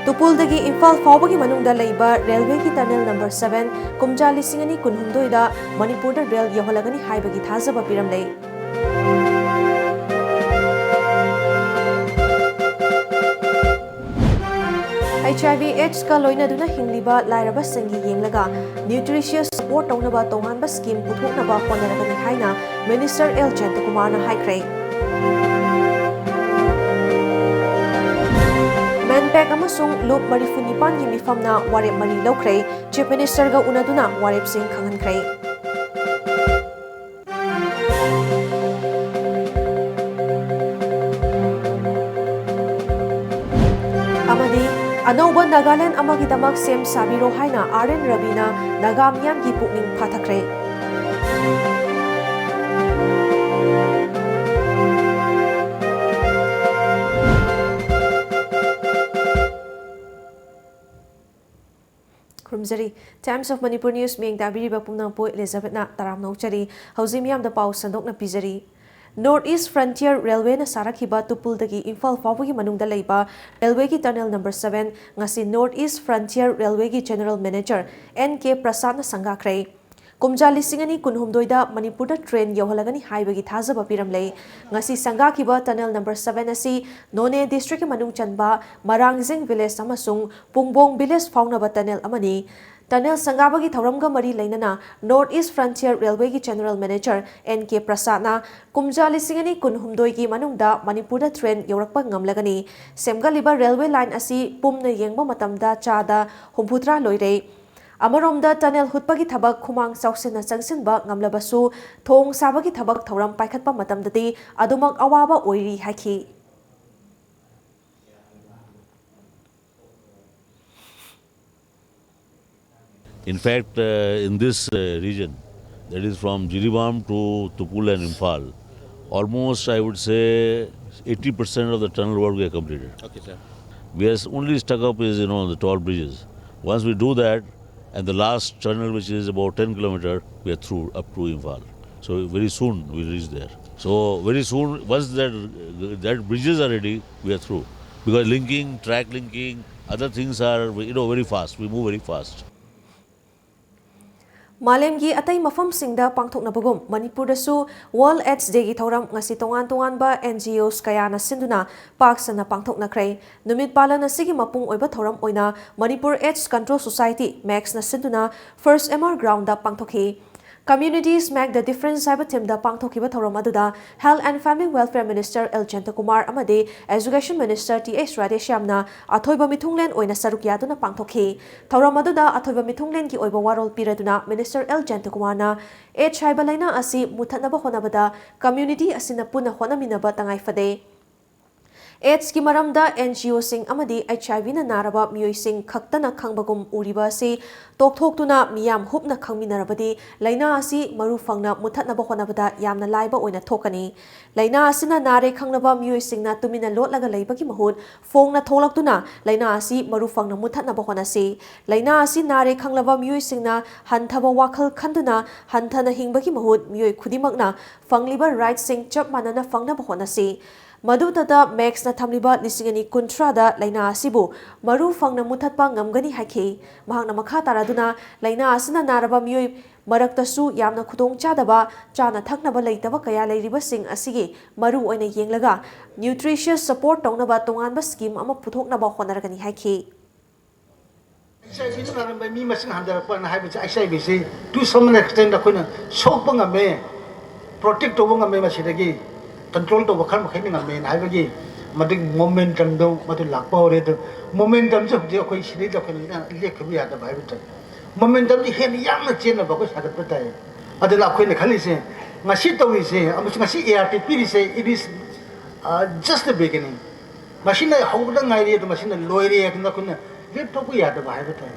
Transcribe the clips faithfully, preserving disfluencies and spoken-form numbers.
ꯇꯨꯄꯨꯜꯗꯒꯤ ꯏꯝꯐꯥꯜ ꯐꯥꯎꯕꯒꯤ ꯃꯅꯨꯡꯗ ꯂꯩꯕ ꯔꯦꯜꯋꯦꯒꯤ ꯇꯅꯦꯜ ꯅꯝꯕꯔ ꯁꯚꯦꯟ ꯀꯨꯝꯖꯥ ꯂꯤꯁꯤꯡ ꯑꯅꯤ ꯀꯨꯟꯍꯨꯝꯗꯣꯏꯗ ꯃꯅꯤꯄꯨꯔꯗ ꯔꯦꯜ ꯌꯧꯍꯜꯂꯒꯅꯤ ꯍꯥꯏꯕꯒꯤ ꯊꯥꯖꯕ ꯄꯤꯔꯝꯂꯦ꯫ H I V AIDS-ꯀ ꯂꯣꯏꯅꯗꯨꯅ ꯍꯤꯡꯂꯤꯕ ꯂꯥꯏꯔꯕꯁꯤꯡꯒꯤ ꯌꯦꯡꯂꯒ nutritious support ꯇꯧꯅꯕ ꯇꯣꯉꯥꯟꯕ scheme ꯄꯨꯊꯣꯛꯅꯕ ꯍꯣꯠꯅꯔꯒꯅꯤ ꯍꯥꯏꯅ Minister ꯑꯦꯜ ꯖꯌꯟꯇꯀꯨꯃꯥꯔꯅ ꯍꯥꯏꯈ꯭ꯔꯦ꯫ ꯃꯦꯟꯄꯦꯛ ꯑꯃꯁꯨꯡ ꯂꯨꯞ ꯃꯔꯤꯐꯨ ꯅꯤꯄꯥꯟꯒꯤ ꯃꯤꯐꯝꯅ ꯋꯥꯔꯦꯞ ꯃꯔꯤ ꯂꯧꯈ꯭ꯔꯦ꯫ Chief Minister-ꯒ ꯎꯅꯗꯨꯅ ꯋꯥꯔꯦꯞꯁꯤꯡ ꯈꯪꯍꯟꯈ꯭ꯔꯦ꯫ ꯑꯃꯗꯤ ꯑꯅꯧꯕ ꯅꯥꯒꯥꯂꯦꯟ ꯑꯃꯒꯤꯗꯃꯛ ꯁꯦꯝ ꯁꯥꯕꯤꯔꯣ ꯍꯥꯏꯅ ꯑꯥꯔ ꯑꯦꯟ ꯔꯕꯤꯅ ꯅꯥꯒꯥ ꯃꯤꯌꯥꯝꯒꯤ ꯄꯨꯛꯅꯤꯡ ꯐꯥꯊꯈ꯭ꯔꯦ꯫ ꯈꯨꯔꯨꯝꯖꯔꯤ꯫ Times of Manipur News ꯃꯤꯠꯌꯦꯡ ꯇꯥꯕꯤꯔꯤꯕ ꯄꯨꯝꯅꯃꯛꯄꯨ ꯑꯦꯂꯤꯖꯥꯕꯦꯠꯅ ꯇꯔꯥꯝꯅ ꯑꯣꯛꯆꯔꯤ꯫ ꯍꯧꯖꯤꯛ ꯃꯤꯌꯥꯝꯗ ꯄꯥꯎ ꯁꯟꯗꯣꯛꯅ ꯄꯤꯖꯔꯤ꯫ North East Frontier Railway-ꯅ ꯁꯥꯔꯛꯈꯤꯕ ꯇꯨꯄꯨꯜꯗꯒꯤ ꯏꯝꯐꯥꯜ ꯐꯥꯎꯕꯒꯤ ꯃꯅꯨꯡꯗ ꯂꯩꯕ ꯔꯦꯜꯋꯦꯒꯤ ꯇꯅꯦꯜ ꯅꯝꯕꯔ ꯁꯚꯦꯟ ꯉꯁꯤ North East Frontier Railway-ꯒꯤ General Manager ꯑꯦꯟ ꯀꯦ ꯄ꯭ꯔꯁꯥꯗꯅ ꯁꯪꯒꯥꯈ꯭ꯔꯦ꯫ ꯀꯨꯝꯖꯥ ꯂꯤꯁꯤꯡ ꯑꯅꯤ ꯀꯨꯟꯍꯨꯝꯗꯣꯏꯗ ꯃꯅꯤꯄꯨꯔꯗ ꯇ꯭ꯔꯦꯟ ꯌꯧꯍꯜꯂꯒꯅꯤ ꯍꯥꯏꯕꯒꯤ ꯊꯥꯖꯕ ꯄꯤꯔꯝꯂꯦ꯫ ꯉꯁꯤ ꯁꯪꯒꯥꯈꯤꯕ ꯇꯅꯦꯜ ꯅꯝꯕꯔ ꯁꯚꯦꯟ ꯑꯁꯤ ꯅꯣꯅꯦ district-ꯀꯤ ꯃꯅꯨꯡ ꯆꯟꯕ ꯃꯔꯥꯡꯖꯤꯡ village ꯑꯃꯁꯨꯡ ꯄꯨꯡꯕꯣꯡ village ꯐꯥꯎꯅꯕ ꯇꯅꯦꯜ ꯑꯃꯅꯤ꯫ ꯇꯅꯦꯜ ꯁꯪꯒꯥꯕꯒꯤ ꯊꯧꯔꯝꯒ ꯃꯔꯤ ꯂꯩꯅꯅ North East Frontier Railway-ꯒꯤ General Manager ꯑꯦꯟ ꯀꯦ ꯄ꯭ꯔꯁꯥꯗꯅ ꯀꯨꯝꯖꯥ ꯂꯤꯁꯤꯡ ꯑꯅꯤ ꯀꯨꯟꯍꯨꯝꯗꯣꯏꯒꯤ ꯃꯅꯨꯡꯗ ꯃꯅꯤꯄꯨꯔꯗ ꯇ꯭ꯔꯦꯟ ꯌꯧꯔꯛꯄ ꯉꯝꯂꯒꯅꯤ꯫ ꯁꯦꯝꯒꯠꯂꯤꯕ ꯔꯦꯜꯋꯦ ꯂꯥꯏꯟ ꯑꯁꯤ ꯄꯨꯝꯅ ꯌꯦꯡꯕ ꯃꯇꯝꯗ ꯆꯥꯗ ꯍꯨꯝꯐꯨꯇꯔꯥ ꯂꯣꯏꯔꯦ꯫ ꯑꯃꯔꯣꯝꯗ ꯇꯅꯦꯜ ꯍꯨꯠꯄꯒꯤ ꯊꯕꯛ ꯈꯨꯃꯥꯡ ꯆꯥꯎꯁꯤꯟꯅ ꯆꯪꯁꯤꯟꯕ ꯉꯝꯂꯕꯁꯨ ꯊꯣꯡ ꯁꯥꯕꯒꯤ ꯊꯕꯛ ꯊꯧꯔꯝ ꯄꯥꯏꯈꯠꯄ ꯃꯇꯝꯗꯗꯤ ꯑꯗꯨꯃꯛ ꯑꯋꯥꯕ ꯑꯣꯏꯔꯤ ꯍꯥꯏꯈꯤ꯫ In fact, uh, in this uh, region, that is from Jiribam to Tupul and Imphal, almost I would say eighty percent of the tunnel work we have completed. Okay, sir. We are only stuck up is, you know, the tall bridges. Once we do that, and the last tunnel, which is about ten kilometer, we are through up to Imphal. So very soon we reach there. So very soon, once that, that bridges are ready, we are through. Because linking, track linking, Other things are, you know, very fast. We move very fast. ꯃꯥꯂꯦꯝꯒꯤ ꯑꯇꯩ ꯃꯐꯝꯁꯤꯡꯗ ꯄꯥꯡꯊꯣꯛꯅꯕꯒꯨꯝ ꯃꯅꯤꯄꯨꯔꯗꯁꯨ World AIDS Dayꯒꯤ ꯊꯧꯔꯝ ꯉꯁꯤ ꯇꯣꯉꯥꯟ ꯇꯣꯉꯥꯟꯕ N G Os ꯀꯌꯥꯅ ꯁꯤꯟꯗꯨꯅ ꯄꯥꯛ ꯁꯟꯅ ꯄꯥꯡꯊꯣꯛꯅꯈ꯭ꯔꯦ꯫ ꯅꯨꯃꯤꯠ ꯄꯥꯂꯟ ꯑꯁꯤꯒꯤ ꯃꯄꯨꯡ ꯑꯣꯏꯕ ꯊꯧꯔꯝ ꯑꯣꯏꯅ Manipur AIDS Control Society, MACSꯅ ꯁꯤꯟꯗꯨꯅ First M R Groundꯗ ꯄꯥꯡꯊꯣꯛꯈꯤ꯫ Communities Make the Difference ꯍꯥꯏꯕ themeꯗ ꯄꯥꯡꯊꯣꯛꯈꯤꯕ ꯊꯧꯔꯝ ꯑꯗꯨꯗ Health and Family Welfare Minister L Jayantakumar ꯑꯃꯗꯤ Education Minister Th Radheshyamꯅ ꯑꯊꯣꯏꯕ ꯃꯤꯊꯨꯡꯂꯦꯟ ꯑꯣꯏꯅ ꯁꯔꯨꯛ ꯌꯥꯗꯨꯅ ꯄꯥꯡꯊꯣꯛꯈꯤ꯫ ꯊꯧꯔꯝ ꯑꯗꯨꯗ ꯑꯊꯣꯏꯕ ꯃꯤꯊꯨꯡꯂꯦꯟꯒꯤ ꯑꯣꯏꯕ ꯋꯥꯔꯣꯜ ꯄꯤꯔꯗꯨꯅ Minister L Jayantakumarꯅ AIDS ꯍꯥꯏꯕ ꯂꯥꯏꯅꯥ ꯑꯁꯤ ꯃꯨꯠꯊꯠꯅꯕ ꯍꯣꯠꯅꯕꯗ community ꯑꯁꯤꯅ ꯄꯨꯟꯅ ꯍꯣꯠꯅꯃꯤꯟꯅꯕ ꯇꯉꯥꯏ ꯐꯗꯦ꯫ AIDSꯀꯤ ꯃꯔꯝꯗ NGOꯁꯤꯡ ꯑꯃꯗꯤ HIVꯅ ꯅꯥꯔꯕ ꯃꯤꯑꯣꯏꯁꯤꯡ ꯈꯛꯇꯅ ꯈꯪꯕꯒꯨꯝ ꯎꯔꯤꯕ ꯑꯁꯤ ꯇꯣꯛꯊꯣꯛꯇꯨꯅ ꯃꯤꯌꯥꯝ ꯍꯨꯞꯅ ꯈꯪꯃꯤꯟꯅꯔꯕꯗꯤ ꯂꯥꯏꯅꯥ ꯑꯁꯤ ꯃꯔꯨ ꯐꯪꯅ ꯃꯨꯠꯊꯠꯅꯕ ꯍꯣꯠꯅꯕꯗ ꯌꯥꯝꯅ ꯂꯥꯏꯕ ꯑꯣꯏꯅ ꯊꯣꯛꯀꯅꯤ꯫ ꯂꯥꯏꯅꯥ ꯑꯁꯤꯅ ꯅꯥꯔꯦ ꯈꯪꯂꯕ ꯃꯤꯑꯣꯏꯁꯤꯡꯅ ꯇꯨꯃꯤꯟꯅ ꯂꯣꯠꯂꯒ ꯂꯩꯕꯒꯤ ꯃꯍꯨꯠ ꯐꯣꯡꯅ ꯊꯣꯛꯂꯛꯇꯨꯅ ꯂꯥꯏꯅꯥ ꯑꯁꯤ ꯃꯔꯨ ꯐꯪꯅ ꯃꯨꯠꯊꯠꯅꯕ ꯍꯣꯠꯅꯁꯤ꯫ ꯂꯥꯏꯅꯥ ꯑꯁꯤ ꯅꯥꯔꯦ ꯈꯪꯂꯕ ꯃꯤꯑꯣꯏꯁꯤꯡꯅ ꯍꯟꯊꯕ ꯋꯥꯈꯜ ꯈꯟꯗꯨꯅ ꯍꯟꯊꯅ ꯍꯤꯡꯕꯒꯤ ꯃꯍꯨꯠ ꯃꯤꯑꯣꯏ ꯈꯨꯗꯤꯡꯃꯛꯅ ꯐꯪꯂꯤꯕ rightꯁꯤꯡ ꯆꯞ ꯃꯥꯟꯅꯅ ꯐꯪꯅꯕ ꯍꯣꯠꯅꯁꯤ꯫ ꯃꯗꯨꯇꯗ MACSꯅ ꯊꯝꯂꯤꯕ ꯂꯤꯁꯤꯡ ꯑꯅꯤ ꯀꯨꯟꯊ꯭ꯔꯥꯗ ꯂꯥꯏꯅꯥ ꯑꯁꯤꯕꯨ ꯃꯔꯨ ꯐꯪꯅ ꯃꯨꯠꯊꯠꯄ ꯉꯝꯒꯅꯤ ꯍꯥꯏꯈꯤ꯫ ꯃꯍꯥꯛꯅ ꯃꯈꯥ ꯇꯥꯔꯗꯨꯅ ꯂꯥꯏꯅꯥ ꯑꯁꯤꯅ ꯅꯥꯔꯕ ꯃꯤꯑꯣꯏ ꯃꯔꯛꯇꯁꯨ ꯌꯥꯝꯅ ꯈꯨꯗꯣꯡꯆꯥꯗꯕ ꯆꯥꯅ ꯊꯛꯅꯕ ꯂꯩꯇꯕ ꯀꯌꯥ ꯂꯩꯔꯤꯕꯁꯤꯡ ꯑꯁꯤꯒꯤ ꯃꯔꯨ ꯑꯣꯏꯅ ꯌꯦꯡꯂꯒ nutritious support ꯇꯧꯅꯕ ꯇꯣꯉꯥꯟꯕ scheme ꯑꯃ ꯄꯨꯊꯣꯛꯅꯕ ꯍꯣꯠꯅꯔꯒꯅꯤ ꯍꯥꯏꯈꯤ꯫ HIV ꯅꯥꯔꯝꯕ ꯃꯤ ꯃꯁꯤꯡ ꯍꯟꯊꯔꯛꯄꯅ ꯍꯥꯏꯕꯁꯦ HIV ꯁꯤ to some extent ꯑꯩꯈꯣꯏꯅ ꯁꯣꯛꯄ ꯉꯝꯃꯦ, protect ꯇꯧꯕ ꯉꯝꯃꯦ, ꯃꯁꯤꯗꯒꯤ control ꯇꯧꯕ ꯈꯔ ꯃꯈꯩꯗꯤ ꯉꯝꯃꯦꯅ ꯍꯥꯏꯕꯒꯤ ꯃꯗꯨꯒꯤ momentumꯗꯣ ꯃꯗꯨ ꯂꯥꯛꯄ ꯍꯧꯔꯦ꯫ ꯑꯗꯨ momentumꯁꯦ ꯍꯧꯖꯤꯛ ꯑꯩꯈꯣꯏ ꯁꯤꯗꯩꯗ ꯑꯩꯈꯣꯏꯅ ꯂꯦꯞꯈꯤꯕ ꯌꯥꯗꯕ ꯍꯥꯏꯕ ꯇꯥꯔꯦ꯫ Momentumꯁꯦ ꯍꯦꯟꯅ ꯌꯥꯝꯅ ꯆꯦꯟꯅꯕ ꯑꯩꯈꯣꯏ ꯁꯥꯒꯠꯄ ꯇꯥꯏ꯫ ꯑꯗꯨꯅ ꯑꯩꯈꯣꯏꯅ ꯈꯜꯂꯤꯁꯦ ꯉꯁꯤ ꯇꯧꯔꯤꯁꯦ ꯑꯃꯁꯨꯡ ꯉꯁꯤ ART ꯄꯤꯔꯤꯁꯦ, it is just the beginning꯫ ꯃꯁꯤꯅ ꯍꯧꯕꯗ ꯉꯥꯏꯔꯤ, ꯑꯗꯨ ꯃꯁꯤꯅ ꯂꯣꯏꯔꯦ ꯍꯥꯏꯗꯅ ꯑꯩꯈꯣꯏꯅ ꯂꯦꯞꯊꯣꯛꯄ ꯌꯥꯗꯕ ꯍꯥꯏꯕ ꯇꯥꯏ꯫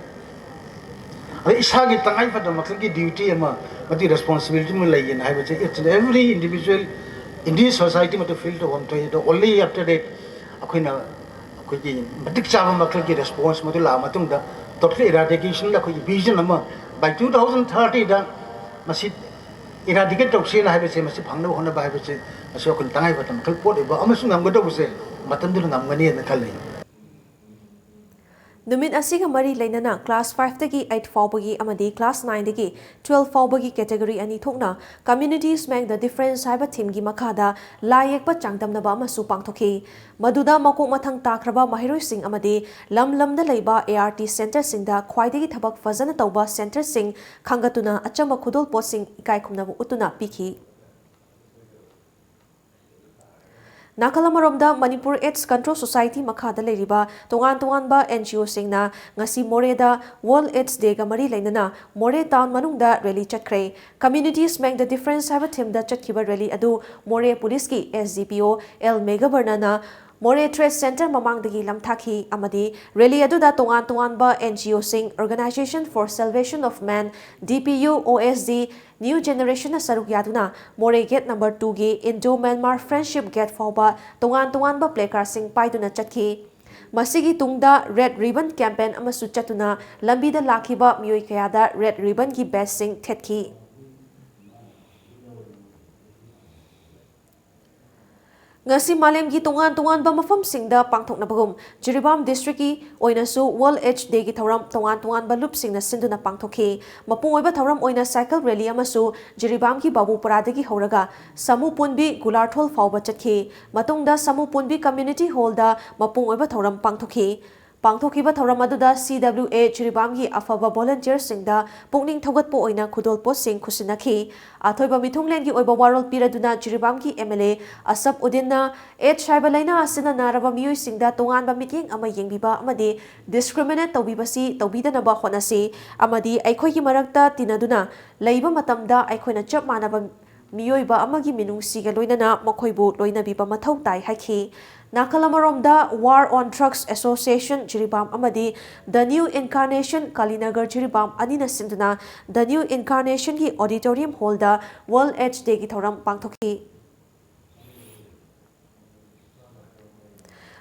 ꯑꯗ ꯏꯁꯥꯒꯤ ꯇꯉꯥꯏ ꯐꯗꯕ ꯃꯈꯜꯒꯤ duty ꯑꯃ, ꯃꯗꯨꯒꯤ responsibility ꯑꯃ ꯂꯩꯌꯦꯅ ꯍꯥꯏꯕꯁꯦ each and every individual in this society ꯃꯗꯨ feel ꯇꯧꯐꯝ ꯊꯣꯛꯏ꯫ ꯑꯗꯣ only after that ꯑꯩꯈꯣꯏꯅ ꯑꯩꯈꯣꯏꯒꯤ ꯃꯇꯤꯛ ꯆꯥꯕ ꯃꯈꯜꯒꯤ response ꯃꯗꯨ ꯂꯥꯛꯑ ꯃꯇꯨꯡꯗ total eradicationꯗ ꯑꯩꯈꯣꯏꯒꯤ vision ꯑꯃ by two thousand thirtyꯗ ꯃꯁꯤ eradicate ꯇꯧꯁꯦꯅ ꯍꯥꯏꯕꯁꯦ, ꯃꯁꯤ ꯐꯪꯅꯕ ꯍꯣꯠꯅꯕ ꯍꯥꯏꯕꯁꯦ, ꯃꯁꯤ ꯑꯩꯈꯣꯏꯅ ꯇꯉꯥꯏ ꯐꯗꯕ ꯃꯈꯜ ꯄꯣꯠ ꯑꯣꯏꯕ ꯑꯃꯁꯨꯡ ꯉꯝꯒꯗꯧꯕꯁꯦ ꯃꯇꯝꯗꯨꯅ ꯉꯝꯒꯅꯤꯅ ꯈꯜꯂꯤ꯫ ꯅꯨꯃꯤꯠ ꯑꯁꯤꯒ ꯃꯔꯤ ꯂꯩꯅꯅ class five ꯗꯒꯤ eight ꯐꯥꯎꯕꯒꯤ ꯑꯃꯗꯤ class nine ꯗꯒꯤ twelve ꯐꯥꯎꯕꯒꯤ category ꯑꯅꯤ ꯊꯣꯛꯅ Communities Make the Difference ꯍꯥꯏꯕ theme ꯒꯤ ꯃꯈꯥꯗ ꯂꯥꯏ ꯌꯦꯛꯄ ꯆꯥꯡꯗꯝꯅꯕ ꯑꯃꯁꯨ ꯄꯥꯡꯊꯣꯛꯈꯤ꯫ ꯃꯗꯨꯗ ꯃꯀꯣꯛ ꯃꯊꯪ ꯇꯥꯈ꯭ꯔꯕ ꯃꯍꯩꯔꯣꯏꯁꯤꯡ ꯑꯃꯗꯤ ꯂꯝ ꯂꯝꯗ ꯂꯩꯕ ART centre ꯁꯤꯡꯗ ꯈ꯭ꯋꯥꯏꯗꯒꯤ ꯊꯕꯛ ꯐꯖꯅ ꯇꯧꯕ centre ꯁꯤꯡ ꯈꯪꯒꯠꯇꯨꯅ ꯑꯆꯝꯕ ꯈꯨꯗꯣꯜꯄꯣꯠꯁꯤꯡ ꯏꯀꯥꯏ ꯈꯨꯝꯅꯕ ꯎꯠꯇꯨꯅ ꯄꯤꯈꯤ꯫ ꯅꯥꯀꯜ ꯑꯃꯔꯣꯝꯗ, ꯃꯅꯤꯄꯨꯔ AIDS Control Society ꯃꯈꯥꯗ ꯂꯩꯔꯤꯕ ꯇꯣꯉꯥꯟ ꯇꯣꯉꯥꯟꯕ NGO ꯁꯤꯡꯅ ꯉꯁꯤ ꯃꯣꯔꯦꯗ World AIDS Day ꯒ ꯃꯔꯤ ꯂꯩꯅꯅ ꯃꯣꯔꯦ town ꯃꯅꯨꯡꯗ rally ꯆꯠꯈ꯭ꯔꯦ꯫ Communities Make the Difference ꯍꯥꯏꯕ theme ꯗ ꯆꯠꯈꯤꯕ rally ꯑꯗꯨ ꯃꯣꯔꯦ ꯄꯨꯂꯤꯁꯀꯤ SDPO ꯑꯦꯜ ꯃꯦꯘꯕꯔꯅꯅ ꯃꯣꯔꯦ Trade Centre ꯃꯃꯥꯡꯗꯒꯤ ꯂꯝꯊꯥꯈꯤ ꯑꯃꯗꯤ rally ꯑꯗꯨꯗ ꯇꯣꯉꯥꯟ ꯇꯣꯉꯥꯟꯕ NGO ꯁꯤꯡ, Organisation for Salvation of Man, DPU, OSD, New Generation ꯅ ꯁꯔꯨꯛ ꯌꯥꯗꯨꯅ ꯃꯣꯔꯦ gate number two ꯒꯤ Indo Myanmar Friendship Gate ꯐꯥꯎꯕ ꯇꯣꯉꯥꯟ ꯇꯣꯉꯥꯟꯕ placard ꯁꯤꯡ ꯄꯥꯏꯗꯨꯅ ꯆꯠꯈꯤ꯫ ꯃꯁꯤꯒꯤ ꯇꯨꯡꯗ Red Ribbon Campaign ꯑꯃꯁꯨ ꯆꯠꯇꯨꯅ ꯂꯝꯕꯤꯗ ꯂꯥꯛꯈꯤꯕ ꯃꯤꯑꯣꯏ ꯀꯌꯥꯗ Red Ribbon ꯒꯤ badge ꯁꯤꯡ ꯊꯦꯠꯈꯤ꯫ ꯉꯁꯤ ꯃꯥꯂꯦꯝꯒꯤ ꯇꯣꯉꯥꯟ ꯇꯣꯉꯥꯟꯕ ꯃꯐꯝꯁꯤꯡꯗ ꯄꯥꯡꯊꯣꯛꯅꯕꯒꯨꯝ ꯖꯤꯔꯤꯕꯥꯝ district ꯀꯤ ꯑꯣꯏꯅꯁꯨ World AIDS Day ꯒꯤ ꯊꯧꯔꯝ ꯇꯣꯉꯥꯟ ꯇꯣꯉꯥꯟꯕ ꯂꯨꯞꯁꯤꯡꯅ ꯁꯤꯟꯗꯨꯅ ꯄꯥꯡꯊꯣꯛꯈꯤ꯫ ꯃꯄꯨꯡ ꯑꯣꯏꯕ ꯊꯧꯔꯝ ꯑꯣꯏꯅ cycle rally ꯑꯃꯁꯨ ꯖꯤꯔꯤꯕꯥꯝꯒꯤ ꯕꯥꯕꯨꯄꯨꯔꯥꯗꯒꯤ ꯍꯧꯔꯒ ꯁꯥꯃꯨ ꯄꯨꯟꯕꯤ ꯒꯨꯂꯥꯔꯊꯣꯜ ꯐꯥꯎꯕ ꯆꯠꯈꯤ꯫ ꯃꯇꯨꯡꯗ ꯁꯥꯃꯨ ꯄꯨꯟꯕꯤ Community Hall ꯗ ꯃꯄꯨꯡ ꯑꯣꯏꯕ ꯊꯧꯔꯝ ꯄꯥꯡꯊꯣꯛꯈꯤ꯫ ꯄꯥꯡꯊꯣꯛꯈꯤꯕ ꯊꯧꯔꯝ ꯑꯗꯨꯗ CWA ꯖꯤꯔꯤꯕꯥꯝꯒꯤ ꯑꯐꯕ volunteer ꯁꯤꯡꯗ ꯄꯨꯛꯅꯤꯡ ꯊꯧꯒꯠꯄ ꯑꯣꯏꯅ ꯈꯨꯗꯣꯜꯄꯣꯠꯁꯤꯡ ꯈꯨꯠꯁꯤꯟꯅꯈꯤ꯫ ꯑꯊꯣꯏꯕ ꯃꯤꯊꯨꯡꯂꯦꯟꯒꯤ ꯑꯣꯏꯕ ꯋꯥꯔꯣꯜ ꯄꯤꯔꯗꯨꯅ ꯖꯤꯔꯤꯕꯥꯝꯒꯤ MLA ꯑꯁꯞ ꯎꯗꯤꯟꯅ AIDS ꯍꯥꯏꯕ ꯂꯥꯏꯅꯥ ꯑꯁꯤꯅ ꯅꯥꯔꯕ ꯃꯤꯑꯣꯏꯁꯤꯡꯗ ꯇꯣꯉꯥꯟꯕ ꯃꯤꯠꯌꯦꯡ ꯑꯃ ꯌꯦꯡꯕꯤꯕ ꯑꯃꯗꯤ discriminate ꯇꯧꯕꯤꯕꯁꯤ ꯇꯧꯕꯤꯗꯅꯕ ꯍꯣꯠꯅꯁꯤ ꯑꯃꯗꯤ ꯑꯩꯈꯣꯏꯒꯤ ꯃꯔꯛꯇ ꯇꯤꯟꯅꯗꯨꯅ ꯂꯩꯕ ꯃꯇꯝꯗ ꯑꯩꯈꯣꯏꯅ ꯆꯞ ꯃꯥꯟꯅꯕ ꯃꯤꯑꯣꯏꯕ ꯑꯃꯒꯤ ꯃꯤꯅꯨꯡꯁꯤꯒ ꯂꯣꯏꯅꯅ ꯃꯈꯣꯏꯕꯨ ꯂꯣꯏꯅꯕꯤꯕ ꯃꯊꯧ ꯇꯥꯏ ꯍꯥꯏꯈꯤ꯫ ꯅꯥꯀꯜ ꯑꯃꯔꯣꯝꯗ, War on Drugs Association Jiribam ꯑꯃꯗꯤ The New Incarnation ꯀꯥꯂꯤꯅꯒꯔ ꯖꯤꯔꯤꯕꯥꯝ ꯑꯅꯤꯅ ꯁꯤꯟꯗꯨꯅ The New Incarnation ꯒꯤ auditorium hall ꯗ World AIDS Day ꯒꯤ ꯊꯧꯔꯝ ꯄꯥꯡꯊꯣꯛꯈꯤ꯫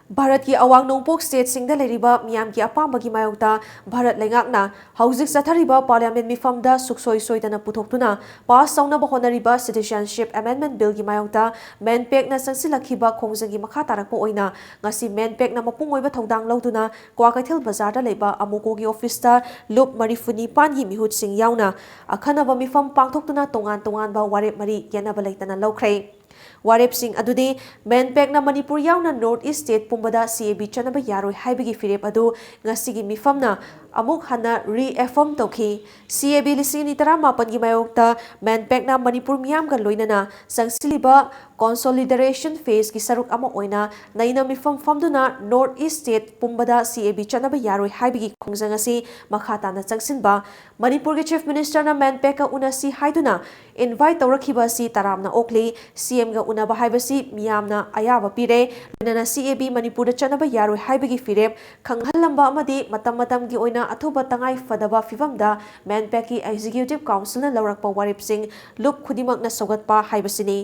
ꯚꯥꯔꯠꯀꯤ ꯑꯋꯥꯡ ꯅꯣꯡꯄꯣꯛ ꯁ꯭ꯇꯦꯠꯁꯤꯡꯗ ꯂꯩꯔꯤꯕ ꯃꯤꯌꯥꯝꯒꯤ ꯑꯄꯥꯝꯕꯒꯤ ꯃꯥꯌꯣꯛꯇ ꯚꯥꯔꯠ ꯂꯩꯉꯥꯛꯅ ꯍꯧꯖꯤꯛ ꯆꯠꯊꯔꯤꯕ ꯄꯥꯔꯂꯤꯌꯥꯃꯦꯟ ꯃꯤꯐꯝꯗ ꯁꯨꯛꯁꯣꯏ ꯁꯣꯏꯗꯅ ꯄꯨꯊꯣꯛꯇꯨꯅ ꯄꯥꯁ ꯇꯧꯅꯕ ꯍꯣꯠꯅꯔꯤꯕ ꯁꯤꯇꯤꯖꯦꯟꯁꯤꯞ ꯑꯦꯃꯦꯟꯗꯃꯦꯟ ꯕꯤꯜꯒꯤ ꯃꯥꯌꯣꯛꯇ ꯃꯦꯟꯄꯦꯛꯅ ꯆꯪꯁꯤꯜꯂꯛꯈꯤꯕ ꯈꯣꯡꯖꯪꯒꯤ ꯃꯈꯥ ꯇꯥꯔꯛꯄ ꯑꯣꯏꯅ ꯉꯁꯤ ꯃꯦꯟꯄꯦꯛꯅ ꯃꯄꯨꯡ ꯑꯣꯏꯕ ꯊꯧꯗꯥꯡ ꯂꯧꯗꯨꯅ ꯀ꯭ꯋꯥꯀꯩꯊꯦꯜ ꯕꯖꯥꯔꯗ ꯂꯩꯕ ꯑꯃꯨꯀꯣꯒꯤ ꯑꯣꯐꯤꯁꯇ ꯂꯨꯞ ꯃꯔꯤꯐꯨ ꯅꯤꯄꯥꯟꯒꯤ ꯃꯤꯍꯨꯠꯁꯤꯡ ꯌꯥꯎꯅ ꯑꯈꯟꯅꯕ ꯃꯤꯐꯝ ꯄꯥꯡꯊꯣꯛꯇꯨꯅ ꯇꯣꯉꯥꯟ ꯇꯣꯉꯥꯟꯕ ꯋꯥꯔꯦꯞ ꯃꯔꯤ ꯌꯦꯠꯅꯕ ꯂꯩꯇꯅ ꯂꯧꯈ꯭ꯔꯦ꯫ ꯋꯥꯔꯦꯞꯁꯤꯡ ꯑꯗꯨꯗꯤ ꯃꯦꯟꯄꯦꯛꯅ ꯃꯅꯤꯄꯨꯔ ꯌꯥꯎꯅ ꯅꯣꯔꯠ ꯏꯁ ꯁ꯭ꯇꯦꯠ ꯄꯨꯝꯕꯗ ꯁꯤ ꯑꯦ ꯕꯤ ꯆꯠꯅꯕ ꯌꯥꯔꯣꯏ ꯍꯥꯏꯕꯒꯤ ꯐꯤꯔꯦꯞ ꯑꯗꯨ ꯉꯁꯤꯒꯤ ꯃꯤꯐꯝꯅ ꯑꯃꯨꯛ ꯍꯟꯅ ꯔꯤꯑꯦꯐꯔꯝ ꯇꯧꯈꯤ꯫ ꯁꯤ ꯑꯦ ꯕꯤ ꯂꯤꯁꯤꯡ ꯑꯅꯤ ꯇꯔꯥꯃꯥꯄꯟꯒꯤ ꯃꯥꯌꯣꯛꯇ ꯃꯦꯟꯄꯦꯛꯅ ꯃꯅꯤꯄꯨꯔ ꯃꯤꯌꯥꯝꯒ ꯂꯣꯏꯅꯅ ꯆꯪꯁꯤꯜꯂꯤꯕ ꯀꯣꯟꯁꯣꯂꯤꯗꯔꯦꯁꯟ ꯐꯦꯖꯀꯤ ꯁꯔꯨꯛ ꯑꯃ ꯑꯣꯏꯅ ꯅꯩꯅ ꯃꯤꯐꯝ ꯐꯝꯗꯨꯅ ꯅꯣꯔꯠ ꯏꯁ ꯁ꯭ꯇꯦꯠ ꯄꯨꯝꯕꯗ ꯁꯤ ꯑꯦ ꯕꯤ ꯆꯠꯅꯕ ꯌꯥꯔꯣꯏ ꯍꯥꯏꯕꯒꯤ ꯈꯣꯡꯖꯪ ꯑꯁꯤ ꯃꯈꯥ ꯇꯥꯅ ꯆꯪꯁꯤꯟꯕ, ꯃꯅꯤꯄꯨꯔꯒꯤ ꯆꯤꯐ ꯃꯤꯅꯤꯁꯇꯔꯅ ꯃꯦꯟꯄꯦꯛꯀ ꯎꯅꯁꯤ ꯍꯥꯏꯗꯨꯅ ꯏꯟꯚꯥꯏꯠ ꯇꯧꯔꯛꯈꯤꯕ ꯑꯁꯤ ꯇꯔꯥꯝꯅ ꯑꯣꯛꯂꯤ꯫ ꯁꯤ ꯑꯦꯝꯒ ꯎꯅꯕ ꯍꯥꯏꯕꯁꯤ ꯃꯤꯌꯥꯝꯅ ꯑꯌꯥꯕ ꯄꯤꯔꯦ꯫ ꯂꯣꯏꯅꯅ ꯁꯤ ꯑꯦ ꯕꯤ ꯃꯅꯤꯄꯨꯔꯗ ꯆꯠꯅꯕ ꯌꯥꯔꯣꯏ ꯍꯥꯏꯕꯒꯤ ꯐꯤꯔꯦꯞ ꯈꯪꯍꯜꯂꯝꯕ ꯑꯃꯗꯤ ꯃꯇꯝ ꯃꯇꯝꯒꯤ ꯑꯣꯏꯅ ꯑꯊꯨꯕ ꯇꯉꯥꯏ ꯐꯗꯕ ꯐꯤꯚꯝꯗ ꯃꯦꯟꯄꯦꯛꯀꯤ ꯑꯦꯛꯖꯤꯀ꯭ꯌꯨꯇꯤꯚ ꯀꯥꯎꯟꯁꯤꯜꯅ ꯂꯧꯔꯛꯄ ꯋꯥꯔꯦꯞꯁꯤꯡ ꯂꯨꯞ ꯈꯨꯗꯤꯡꯃꯛꯅ ꯁꯧꯒꯠꯄ ꯍꯥꯏꯕꯁꯤꯅꯤ꯫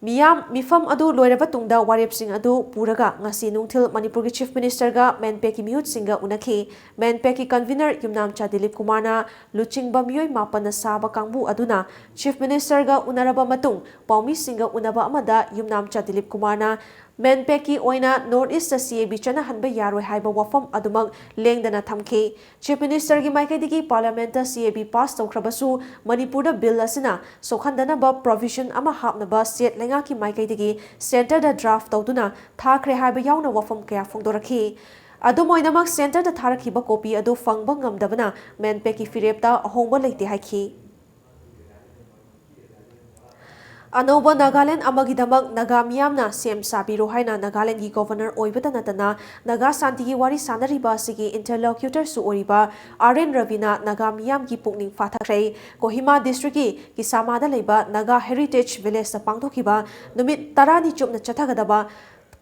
ꯃꯤꯌꯥꯝ ꯃꯤꯐꯝ ꯑꯗꯨ ꯂꯣꯏꯔꯕ ꯇꯨꯡꯗ ꯋꯥꯔꯦꯞꯁꯤꯡ ꯑꯗꯨ ꯄꯨꯔꯒ ꯉꯁꯤ ꯅꯨꯡꯊꯤꯜ ꯃꯅꯤꯄꯨꯔꯒꯤ ꯆꯤꯐ ꯃꯤꯅꯤꯁꯇꯔꯒ ꯃꯦꯟꯄꯦꯛꯀꯤ ꯃꯤꯍꯨꯠꯁꯤꯡꯒ ꯎꯅꯈꯤ꯫ ꯃꯦꯟꯄꯦꯛꯀꯤ ꯀꯟꯚꯤꯅꯔ ꯌꯨꯝꯅꯥꯝꯆꯥ ꯗꯤꯂꯤꯞ ꯀꯨꯃꯥꯔꯅ ꯂꯨꯆꯤꯡꯕ ꯃꯤꯑꯣꯏ ꯃꯥꯄꯟꯅ ꯁꯥꯕ ꯀꯥꯡꯕꯨ ꯑꯗꯨꯅ ꯆꯤꯐ ꯃꯤꯅꯤꯁꯇꯔꯒ ꯎꯅꯔꯕ ꯃꯇꯨꯡ ꯄꯥꯎꯃꯤꯁꯤꯡꯒ ꯎꯅꯕ ꯑꯃꯗ ꯌꯨꯝꯅꯥꯝꯆꯥ ꯗꯤꯂꯤꯞ ꯀꯨꯃꯥꯔꯅ ꯃꯦꯟꯄꯦꯛꯀꯤ ꯑꯣꯏꯅ ꯅꯣꯔꯠ ꯏꯁꯇ ꯁꯤ ꯑꯦ ꯕꯤ ꯆꯠꯅꯍꯟꯕ ꯌꯥꯔꯣꯏ ꯍꯥꯏꯕ ꯋꯥꯐꯝ ꯑꯗꯨꯃꯛ ꯂꯦꯡꯗꯅ ꯊꯝꯈꯤ꯫ ꯆꯤꯐ ꯃꯤꯅꯤꯁꯇꯔꯒꯤ ꯃꯥꯏꯀꯩꯗꯒꯤ ꯄꯥꯔꯂꯤꯌꯥꯃꯦꯟꯠꯇ ꯁꯤ ꯑꯦ ꯕꯤ ꯄꯥꯁ ꯇꯧꯈ꯭ꯔꯕꯁꯨ ꯃꯅꯤꯄꯨꯔꯗ ꯕꯤꯜ ꯑꯁꯤꯅ ꯁꯣꯛꯍꯟꯗꯅꯕ ꯄ꯭ꯔꯣꯚꯤꯖꯟ ꯑꯃ ꯍꯥꯞꯅꯕ ꯁ꯭ꯇꯦꯠ ꯂꯩꯉꯥꯛꯀꯤ ꯃꯥꯏꯀꯩꯗꯒꯤ ꯁꯦꯟꯇꯔꯗ ꯗ꯭ꯔꯥꯐ ꯇꯧꯗꯨꯅ ꯊꯥꯈ꯭ꯔꯦ ꯍꯥꯏꯕ ꯌꯥꯎꯅ ꯋꯥꯐꯝ ꯀꯌꯥ ꯐꯣꯡꯗꯣꯔꯛꯈꯤ꯫ ꯑꯗꯨꯝ ꯑꯣꯏꯅꯃꯛ, ꯁꯦꯟꯇꯔꯗ ꯊꯥꯔꯛꯈꯤꯕ ꯀꯣꯄꯤ ꯑꯗꯨ ꯐꯪꯕ ꯉꯝꯗꯕꯅ ꯃꯦꯟꯄꯦꯛꯀꯤ ꯐꯤꯔꯦꯞꯇ ꯑꯍꯣꯡꯕ ꯂꯩꯇꯦ ꯍꯥꯏꯈꯤ꯫ ꯑꯅꯧꯕ ꯅꯥꯒꯥꯂꯦꯟ ꯑꯃꯒꯤꯗꯃꯛ ꯅꯥꯒꯥ ꯃꯤꯌꯥꯝꯅ ꯁꯦꯝ ꯁꯥꯕꯤꯔꯣ ꯍꯥꯏꯅ ꯅꯥꯒꯥꯂꯦꯟꯒꯤ ꯒꯣꯚꯔꯅꯔ ꯑꯣꯏꯕꯇ ꯅꯠꯇꯅ ꯅꯥꯒꯥ ꯁꯥꯟꯇꯤꯒꯤ ꯋꯥꯔꯤ ꯁꯥꯅꯔꯤꯕ ꯑꯁꯤꯒꯤ ꯏꯟꯇꯔꯂꯣꯀ꯭ꯌꯨꯇꯔꯁꯨ ꯑꯣꯏꯔꯤꯕ ꯑꯥꯔ ꯑꯦꯟ ꯔꯕꯤꯅ ꯅꯥꯒꯥ ꯃꯤꯌꯥꯝꯒꯤ ꯄꯨꯛꯅꯤꯡ ꯐꯥꯊꯈ꯭ꯔꯦ꯫ ꯀꯣꯍꯤꯃꯥ ꯗꯤꯁꯇ꯭ꯔꯤꯛꯀꯤ ꯀꯤꯁꯥꯃꯥꯗ ꯂꯩꯕ ꯅꯥꯒꯥ ꯍꯦꯔꯤꯇꯦꯖ ꯚꯤꯂꯦꯖꯇ ꯄꯥꯡꯊꯣꯛꯈꯤꯕ ꯅꯨꯃꯤꯠ ꯇꯔꯥꯅꯤ ꯆꯨꯞꯅ ꯆꯠꯊꯒꯗꯕ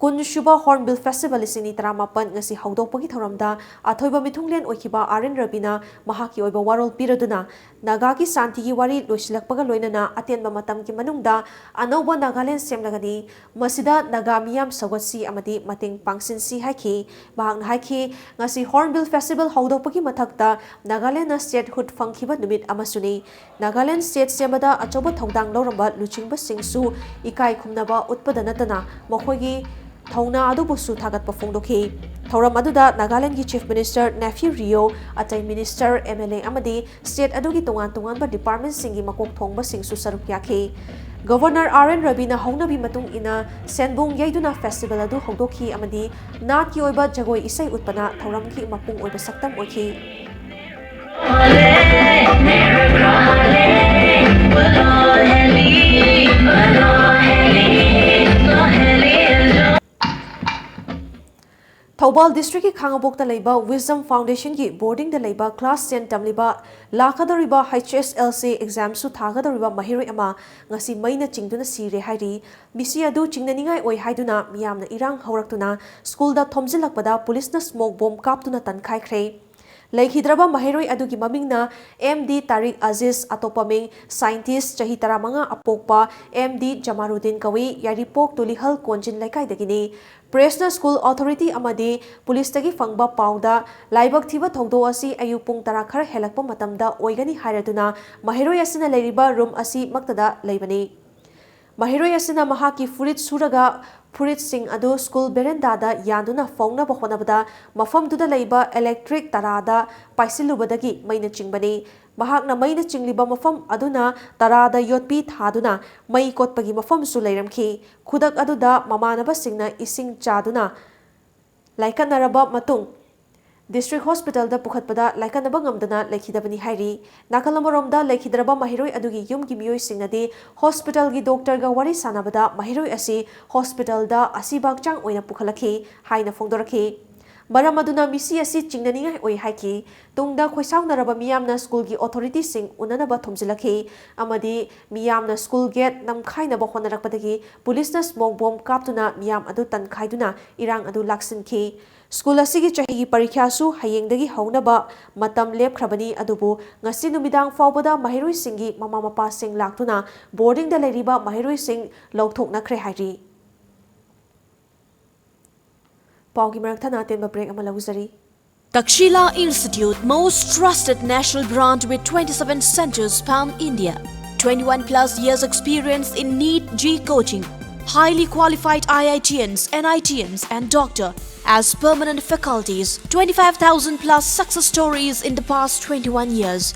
ꯀꯨꯟꯁꯨꯕ Hornbill Festival ꯂꯤꯁꯤꯡ ꯑꯅꯤ ꯇꯔꯥꯃꯥꯄꯟ ꯉꯁꯤ ꯍꯧꯗꯣꯛꯄꯒꯤ ꯊꯧꯔꯝꯗ ꯑꯊꯣꯏꯕ ꯃꯤꯊꯨꯡꯂꯦꯟ ꯑꯣꯏꯈꯤꯕ ꯑꯥꯔ ꯑꯦꯟ ꯔꯕꯤꯅ ꯃꯍꯥꯛꯀꯤ ꯑꯣꯏꯕ ꯋꯥꯔꯣꯜ ꯄꯤꯔꯗꯨꯅ ꯅꯥꯒꯥꯒꯤ ꯁꯥꯟꯇꯤꯒꯤ ꯋꯥꯔꯤ ꯂꯣꯏꯁꯤꯜꯂꯛꯄꯒ ꯂꯣꯏꯅꯅ ꯑꯇꯦꯟꯕ ꯃꯇꯝꯒꯤ ꯃꯅꯨꯡꯗ ꯑꯅꯧꯕ ꯅꯥꯒꯥꯂꯦꯟ ꯁꯦꯝꯂꯒꯅꯤ, ꯃꯁꯤꯗ ꯅꯥꯒꯥ ꯃꯤꯌꯥꯝ ꯁꯧꯒꯠꯁꯤ ꯑꯃꯗꯤ ꯃꯇꯦꯡ ꯄꯥꯡꯁꯤꯟꯁꯤ ꯍꯥꯏꯈꯤ꯫ ꯃꯍꯥꯛꯅ ꯍꯥꯏꯈꯤ, ꯉꯁꯤ Hornbill Festival ꯍꯧꯗꯣꯛꯄꯒꯤ ꯃꯊꯛꯇ ꯅꯥꯒꯥꯂꯦꯟꯅ statehood ꯐꯪꯈꯤꯕ ꯅꯨꯃꯤꯠ ꯑꯃꯁꯨꯅꯤ꯫ ꯅꯥꯒꯥꯂꯦꯟ state ꯁꯦꯝꯕꯗ ꯑꯆꯧꯕ ꯊꯧꯗꯥꯡ ꯂꯧꯔꯝꯕ ꯂꯨꯆꯤꯡꯕꯁꯤꯡꯁꯨ ꯏꯀꯥꯏ ꯈꯨꯝꯅꯕ ꯎꯠꯄꯗ ꯅꯠꯇꯅ ꯃꯈꯣꯏꯒꯤ ꯊꯧꯅꯥ ꯑꯗꯨꯕꯨꯁꯨ ꯊꯥꯒꯠꯄ ꯐꯣꯡꯗꯣꯛꯈꯤ꯫ ꯊꯧꯔꯝ ꯑꯗꯨꯗ ꯅꯥꯒꯥꯂꯦꯟꯒꯤ Chief Minister Neiphiu Rio, ꯑꯇꯩ minister, M L A ꯑꯃꯗꯤ state ꯑꯗꯨꯒꯤ ꯇꯣꯉꯥꯟ ꯇꯣꯉꯥꯟꯕ department ꯁꯤꯡꯒꯤ ꯃꯀꯣꯛ ꯊꯣꯡꯕꯁꯤꯡꯁꯨ ꯁꯔꯨꯛ ꯌꯥꯈꯤ꯫ Governor ꯑꯥꯔ ꯑꯦꯟ ꯔꯕꯤꯅ ꯍꯧꯅꯕꯤ ꯃꯇꯨꯡ ꯏꯟꯅ ꯁꯦꯟꯕꯨꯡ ꯌꯩꯗꯨꯅ festival ꯑꯗꯨ ꯍꯧꯗꯣꯛꯈꯤ ꯑꯃꯗꯤ ꯅꯥꯠꯀꯤ ꯑꯣꯏꯕ ꯖꯒꯣꯏ ꯏꯁꯩ ꯎꯠꯄꯅ ꯊꯧꯔꯝꯒꯤ ꯃꯄꯨꯡ ꯑꯣꯏꯕ ꯁꯛꯇꯝ ꯑꯣꯏꯈꯤ꯫ ꯊꯧꯕꯥꯜ district ꯀꯤ ꯈꯥꯉꯕꯣꯛꯇ ꯂꯩꯕ Wisdom Foundation ꯒꯤ boarding ꯗ ꯂꯩꯕ class ten ꯇꯝꯂꯤꯕ ꯂꯥꯛꯀꯗꯧꯔꯤꯕ H S L C exam ꯁꯨ ꯊꯥꯒꯗꯧꯔꯤꯕ ꯃꯍꯩꯔꯣꯏ ꯑꯃ ꯉꯁꯤ ꯃꯩꯅ ꯆꯤꯡꯗꯨꯅ ꯁꯤꯔꯦ ꯍꯥꯏꯔꯤ꯫ ꯃꯤꯁꯤ ꯑꯗꯨ ꯆꯤꯡꯅꯅꯤꯡꯉꯥꯏ ꯑꯣꯏ ꯍꯥꯏꯗꯨꯅ ꯃꯤꯌꯥꯝꯅ ꯏꯔꯥꯡ ꯍꯧꯔꯛꯇꯨꯅ school ꯗ ꯊꯣꯝꯖꯤꯜꯂꯛꯄꯗ police ꯅ smoke bomb ꯀꯥꯞꯇꯨꯅ ꯇꯟꯈꯥꯏꯈ꯭ꯔꯦ꯫ ꯂꯩꯈꯤꯗ꯭ꯔꯕ ꯃꯍꯩꯔꯣꯏ ꯑꯗꯨꯒꯤ ꯃꯃꯤꯡꯅ M D ꯇꯥꯔꯤꯛ ꯑꯖꯤꯖ, ꯑꯇꯣꯞꯄ ꯃꯤꯡ scientist, ꯆꯍꯤ ꯇꯔꯥꯃꯉꯥ ꯑꯄꯣꯛꯄ M D ꯖꯃꯥꯔꯨꯗꯤꯟ ꯀꯧꯏ, ꯌꯥꯏꯔꯤꯄꯣꯛ ꯇꯨꯂꯤꯍꯜ ꯀꯣꯟꯖꯤꯟ ꯂꯩꯀꯥꯏꯗꯒꯤꯅꯤ꯫ Press ꯅ school authority ꯑꯃꯗꯤ police ꯇꯒꯤ ꯐꯪꯕ ꯄꯥꯎꯗ ꯂꯥꯏꯕꯛ ꯊꯤꯕ ꯊꯧꯗꯣꯛ ꯑꯁꯤ ꯑꯌꯨꯛ ꯄꯨꯡ ꯇꯔꯥ ꯈꯔ ꯍꯦꯜꯂꯛꯄ ꯃꯇꯝꯗ ꯑꯣꯏꯒꯅꯤ ꯍꯥꯏꯔꯗꯨꯅ ꯃꯍꯩꯔꯣꯏ ꯑꯁꯤꯅ ꯂꯩꯔꯤꯕ room ꯑꯁꯤ ꯃꯛꯇꯗ ꯂꯩꯕꯅꯤ꯫ ꯃꯍꯩꯔꯣꯏ ꯑꯁꯤꯅ ꯃꯍꯥꯛꯀꯤ ꯐꯨꯔꯤꯠ ꯁꯨꯔꯒ ꯐꯨꯔꯤꯠꯁꯤꯡ ꯑꯗꯨ school veranda ꯗ ꯌꯥꯟꯗꯨꯅ ꯐꯧꯅꯕ ꯍꯣꯠꯅꯕꯗ ꯃꯐꯝꯗꯨꯗ ꯂꯩꯕ electric ꯇꯔꯥꯗ ꯄꯥꯏꯁꯤꯜꯂꯨꯕꯗꯒꯤ ꯃꯩꯅ ꯆꯤꯡꯕꯅꯤ꯫ ꯃꯍꯥꯛꯅ ꯃꯩꯅ ꯆꯤꯡꯂꯤꯕ ꯃꯐꯝ ꯑꯗꯨꯅ ꯇꯔꯥꯗ ꯌꯣꯠꯄꯤ ꯊꯥꯗꯨꯅ ꯃꯩ ꯀꯣꯠꯄꯒꯤ ꯃꯐꯝꯁꯨ ꯂꯩꯔꯝꯈꯤ꯫ ꯈꯨꯗꯛ ꯑꯗꯨꯗ ꯃꯃꯥꯟꯅꯕꯁꯤꯡꯅ ꯏꯁꯤꯡ ꯆꯥꯗꯨꯅ ꯂꯥꯏꯀꯠꯅꯔꯕ ꯃꯇꯨꯡ district hospital ꯗ ꯄꯨꯈꯠꯄꯗ ꯂꯥꯏꯀꯠꯅꯕ ꯉꯝꯗꯅ ꯂꯩꯈꯤꯗꯕꯅꯤ ꯍꯥꯏꯔꯤ꯫ ꯅꯥꯀꯜ ꯑꯃꯔꯣꯝꯗ, ꯂꯩꯈꯤꯗ꯭ꯔꯕ ꯃꯍꯩꯔꯣꯏ ꯑꯗꯨꯒꯤ ꯌꯨꯝꯒꯤ ꯃꯤꯑꯣꯏꯁꯤꯡꯅꯗꯤ hospital ꯒꯤ doctor ꯒ ꯋꯥꯔꯤ ꯁꯥꯟꯅꯕꯗ ꯃꯍꯩꯔꯣꯏ ꯑꯁꯤ hospital ꯗ ꯑꯁꯤꯕ ꯍꯛꯆꯥꯡ ꯑꯣꯏꯅ ꯄꯨꯈꯠꯂꯛꯈꯤ ꯍꯥꯏꯅ ꯐꯣꯡꯗꯣꯔꯛꯈꯤ꯫ ꯃꯔꯝ ꯑꯗꯨꯅ ꯃꯤꯁꯤ ꯑꯁꯤ ꯆꯤꯡꯅꯅꯤꯡꯉꯥꯏ ꯑꯣꯏ ꯍꯥꯏꯈꯤ꯫ ꯇꯨꯡꯗ ꯈꯣꯏꯁꯥꯎꯅꯔꯕ ꯃꯤꯌꯥꯝꯅ ꯁ꯭ꯀꯨꯜꯒꯤ ꯑꯣꯊꯣꯔꯤꯇꯤꯁꯤꯡ ꯎꯅꯅꯕ ꯊꯨꯝꯖꯤꯜꯂꯛꯈꯤ ꯑꯃꯗꯤ ꯃꯤꯌꯥꯝꯅ ꯁ꯭ꯀꯨꯜ ꯒꯦꯠ ꯅꯝꯈꯥꯏꯅꯕ ꯍꯣꯠꯅꯔꯛꯄꯗꯒꯤ ꯄꯨꯂꯤꯁꯅ ꯁ꯭ꯃꯣꯛ ꯕꯣꯝ ꯀꯥꯞꯇꯨꯅ ꯃꯤꯌꯥꯝ ꯑꯗꯨ ꯇꯟꯈꯥꯏꯗꯨꯅ ꯏꯔꯥꯡ ꯑꯗꯨ ꯂꯥꯛꯁꯤꯟꯈꯤ꯫ ꯁ꯭ꯀꯨꯜ ꯑꯁꯤꯒꯤ ꯆꯍꯤꯒꯤ ꯄꯔꯤꯈ꯭ꯌꯥꯁꯨ ꯍꯌꯦꯡꯗꯒꯤ ꯍꯧꯅꯕ ꯃꯇꯝ ꯂꯦꯞꯈ꯭ꯔꯕꯅꯤ, ꯑꯗꯨꯕꯨ ꯉꯁꯤ ꯅꯨꯃꯤꯗꯥꯡ ꯐꯥꯎꯕꯗ ꯃꯍꯩꯔꯣꯏꯁꯤꯡꯒꯤ ꯃꯃꯥ ꯃꯄꯥꯁꯤꯡ ꯂꯥꯛꯇꯨꯅ ꯕꯣꯔꯗꯤꯡꯗ ꯂꯩꯔꯤꯕ ꯃꯍꯩꯔꯣꯏꯁꯤꯡ ꯂꯧꯊꯣꯛꯅꯈ꯭ꯔꯦ ꯍꯥꯏꯔꯤ꯫ ꯄꯥꯎꯒꯤ ꯃꯔꯛ ꯊꯠꯅ ꯑꯇꯦꯟꯕ ꯕ꯭ꯔꯦꯛ ꯑꯃ ꯂꯧꯖꯔꯤ꯫ Takshila Institute, most trusted national brand with twenty-seven centers pan India. Twenty-one plus years experience in NEET G coaching. Highly qualified I I T Ns, N I T Ns, and doctor as permanent faculties. Twenty-five thousand plus success stories in the past twenty-one years.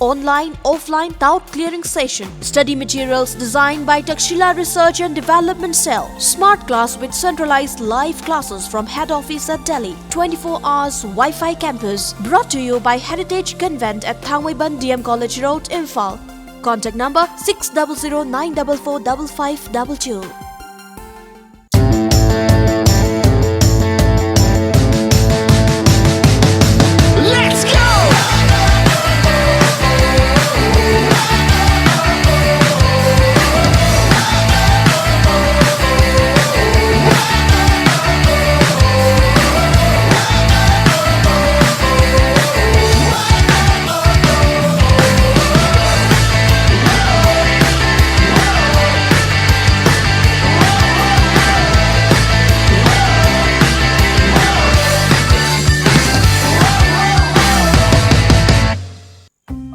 Online, offline, doubt clearing session. Study materials designed by Takshila Research and Development Cell. Smart class with centralized live classes from head office at Delhi. Twenty-four hours Wi-Fi campus. Brought to you by Heritage Convent at Thangmeiban D M College Road, Imphal. Contact number six double zero nine double four double five double two.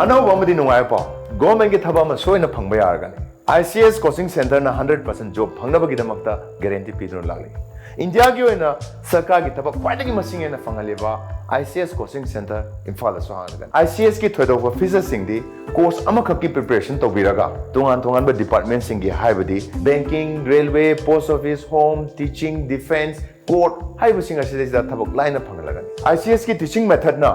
ꯑꯅꯧꯕ ꯑꯃꯗꯤ ꯅꯨꯡꯉꯥꯏꯕ ꯄꯥꯎ, ꯒꯣꯔꯃꯦꯟꯒꯤ ꯊꯕꯛ ꯑꯃ ꯁꯣꯏꯅ ꯐꯪꯕ ꯌꯥꯔꯒꯅꯤ꯫ I C S coaching ꯁꯦꯟꯇꯔꯅ ꯍꯟꯗ꯭ꯔꯦꯠ ꯄꯥꯔꯁꯦꯟ ꯖꯣꯕ ꯐꯪꯅꯕꯒꯤꯗꯃꯛꯇ ꯒꯦꯔꯦꯟꯇꯤ ꯄꯤꯗꯨꯅ ꯂꯥꯛꯂꯤ꯫ ꯏꯟꯗꯤꯌꯥꯒꯤ ꯑꯣꯏꯅ ꯁꯔꯀꯥꯔꯒꯤ ꯊꯕꯛ ꯈ꯭ꯋꯥꯏꯗꯒꯤ ꯃꯁꯤꯡ ꯍꯦꯟꯅ ꯐꯪꯍꯜꯂꯤꯕ I C S coaching centre ꯏꯝꯐꯥꯜꯗꯁꯨ ꯍꯥꯡꯂꯒꯅꯤ꯫ I C ꯑꯦꯁꯀꯤ ꯊꯣꯏꯗꯣꯛꯄ ꯐꯤꯆꯔꯁꯤꯡꯗꯤ ꯀꯣꯔꯁ ꯑꯃꯈꯛꯀꯤ ꯄ꯭ꯔꯤꯄꯦꯔꯦꯁꯟ ꯇꯧꯕꯤꯔꯒ ꯇꯣꯉꯥꯟ ꯇꯣꯉꯥꯟꯕ ꯗꯤꯄꯥꯔꯠꯃꯦꯟꯁꯤꯡꯒꯤ, ꯍꯥꯏꯕꯗꯤ banking, railway, post office, home, teaching, defence, court ꯍꯥꯏꯔꯤꯕꯁꯤꯡ ꯑꯁꯤꯗꯩꯁꯤꯗ ꯊꯕꯛ ꯂꯥꯏꯅ ꯐꯪꯍꯜꯂꯒꯅꯤ꯫ ꯑꯥꯏ ꯁꯤ ꯑꯦꯁꯀꯤ ꯇꯤꯆꯤꯡ ꯃꯦꯊꯠꯅ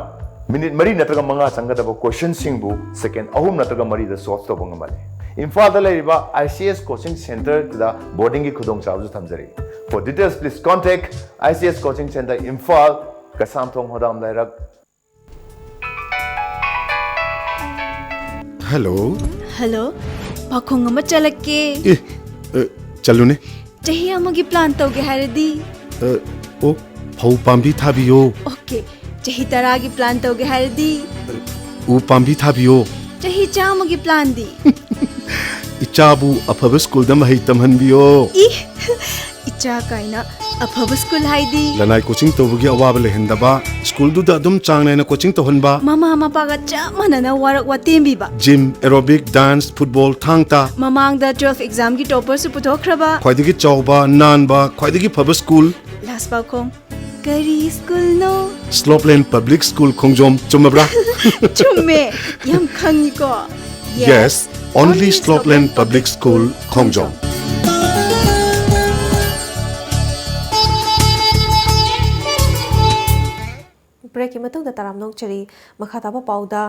ꯃꯤꯅꯤꯠ ꯃꯔꯤ ꯅꯠꯇ꯭ꯔꯒ ꯃꯉꯥ ꯆꯪꯒꯗꯕ ꯀꯣꯏꯁꯟꯁꯤꯡꯕꯨ ꯁꯦꯀꯦꯟ ꯑꯍꯨꯝ ꯅꯠꯇ꯭ꯔꯒ ꯃꯔꯤꯗ ꯁꯣꯜꯚ ꯇꯧꯕ ꯉꯝꯍꯜꯂꯤ꯫ ꯏꯝꯐꯥꯜꯗ ꯂꯩꯔꯤꯕ ꯑꯥꯏ ꯁꯤ ꯑꯦꯁ ꯀꯣꯆꯤꯡ ꯁꯦꯟꯇꯔꯗ ꯕꯣꯔꯗꯤꯡꯒꯤ ꯈꯨꯗꯣꯡꯆꯥꯕꯁꯨ ꯊꯝꯖꯔꯤ꯫ For details, please contact I C S Coaching Center, Imphal, ꯀꯁꯥꯝꯊꯣꯡ ꯍꯣꯗꯥꯝ ꯂꯩꯔꯛ꯫ ꯍꯦꯜꯂꯣ꯫ ꯍꯜꯂꯣ꯫ ꯄꯥꯈꯣꯡ ꯑꯃ ꯆꯠꯂꯛꯀꯦ꯫ ꯑꯦ ꯑ, ꯆꯠꯂꯨꯅꯦ꯫ ꯆꯍꯤ ꯑꯃꯒꯤ ꯄ꯭ꯂꯥꯟ ꯇꯧꯒꯦ ꯍꯥꯏꯔꯗꯤ? ꯑ, ꯑꯣ, ꯐꯧ ꯄꯥꯝꯕꯤ ꯊꯥꯕꯤꯌꯣ꯫ ꯑꯣꯀꯦ꯫ ꯆꯍꯤ ꯇꯔꯥꯒꯤ ꯄ꯭ꯂꯥꯟ ꯇꯧꯒꯦ ꯍꯥꯏꯔꯗꯤ? ꯎ ꯄꯥꯝꯕꯤ ꯊꯥꯕꯤꯌꯣ꯫ ꯆꯍꯤ ꯆꯥꯝꯃꯒꯤ ꯄ꯭ꯂꯥꯟꯗꯤ? ꯏꯆꯥꯕꯨ ꯑꯐꯕ ꯁ꯭ꯀꯨꯜꯗ ꯃꯍꯩ ꯇꯝꯍꯟꯕꯤꯌꯣ꯫ ꯏ, ꯏꯆꯥ ꯀꯥꯏꯅ꯫ ꯑꯐꯕ ꯁ꯭ꯀꯨꯜ ꯍꯥꯏꯗꯤ? ꯂꯅꯥꯏ ꯀꯣꯆꯤꯡ ꯇꯧꯕꯒꯤ ꯑꯋꯥꯕ ꯂꯩꯍꯟꯗꯕ, ꯁ꯭ꯀꯨꯜꯗꯨꯗ ꯑꯗꯨꯝ ꯆꯥꯡ ꯅꯥꯏꯅ ꯀꯣꯆꯤꯡ ꯇꯧꯍꯟꯕ꯫ ꯃꯃꯥ ꯃꯄꯥꯒ ꯆꯞ ꯃꯥꯟꯅꯅ ꯋꯥꯔꯛ ꯋꯥꯇꯦꯝꯕꯤꯕ꯫ ꯖꯤꯝ, ꯑꯦꯔꯣꯕꯤꯛ, ꯗꯥꯟꯁ, ꯐꯨꯠꯕꯣꯜ, ꯊꯥꯡ ꯇꯥ꯫ ꯃꯃꯥꯡꯗ ꯇꯨꯋꯦꯜꯐ ꯑꯦꯛꯖꯥꯝꯒꯤ ꯇꯣꯄꯔꯁꯨ ꯄꯨꯊꯣꯛꯈ꯭ꯔꯕ꯫ ꯈ꯭ꯋꯥꯏꯗꯒꯤ ꯆꯥꯎꯕ, ꯅꯥꯟꯕ, ꯈ꯭ꯋꯥꯏꯗꯒꯤ ꯐꯕ ꯁ꯭ꯀꯨꯜ꯫ ꯂꯥꯁ ꯄꯥꯎꯈꯣꯡ꯫ ꯀꯔꯤ ꯁ꯭ꯀꯨꯜꯅꯣ? ꯁ꯭ꯂꯣꯞꯂꯦꯟ ꯄꯕ꯭ꯂꯤꯛ ꯁ꯭ꯀꯨꯜ ꯈꯣꯡꯖꯣꯝ, ꯆꯨꯝꯃꯕ꯭ꯔꯥ? ꯆꯨꯝꯃꯦ꯫ ꯌꯥꯝ ꯈꯪꯉꯤꯀꯣ꯫ Yes, only Slopeland Public School, ꯈꯣꯡꯖꯣꯝ꯫ ꯕ꯭ꯔꯦꯛꯀꯤ ꯃꯇꯨꯡꯗ ꯇꯔꯥꯝꯅ ꯑꯣꯛꯆꯔꯤ꯫ ꯃꯈꯥ ꯇꯥꯕ ꯄꯥꯎꯗ,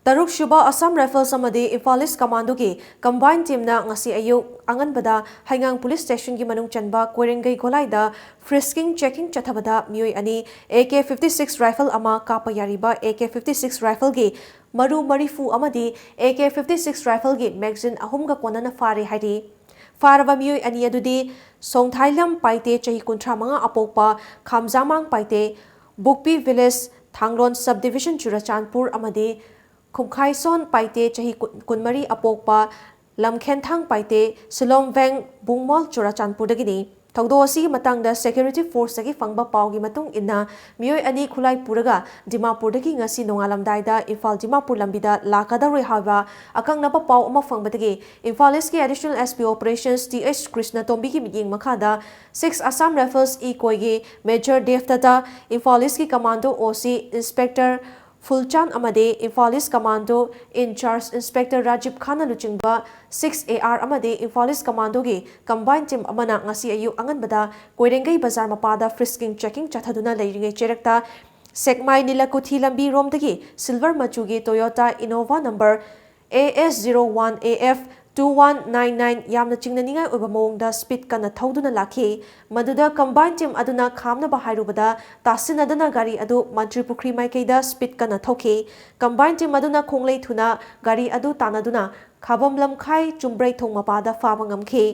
ꯇꯔꯨꯛ ꯁꯨꯕ ꯑꯁꯥꯝ ꯔꯥꯏꯐꯜꯁ ꯑꯃꯗꯤ ꯏꯝꯐꯥꯜ ꯏꯁ ꯀꯃꯥꯟꯗꯣꯒꯤ ꯀꯝꯕꯥꯏꯟ ꯇꯤꯝꯅ ꯉꯁꯤ ꯑꯌꯨꯛ ꯑꯉꯟꯕꯗ ꯍꯩꯉꯥꯡ ꯄꯨꯂꯤꯁ ꯁ꯭ꯇꯦꯁꯟꯒꯤ ꯃꯅꯨꯡ ꯆꯟꯕ ꯀꯣꯏꯔꯦꯡꯒꯩ ꯒꯣꯂꯥꯏꯗ ꯐ꯭ꯔꯤꯁꯀꯤꯡ ꯆꯦꯀꯤꯡ ꯆꯠꯊꯕꯗ ꯃꯤꯑꯣꯏ ꯑꯅꯤ, ꯑꯦ ꯀꯦ ꯐꯤꯐꯇꯤ ꯁꯤꯛꯁ ꯔꯥꯏꯐꯜ ꯑꯃ, ꯀꯥꯞꯄ ꯌꯥꯔꯤꯕ ꯑꯦ ꯀꯦ ꯐꯤꯐꯇꯤ ꯁꯤꯛꯁ ꯔꯥꯏꯐꯜꯒꯤ ꯃꯔꯨ ꯃꯔꯤꯐꯨ ꯑꯃꯗꯤ ꯑꯦ ꯀꯦ ꯐꯤꯐꯇꯤ ꯁꯤꯛꯁ ꯔꯥꯏꯐꯜꯒꯤ ꯃꯦꯒꯖꯤꯟ ꯑꯍꯨꯝꯒ ꯀꯣꯟꯅꯅ ꯐꯥꯔꯦ ꯍꯥꯏꯔꯤ꯫ ꯐꯥꯔꯕ ꯃꯤꯑꯣꯏ ꯑꯅꯤ ꯑꯗꯨꯗꯤ ꯁꯣꯡꯊꯥꯏꯂꯝ ꯄꯥꯏꯇꯦ, ꯆꯍꯤ ꯀꯨꯟꯊ꯭ꯔꯥ ꯃꯉꯥ ꯑꯄꯣꯛꯄ, ꯈꯥꯝꯖꯥꯃꯥꯡ ꯄꯥꯏꯇꯦ, ꯕꯨꯛꯄꯤ ꯚꯤꯂꯦꯖ, ꯊꯥꯡꯂꯣꯟ ꯁꯕ ꯗꯤꯚꯤꯖꯟ, ꯆꯨꯔꯆꯥꯟꯄꯨꯔ, ꯑꯃꯗꯤ ꯈꯨꯝꯈꯥꯏꯁꯣꯟ ꯄꯥꯏꯇꯦ, ꯆꯍꯤ ꯀꯨꯟ-, ꯀꯨꯟꯃꯔꯤ ꯑꯄꯣꯛꯄ, ꯂꯝꯈꯦꯟꯊꯥꯡ ꯄꯥꯏꯇꯦ, ꯁꯤꯂꯣꯝꯕꯦꯡ, ꯕꯨꯡꯃꯣꯜ, ꯆꯨꯔꯆꯥꯟꯄꯨꯔꯗꯒꯤꯅꯤ꯫ ꯊꯧꯗꯣꯛ ꯑꯁꯤꯒꯤ ꯃꯇꯥꯡꯗ ꯁꯦꯀ꯭ꯌꯨꯔꯤꯇꯤ ꯐꯣꯔꯁꯇꯒꯤ ꯐꯪꯕ ꯄꯥꯎꯒꯤ ꯃꯇꯨꯡ ꯏꯟꯅ, ꯃꯤꯑꯣꯏ ꯑꯅꯤ ꯈꯨꯠꯂꯥꯏ ꯄꯨꯔꯒ ꯗꯤꯃꯥꯄꯨꯔꯗꯒꯤ ꯉꯁꯤ ꯅꯣꯡꯉꯥꯜꯂꯝꯗꯥꯏꯗ ꯏꯝꯐꯥꯜ ꯗꯤꯃꯥꯄꯨꯔ ꯂꯝꯕꯤꯗ ꯂꯥꯛꯀꯗꯧꯔꯦ ꯍꯥꯏꯕ ꯑꯀꯛꯅꯕ ꯄꯥꯎ ꯑꯃ ꯐꯪꯕꯗꯒꯤ ꯏꯝꯐꯥꯜ ꯏꯁꯀꯤ additional S P operations T H ꯀ꯭ꯔꯤꯁꯅꯇꯣꯝꯕꯤꯒꯤ ꯃꯤꯠꯌꯦꯡ ꯃꯈꯥꯗ ꯁꯤꯛꯁ ꯑꯁꯥꯝ ꯔꯥꯏꯐꯜꯁ ꯏ ꯀꯣꯏꯒꯤ ꯃꯦꯖꯔ ꯗꯦꯕꯗꯠꯇ, ꯏꯝꯐꯥꯜ ꯏꯁꯀꯤ commando O C inspector Phulchan ꯑꯃꯗꯤ Imphal east commando incharge inspector Rajib ꯈꯥꯟꯅ ꯂꯨꯆꯤꯡꯕ ꯁꯤꯛꯁ ꯑꯦ ꯑꯥꯔ ꯑꯃꯗꯤ ꯏꯝꯐꯥꯜ ꯏꯁ ꯀꯃꯥꯟꯗꯣꯒꯤ ꯀꯝꯕꯥꯏꯟ ꯇꯤꯝ ꯑꯃꯅ ꯉꯁꯤ ꯑꯌꯨꯛ ꯑꯉꯟꯕꯗ ꯀꯣꯏꯔꯦꯡꯒꯩ ꯕꯖꯥꯔ ꯃꯄꯥꯗ ꯐ꯭ꯔꯤꯁꯀꯤꯡ ꯆꯦꯀꯤꯡ ꯆꯠꯊꯗꯨꯅ ꯂꯩꯔꯤꯉꯩ ꯆꯦꯔꯛꯇ ꯁꯦꯛꯃꯥꯏ ꯅꯤꯂꯀꯨꯊꯤ ꯂꯝꯕꯤꯔꯣꯝꯗꯒꯤ ꯁꯤꯜꯚꯔ ꯃꯆꯨꯒꯤ Toyota Innova number A S zero one A F two one nine nine ꯌꯥꯝꯅ ꯆꯤꯡꯅꯅꯤꯡꯉꯥꯏ ꯑꯣꯏꯕ ꯃꯑꯣꯡꯗ ꯁ꯭ꯄꯤꯗ ꯀꯟꯅ ꯊꯧꯗꯨꯅ ꯂꯥꯛꯈꯤ꯫ ꯃꯗꯨꯗ ꯀꯝꯕꯥꯏꯟ ꯇꯤꯝ ꯑꯗꯨꯅ ꯈꯥꯝꯅꯕ ꯍꯥꯏꯔꯨꯕꯗ ꯇꯥꯁꯤꯟꯅꯗꯅ ꯒꯥꯔꯤ ꯑꯗꯨ ꯃꯟꯇ꯭ꯔꯤ ꯄꯨꯈ꯭ꯔꯤ ꯃꯥꯏꯀꯩꯗ ꯁ꯭ꯄꯤꯗ ꯀꯟꯅ ꯊꯧꯈꯤ꯫ ꯀꯝꯕꯥꯏꯟ ꯇꯤꯝ ꯑꯗꯨꯅ ꯈꯣꯡꯂꯩ ꯊꯨꯅ ꯒꯥꯔꯤ ꯑꯗꯨ ꯇꯥꯟꯅꯗꯨꯅ ꯈꯥꯕꯝ ꯂꯝꯈꯥꯏ ꯆꯨꯝꯕ꯭ꯔꯩꯊꯣꯡ ꯃꯄꯥꯗ ꯐꯥꯕ ꯉꯝꯈꯤ꯫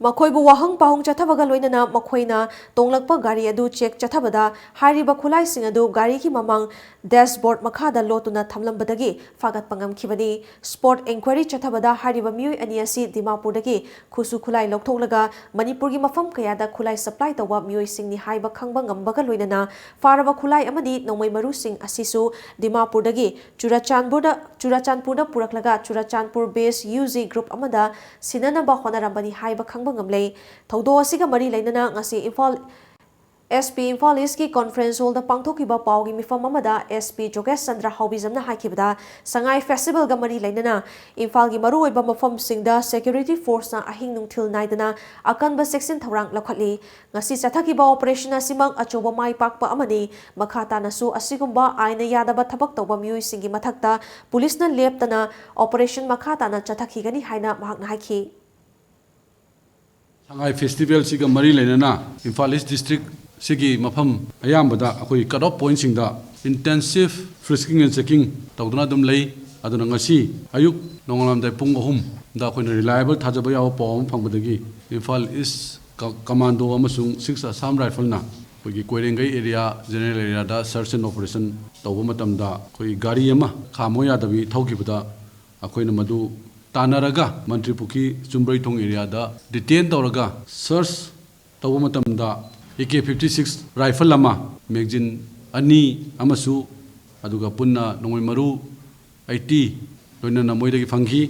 ꯃꯈꯣꯏꯕꯨ ꯋꯥꯍꯪ ꯄꯥꯎꯍꯪ ꯆꯠꯊꯕꯒ ꯂꯣꯏꯅꯅ ꯃꯈꯣꯏꯅ ꯇꯣꯡꯂꯛꯄ ꯒꯥꯔꯤ ꯑꯗꯨ ꯆꯦꯛ ꯆꯠꯊꯕꯗ ꯍꯥꯏꯔꯤꯕ ꯈꯨꯠꯂꯥꯏꯁꯤꯡ ꯑꯗꯨ ꯒꯥꯔꯤꯒꯤ ꯃꯃꯥꯡ ꯗꯦꯁꯕꯣꯔꯗ ꯃꯈꯥꯗ ꯂꯣꯠꯇꯨꯅ ꯊꯝꯂꯝꯕꯗꯒꯤ ꯐꯥꯒꯠꯄ ꯉꯝꯈꯤꯕꯅꯤ꯫ ꯁ꯭ꯄꯣꯠ ꯏꯟꯀ꯭ꯋꯥꯏꯔꯤ ꯆꯠꯊꯕꯗ ꯍꯥꯏꯔꯤꯕ ꯃꯤꯑꯣꯏ ꯑꯅꯤ ꯑꯁꯤ ꯗꯤꯃꯥꯄꯨꯔꯗꯒꯤ ꯈꯨꯠꯁꯨ ꯈꯨꯠꯂꯥꯏ ꯂꯧꯊꯣꯛꯂꯒ ꯃꯅꯤꯄꯨꯔꯒꯤ ꯃꯐꯝ ꯀꯌꯥꯗ ꯈꯨꯠꯂꯥꯏ ꯁꯄ꯭ꯂꯥꯏ ꯇꯧꯕ ꯃꯤꯑꯣꯏꯁꯤꯡꯅꯤ ꯍꯥꯏꯕ ꯈꯪꯕ ꯉꯝꯕꯒ ꯂꯣꯏꯅꯅ ꯐꯥꯔꯕ ꯈꯨꯠꯂꯥꯏ ꯑꯃꯗꯤ ꯅꯣꯡꯃꯩ ꯃꯔꯨꯁꯤꯡ ꯑꯁꯤꯁꯨ ꯗꯤꯃꯥꯄꯨꯔꯗꯒꯤ ꯆꯨꯔꯆꯥꯟꯄꯨꯔꯗ, ꯆꯨꯔꯆꯥꯟꯄꯨꯔꯗ ꯄꯨꯔꯛꯂꯒ ꯆꯨꯔꯆꯥꯟꯄꯨꯔ ꯕꯦꯁ ꯌꯨ ꯖꯤ ꯒ꯭ꯔꯨꯞ ꯑꯃꯗ ꯁꯤꯟꯅꯅꯕ ꯍꯣꯠꯅꯔꯝꯕꯅꯤ ꯍꯥꯏꯕ ꯈꯪꯕ ꯉꯝꯂꯦ꯫ ꯊꯧꯗꯣꯛ ꯑꯁꯤꯒ ꯃꯔꯤ ꯂꯩꯅꯅ ꯉꯁꯤ ꯏꯝꯐꯥꯜ ꯑꯦꯁ ꯄꯤ ꯏꯝꯐꯥꯜ ꯏꯁꯀꯤ ꯀꯣꯟꯐ꯭ꯔꯦꯟꯁ ꯍꯣꯜꯗ ꯄꯥꯡꯊꯣꯛꯈꯤꯕ ꯄꯥꯎꯒꯤ ꯃꯤꯐꯝ ꯑꯃꯗ ꯑꯦꯁ ꯄꯤ ꯖꯣꯒꯦꯁ ꯆꯟꯗ꯭ꯔ ꯍꯥꯎꯕꯤꯖꯝꯅ ꯍꯥꯏꯈꯤꯕꯗ, ꯁꯉꯥꯏ ꯐꯦꯁꯇꯤꯚꯦꯜꯒ ꯃꯔꯤ ꯂꯩꯅꯅ ꯏꯝꯐꯥꯜꯒꯤ ꯃꯔꯨꯑꯣꯏꯕ ꯃꯐꯝꯁꯤꯡꯗ ꯁꯦꯀ꯭ꯌꯨꯔꯤꯇꯤ ꯐꯣꯔꯁꯅ ꯑꯍꯤꯡ ꯅꯨꯡꯊꯤꯜ ꯅꯥꯏꯗꯅ ꯑꯀꯟꯕ ꯆꯦꯛꯁꯤꯟ ꯊꯧꯔꯥꯡ ꯂꯧꯈꯠꯂꯤ꯫ ꯉꯁꯤ ꯆꯠꯊꯈꯤꯕ ꯑꯣꯄꯔꯦꯁꯟ ꯑꯁꯤꯃꯛ ꯑꯆꯧꯕ ꯃꯥꯏ ꯄꯥꯛꯄ ꯑꯃꯅꯤ꯫ ꯃꯈꯥ ꯇꯥꯅꯁꯨ ꯑꯁꯤꯒꯨꯝꯕ ꯑꯥꯏꯟꯅ ꯌꯥꯗꯕ ꯊꯕꯛ ꯇꯧꯕ ꯃꯤꯑꯣꯏꯁꯤꯡꯒꯤ ꯃꯊꯛꯇ ꯄꯨꯂꯤꯁꯅ ꯂꯦꯞꯇꯅ ꯑꯣꯄꯔꯦꯁꯟ ꯃꯈꯥ ꯇꯥꯅ ꯆꯠꯊꯈꯤꯒꯅꯤ ꯍꯥꯏꯅ ꯃꯍꯥꯛꯅ ꯍꯥꯏꯈꯤ꯫ ꯁꯉꯥꯏ ꯐꯦꯁꯇꯤꯚꯦꯜꯁꯤꯒ ꯃꯔꯤ ꯂꯩꯅꯅ ꯏꯝꯐꯥꯜ ꯏꯁ ꯗꯤꯁꯇ꯭ꯔꯤꯛꯁꯤꯒꯤ ꯃꯐꯝ ꯑꯌꯥꯝꯕꯗ ꯑꯩꯈꯣꯏ ꯀꯠ ꯑꯣꯐ ꯄꯣꯏꯟꯠꯁꯤꯡꯗ ꯏꯟꯇꯦꯟꯁꯤꯚ ꯐ꯭ꯔꯤꯁꯀꯤꯡ ꯑꯦꯟ ꯆꯦꯀꯤꯡ ꯇꯧꯗꯨꯅ ꯑꯗꯨꯝ ꯂꯩ꯫ ꯑꯗꯨꯅ ꯉꯁꯤ ꯑꯌꯨꯛ ꯅꯣꯡꯉꯥꯜꯂꯝꯗꯥꯏ ꯄꯨꯡ ꯑꯍꯨꯝꯗ ꯑꯩꯈꯣꯏꯅ ꯔꯤꯂꯥꯏꯕꯜ ꯊꯥꯖꯕ ꯌꯥꯕ ꯄꯥꯎ ꯑꯃ ꯐꯪꯕꯗꯒꯤ ꯏꯝꯐꯥꯜ ꯏꯁ ꯀ-, ꯀꯃꯥꯟꯗꯣ ꯑꯃꯁꯨꯡ ꯁꯤꯛꯁ ꯑꯁꯥꯝ ꯔꯥꯏꯐꯜꯅ ꯑꯩꯈꯣꯏꯒꯤ ꯀꯣꯏꯔꯦꯡꯒꯩ ꯑꯦꯔꯤꯌꯥ, ꯖꯦꯅꯔꯦꯜ ꯑꯦꯔꯤꯌꯥꯗ ꯁꯔꯆ ꯑꯦꯟ ꯑꯣꯄꯔꯦꯁꯟ ꯇꯧꯕ ꯃꯇꯝꯗ ꯑꯩꯈꯣꯏꯒꯤ ꯒꯥꯔꯤ ꯑꯃ ꯈꯥꯝꯃꯣ ꯌꯥꯗꯕꯤ ꯊꯧꯈꯤꯕꯗ ꯑꯩꯈꯣꯏꯅ ꯃꯗꯨ ꯇꯥꯟꯅꯔꯒ ꯃꯟꯇ꯭ꯔꯤ ꯄꯨꯈ꯭ꯔꯤ ꯆꯨꯝꯕ꯭ꯔꯩꯊꯣꯡ ꯑꯦꯔꯤꯌꯥꯗ ꯗꯤꯇꯦꯟ ꯇꯧꯔꯒ ꯁꯔꯆ ꯇꯧꯕ ꯃꯇꯝꯗ ꯑꯦ ꯀꯦ ꯐꯤꯐꯇꯤ ꯁꯤꯛꯁ ꯔꯥꯏꯐꯜ ꯑꯃ, ꯃꯦꯒꯖꯤꯟ ꯑꯅꯤ ꯑꯃꯁꯨ ꯑꯗꯨꯒ ꯄꯨꯟꯅ ꯅꯣꯡꯃꯩ ꯃꯔꯨ ꯑꯩꯠꯇꯤ ꯂꯣꯏꯅꯅ ꯃꯣꯏꯗꯒꯤ ꯐꯪꯈꯤ꯫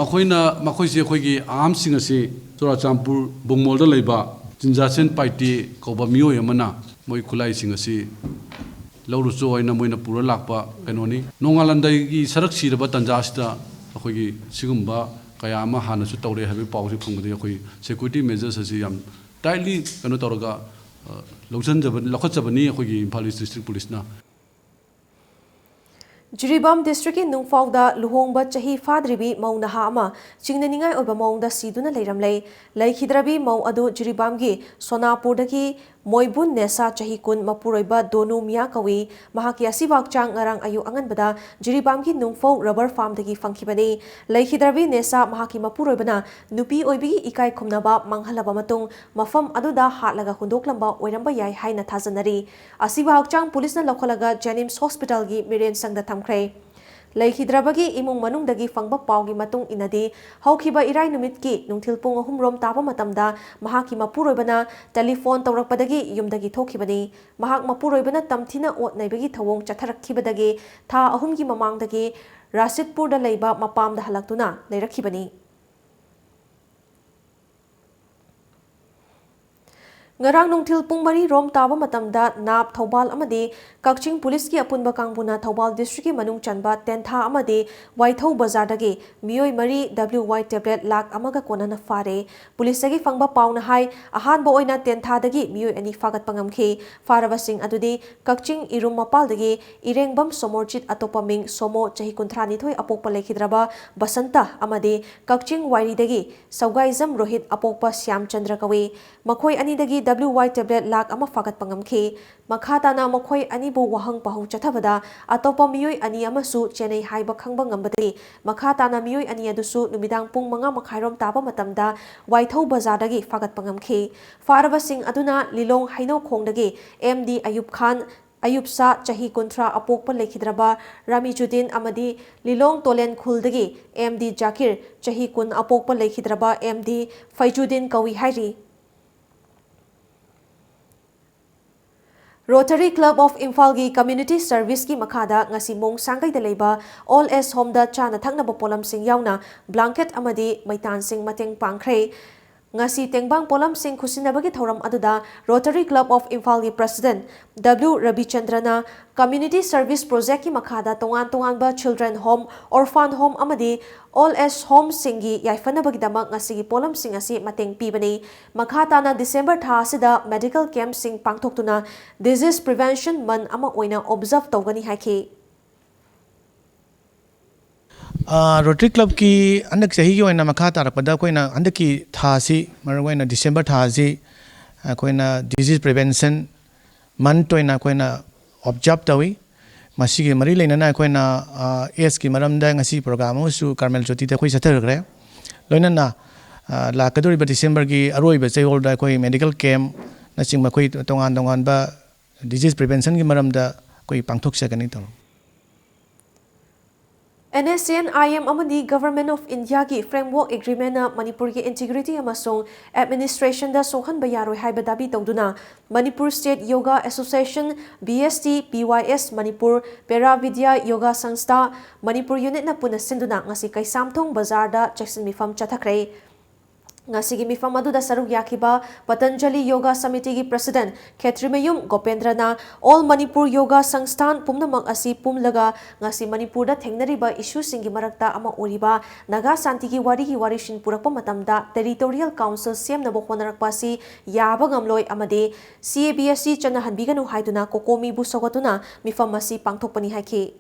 ꯃꯈꯣꯏꯅ, ꯃꯈꯣꯏꯁꯦ ꯑꯩꯈꯣꯏꯒꯤ ꯑꯥꯔꯝꯁꯤꯡ ꯑꯁꯤ ꯆꯨꯔꯥꯆꯥꯟꯄꯨꯔ ꯕꯨꯡꯃꯣꯜꯗ ꯂꯩꯕ ꯆꯤꯟꯖꯥꯁꯦꯟ ꯄꯥꯏꯇꯦ ꯀꯧꯕ ꯃꯤꯑꯣꯏ ꯑꯃꯅ ꯃꯣꯏ ꯈꯨꯠꯂꯥꯏꯁꯤꯡ ꯑꯁꯤ ꯂꯧꯔꯨꯆꯣ ꯍꯥꯏꯅ ꯃꯣꯏꯅ ꯄꯨꯔ ꯂꯥꯛꯄ ꯀꯩꯅꯣꯅꯤ꯫ ꯅꯣꯡꯉꯥꯜꯂꯝꯗꯥꯏꯒꯤ ꯁꯔꯛ ꯁꯤꯔꯕ ꯇꯥꯟꯖꯥ ꯑꯁꯤꯗ ꯑꯩꯈꯣꯏꯒꯤ ꯁꯤꯒꯨꯝꯕ ꯀꯌꯥ ꯑꯃ ꯍꯥꯟꯅꯁꯨ ꯇꯧꯔꯦ ꯍꯥꯏꯕꯒꯤ ꯄꯥꯎꯁꯤ ꯐꯪꯕꯗꯒꯤ ꯑꯩꯈꯣꯏ ꯁꯦꯀ꯭ꯌꯨꯔꯤꯇꯤ ꯃꯦꯖꯔꯁ ꯑꯁꯤ ꯌꯥꯝ ꯇꯥꯏꯠꯂꯤ ꯀꯩꯅꯣ ꯇꯧꯔꯒ, ꯑ, ꯂꯧꯁꯤꯟꯖꯕ-, ꯂꯧꯈꯠꯆꯕꯅꯤ ꯑꯩꯈꯣꯏꯒꯤ ꯏꯝꯐꯥꯜ ꯏꯁ ꯗꯤꯁꯇ꯭ꯔꯤꯛ ꯄꯨꯂꯤꯁꯅ꯫ ꯖꯤꯔꯤꯕꯥꯝ ꯗꯤꯁꯇ꯭ꯔꯤꯛꯀꯤ ꯅꯨꯡꯐꯥꯎꯗ ꯂꯨꯍꯣꯡꯕ ꯆꯍꯤ ꯐꯥꯗ꯭ꯔꯤꯕꯤ ꯃꯧ ꯅꯍꯥ ꯑꯃ ꯆꯤꯡꯅꯅꯤꯡꯉꯥꯏ ꯑꯣꯏꯕ ꯃꯑꯣꯡꯗ ꯁꯤꯗꯨꯅ ꯂꯩꯔꯝꯂꯦ꯫ ꯂꯩꯈꯤꯗ꯭ꯔꯕꯤ ꯃꯧ ꯑꯗꯨ ꯖꯤꯔꯤꯕꯥꯝꯒꯤ ꯁꯣꯅꯥꯄꯨꯔꯗꯒꯤ ꯃꯣꯏꯕꯨꯟ ꯅꯦꯁꯥ ꯆꯍꯤ ꯀꯨꯟ ꯃꯄꯨꯔꯣꯏꯕ ꯗꯣꯅꯨ ꯃꯤꯌꯥ ꯀꯧꯏ꯫ ꯃꯍꯥꯛꯀꯤ ꯑꯁꯤꯕ ꯍꯛꯆꯥꯡ ꯉꯔꯥꯡ ꯑꯌꯨꯛ ꯑꯉꯟꯕꯗ ꯖꯤꯔꯤꯕꯥꯝꯒꯤ ꯅꯨꯡꯐꯧ ꯔꯕꯔ ꯐꯥꯔꯝꯗꯒꯤ ꯐꯪꯈꯤꯕꯅꯤ꯫ ꯂꯩꯈꯤꯗ꯭ꯔꯕꯤ ꯅꯦꯁꯥ ꯃꯍꯥꯛꯀꯤ ꯃꯄꯨꯔꯣꯏꯕꯅ ꯅꯨꯄꯤ ꯑꯣꯏꯕꯒꯤ ꯏꯀꯥꯏ ꯈꯨꯝꯅꯕ ꯃꯥꯡꯍꯜꯂꯕ ꯃꯇꯨꯡ ꯃꯐꯝ ꯑꯗꯨꯗ ꯍꯥꯠꯂꯒ ꯍꯨꯟꯗꯣꯛꯂꯝꯕ ꯑꯣꯏꯔꯝꯕ ꯌꯥꯏ ꯍꯥꯏꯅ ꯊꯥꯖꯅꯔꯤ꯫ ꯑꯁꯤꯕ ꯍꯛꯆꯥꯡ ꯄꯨꯂꯤꯁꯅ ꯂꯧꯈꯠꯂꯒ ꯖꯦꯅꯤꯝꯁ ꯍꯣꯁꯄꯤꯇꯥꯜꯒꯤ ꯃꯤꯔꯦꯟꯁꯪꯗ ꯊꯝꯈ꯭ꯔꯦ꯫ ꯂꯩꯈꯤꯗ꯭ꯔꯕꯒꯤ ꯏꯃꯨꯡ ꯃꯅꯨꯡꯗꯒꯤ ꯐꯪꯕ ꯄꯥꯎꯒꯤ ꯃꯇꯨꯡ ꯏꯟꯅꯗꯤ, ꯍꯧꯈꯤꯕ ꯏꯔꯥꯏ ꯅꯨꯃꯤꯠꯀꯤ ꯅꯨꯡꯊꯤꯜ ꯄꯨꯡ ꯑꯍꯨꯝ ꯔꯣꯝ ꯇꯥꯕ ꯃꯇꯝꯗ ꯃꯍꯥꯛꯀꯤ ꯃꯄꯨꯔꯣꯏꯕꯅ ꯇꯦꯂꯤꯐꯣꯟ ꯇꯧꯔꯛꯄꯗꯒꯤ ꯌꯨꯝꯗꯒꯤ ꯊꯣꯛꯈꯤꯕꯅꯤ꯫ ꯃꯍꯥꯛ ꯃꯄꯨꯔꯣꯏꯕꯅ ꯇꯝꯊꯤꯅ ꯑꯣꯠ ꯅꯩꯕꯒꯤ ꯊꯧꯑꯣꯡ ꯆꯠꯊꯔꯛꯈꯤꯕꯗꯒꯤ ꯊꯥ ꯑꯍꯨꯝꯒꯤ ꯃꯃꯥꯡꯗꯒꯤ ꯔꯥꯁꯤꯗꯄꯨꯔꯗ ꯂꯩꯕ ꯃꯄꯥꯝꯗ ꯍꯜꯂꯛꯇꯨꯅ ꯂꯩꯔꯛꯈꯤꯕꯅꯤ꯫ ꯉꯔꯥꯡ ꯅꯨꯡꯊꯤꯜ ꯄꯨꯡ ꯃꯔꯤ ꯔꯣꯝ ꯇꯥꯕ ꯃꯇꯝꯗ ꯅꯥꯞ, ꯊꯧꯕꯥꯜ ꯑꯃꯗꯤ ꯀꯛꯆꯤꯡ ꯄꯨꯂꯤꯁꯀꯤ ꯑꯄꯨꯟꯕ ꯀꯥꯡꯕꯨꯅ ꯊꯧꯕꯥꯜ ꯗꯤꯁꯇ꯭ꯔꯤꯛꯀꯤ ꯃꯅꯨꯡ ꯆꯟꯕ ꯇꯦꯟꯊꯥ ꯑꯃꯗꯤ ꯋꯥꯏꯊꯧ ꯕꯖꯥꯔꯗꯒꯤ ꯃꯤꯑꯣꯏ ꯃꯔꯤ W Y tablet ꯂꯥꯈ ꯑꯃꯒ ꯀꯣꯟꯅꯅ ꯐꯥꯔꯦ꯫ ꯄꯨꯂꯤꯁꯇꯒꯤ ꯐꯪꯕ ꯄꯥꯎꯅ ꯍꯥꯏ, ꯑꯍꯥꯟꯕ ꯑꯣꯏꯅ ꯇꯦꯟꯊꯥꯗꯒꯤ ꯃꯤꯑꯣꯏ ꯑꯅꯤ ꯐꯥꯒꯠꯄ ꯉꯝꯈꯤ꯫ ꯐꯥꯔꯕꯁꯤꯡ ꯑꯗꯨꯗꯤ ꯀꯛꯆꯤꯡ ꯏꯔꯨꯝ ꯃꯄꯥꯜꯗꯒꯤ ꯏꯔꯦꯡꯕꯝ ꯁꯣꯃꯣꯔꯖꯤꯠ ꯑꯇꯣꯞꯄ ꯃꯤꯡ ꯁꯣꯃꯣ ꯆꯍꯤ ꯀꯨꯟꯊ꯭ꯔꯥ ꯅꯤꯊꯣꯏ ꯑꯄꯣꯛꯄ ꯂꯩꯈꯤꯗ꯭ꯔꯕ ꯕꯁꯟꯇ ꯑꯃꯗꯤ ꯀꯛꯆꯤꯡ ꯋꯥꯏꯔꯤꯗꯒꯤ ꯁꯧꯒꯥꯏꯖꯝ ꯔꯣꯍꯤꯠ ꯑꯄꯣꯛꯄ ꯁ꯭ꯌꯥꯝꯆꯟꯗ꯭ꯔ ꯀꯧꯏ꯫ ꯃꯈꯣꯏ ꯑꯅꯤꯗꯒꯤ W Y tablet ꯂꯥꯈ ꯑꯃ ꯐꯥꯒꯠꯄ ꯉꯝꯈꯤ꯫ ꯃꯈꯥ ꯇꯥꯅ ꯃꯈꯣꯏ ꯑꯅꯤꯕꯨ ꯋꯥꯍꯪ ꯄꯥꯎꯍꯪ ꯆꯠꯊꯕꯗ ꯑꯇꯣꯞꯄ ꯃꯤꯑꯣꯏ ꯑꯅꯤ ꯑꯃꯁꯨ ꯆꯦꯟꯅꯩ ꯍꯥꯏꯕ ꯈꯪꯕ ꯉꯝꯕꯗꯒꯤ ꯃꯈꯥ ꯇꯥꯅ ꯃꯤꯑꯣꯏ ꯑꯅꯤ ꯑꯗꯨꯁꯨ ꯅꯨꯃꯤꯗꯥꯡ ꯄꯨꯡ ꯃꯉꯥ ꯃꯈꯥꯏꯔꯣꯝ ꯇꯥꯕ ꯃꯇꯝꯗ ꯋꯥꯏꯊꯧ ꯕꯖꯥꯔꯗꯒꯤ ꯐꯥꯒꯠꯄ ꯉꯝꯈꯤ꯫ ꯐꯥꯔꯕꯁꯤꯡ ꯑꯗꯨꯅ ꯂꯤꯂꯣꯡ ꯍꯩꯅꯧꯈꯣꯡꯗꯒꯤ M D ꯑꯌꯨꯕ ꯈꯥꯟ, ꯑꯌꯨꯕ ꯁꯥ ꯆꯍꯤ ꯀꯨꯟꯊ꯭ꯔꯥ ꯑꯄꯣꯛꯄ ꯂꯩꯈꯤꯗ꯭ꯔꯕ ꯔꯥꯃꯤꯖꯨꯗꯤꯟ ꯑꯃꯗꯤ ꯂꯤꯂꯣꯡ ꯇꯣꯂꯦꯟꯈꯨꯜꯗꯒꯤ M D ꯖꯥꯀꯤꯔ ꯆꯍꯤ ꯀꯨꯟ ꯑꯄꯣꯛꯄ ꯂꯩꯈꯤꯗ꯭ꯔꯕ M D ꯐꯩꯖꯨꯗꯤꯟ ꯀꯧꯏ ꯍꯥꯏꯔꯤ꯫ Rotary Club of ꯏꯝꯐꯥꯜꯒꯤ community serviceꯀꯤ ꯃꯈꯥꯗ ꯉꯁꯤ ꯃꯣꯡꯁꯥꯡꯒꯩꯗ ꯂꯩꯕ Old Age Homeꯗ ꯆꯥꯅ ꯊꯛꯅꯕ ꯄꯣꯠꯂꯝꯁꯤꯡ ꯌꯥꯎꯅ blanket ꯑꯃꯗꯤ ꯃꯩꯇꯥꯟꯁꯤꯡ ꯃꯇꯦꯡ ꯄꯥꯡꯈ꯭ꯔꯦ꯫ ꯉꯁꯤ ꯇꯦꯡꯕꯥꯡ ꯄꯣꯠꯂꯝꯁꯤꯡ ꯈꯨꯠꯁꯤꯟꯅꯕꯒꯤ ꯊꯧꯔꯝ ꯑꯗꯨꯗ Rotary Club of ꯏꯝꯐꯥꯜꯒꯤ president W ꯔꯕꯤꯆꯟꯗ꯭ꯔꯅ community service projectꯀꯤ ꯃꯈꯥꯗ ꯇꯣꯉꯥꯟ ꯇꯣꯉꯥꯟꯕ children home, orphan home ꯑꯃꯗꯤ Old Age Homeꯁꯤꯡꯒꯤ ꯌꯥꯏꯐꯅꯕꯒꯤꯗꯃꯛ ꯉꯁꯤꯒꯤ ꯄꯣꯠꯂꯝꯁꯤꯡ ꯑꯁꯤ ꯃꯇꯦꯡ ꯄꯤꯕꯅꯤ꯫ ꯃꯈꯥ ꯇꯥꯅ December ꯊꯥ ꯑꯁꯤꯗ medical campꯁꯤꯡ ꯄꯥꯡꯊꯣꯛꯇꯨꯅ Disease Prevention Month ꯑꯃ ꯑꯣꯏꯅ observe ꯇꯧꯒꯅꯤ ꯍꯥꯏꯈꯤ꯫ ꯑꯥ, ꯔꯣꯇꯔꯤ ꯀ꯭ꯂꯕꯀꯤ ꯍꯟꯗꯛ ꯆꯍꯤꯒꯤ ꯑꯣꯏꯅ ꯃꯈꯥ ꯇꯥꯔꯛꯄꯗ ꯑꯩꯈꯣꯏꯅ ꯍꯟꯗꯛꯀꯤ ꯊꯥꯁꯤ, ꯃꯔꯨꯑꯣꯏꯅ ꯗꯤꯁꯦꯝꯕꯔ ꯊꯥꯁꯤ, ꯑꯩꯈꯣꯏꯅ disease prevention month ꯑꯣꯏꯅ ꯑꯩꯈꯣꯏꯅ observe ꯇꯧꯏ꯫ ꯃꯁꯤꯒꯤ ꯃꯔꯤ ꯂꯩꯅꯅ ꯑꯩꯈꯣꯏꯅ, ꯑꯥ, AIDS ꯀꯤ ꯃꯔꯝꯗ ꯉꯁꯤ program ꯑꯃꯁꯨ ꯀꯥꯔꯃꯦꯜ ꯖꯣꯇꯤꯗ ꯑꯩꯈꯣꯏ ꯆꯠꯊꯈ꯭ꯔꯦ꯫ ꯂꯣꯏꯅꯅ, ꯑꯥ, ꯂꯥꯛꯀꯗꯧꯔꯤꯕ ꯗꯤꯁꯦꯝꯕꯔꯒꯤ ꯑꯔꯣꯏꯕ ꯆꯌꯣꯜꯗ ꯑꯩꯈꯣꯏ medical camp ꯅꯆꯤꯡꯕ ꯑꯩꯈꯣꯏ ꯇꯣꯉꯥꯟ ꯇꯣꯉꯥꯟꯕ disease prevention ꯒꯤ ꯃꯔꯝꯗ ꯑꯩꯈꯣꯏ ꯄꯥꯡꯊꯣꯛꯆꯒꯅꯤ ꯇꯧꯔꯤ꯫ NSCN-IM ꯑꯃꯗꯤ Government of India ꯒꯤ Framework Agreement ꯅ ꯃꯅꯤꯄꯨꯔꯒꯤ integrity ꯑꯃꯁꯨꯡ administration ꯗ ꯁꯣꯛꯍꯟꯕ ꯌꯥꯔꯣꯏ ꯍꯥꯏꯕ ꯗꯥꯕꯤ ꯇꯧꯗꯨꯅ Manipur State Yoga Association, BST, PYS Manipur, Para Vidya Yoga Sanstha Manipur Unit ꯅ ꯄꯨꯟꯅ ꯁꯤꯟꯗꯨꯅ ꯉꯁꯤ ꯀꯩꯁꯥꯝꯊꯣꯡ ꯕꯖꯥꯔꯗ ꯆꯦꯛꯁꯤꯟ ꯃꯤꯐꯝ ꯆꯠꯊꯈ꯭ꯔꯦ꯫ ꯉꯁꯤꯒꯤ ꯃꯤꯐꯝ ꯑꯗꯨꯗ ꯁꯔꯨꯛ ꯌꯥꯈꯤꯕ ꯄꯇꯟꯖꯂꯤ ꯌꯣꯒꯥ ꯁꯃꯤꯇꯤꯒꯤ president ꯈꯦꯇ꯭ꯔꯤꯃꯌꯨꯝ ꯒꯣꯄꯦꯟꯗ꯭ꯔꯅ All Manipur Yoga Sansthan ꯄꯨꯝꯅꯃꯛ ꯑꯁꯤ ꯄꯨꯝꯂꯒ ꯉꯁꯤ ꯃꯅꯤꯄꯨꯔꯗ ꯊꯦꯡꯅꯔꯤꯕ issue ꯁꯤꯡꯒꯤ ꯃꯔꯛꯇ ꯑꯃ ꯑꯣꯏꯔꯤꯕ ꯅꯥꯒꯥ ꯁꯥꯟꯇꯤꯒꯤ ꯋꯥꯔꯤꯒꯤ ꯋꯥꯔꯤꯁꯤꯡ ꯄꯨꯔꯛꯄ ꯃꯇꯝꯗ territorial council ꯁꯦꯝꯅꯕ ꯍꯣꯠꯅꯔꯛꯄ ꯑꯁꯤ ꯌꯥꯕ ꯉꯝꯂꯣꯏ ꯑꯃꯗꯤ CABST ꯆꯠꯅꯍꯟꯕꯤꯒꯅꯨ ꯍꯥꯏꯗꯨꯅ COCOMI ꯕꯨ ꯁꯧꯒꯠꯇꯨꯅ ꯃꯤꯐꯝ ꯑꯁꯤ ꯄꯥꯡꯊꯣꯛꯄꯅꯤ ꯍꯥꯏꯈꯤ꯫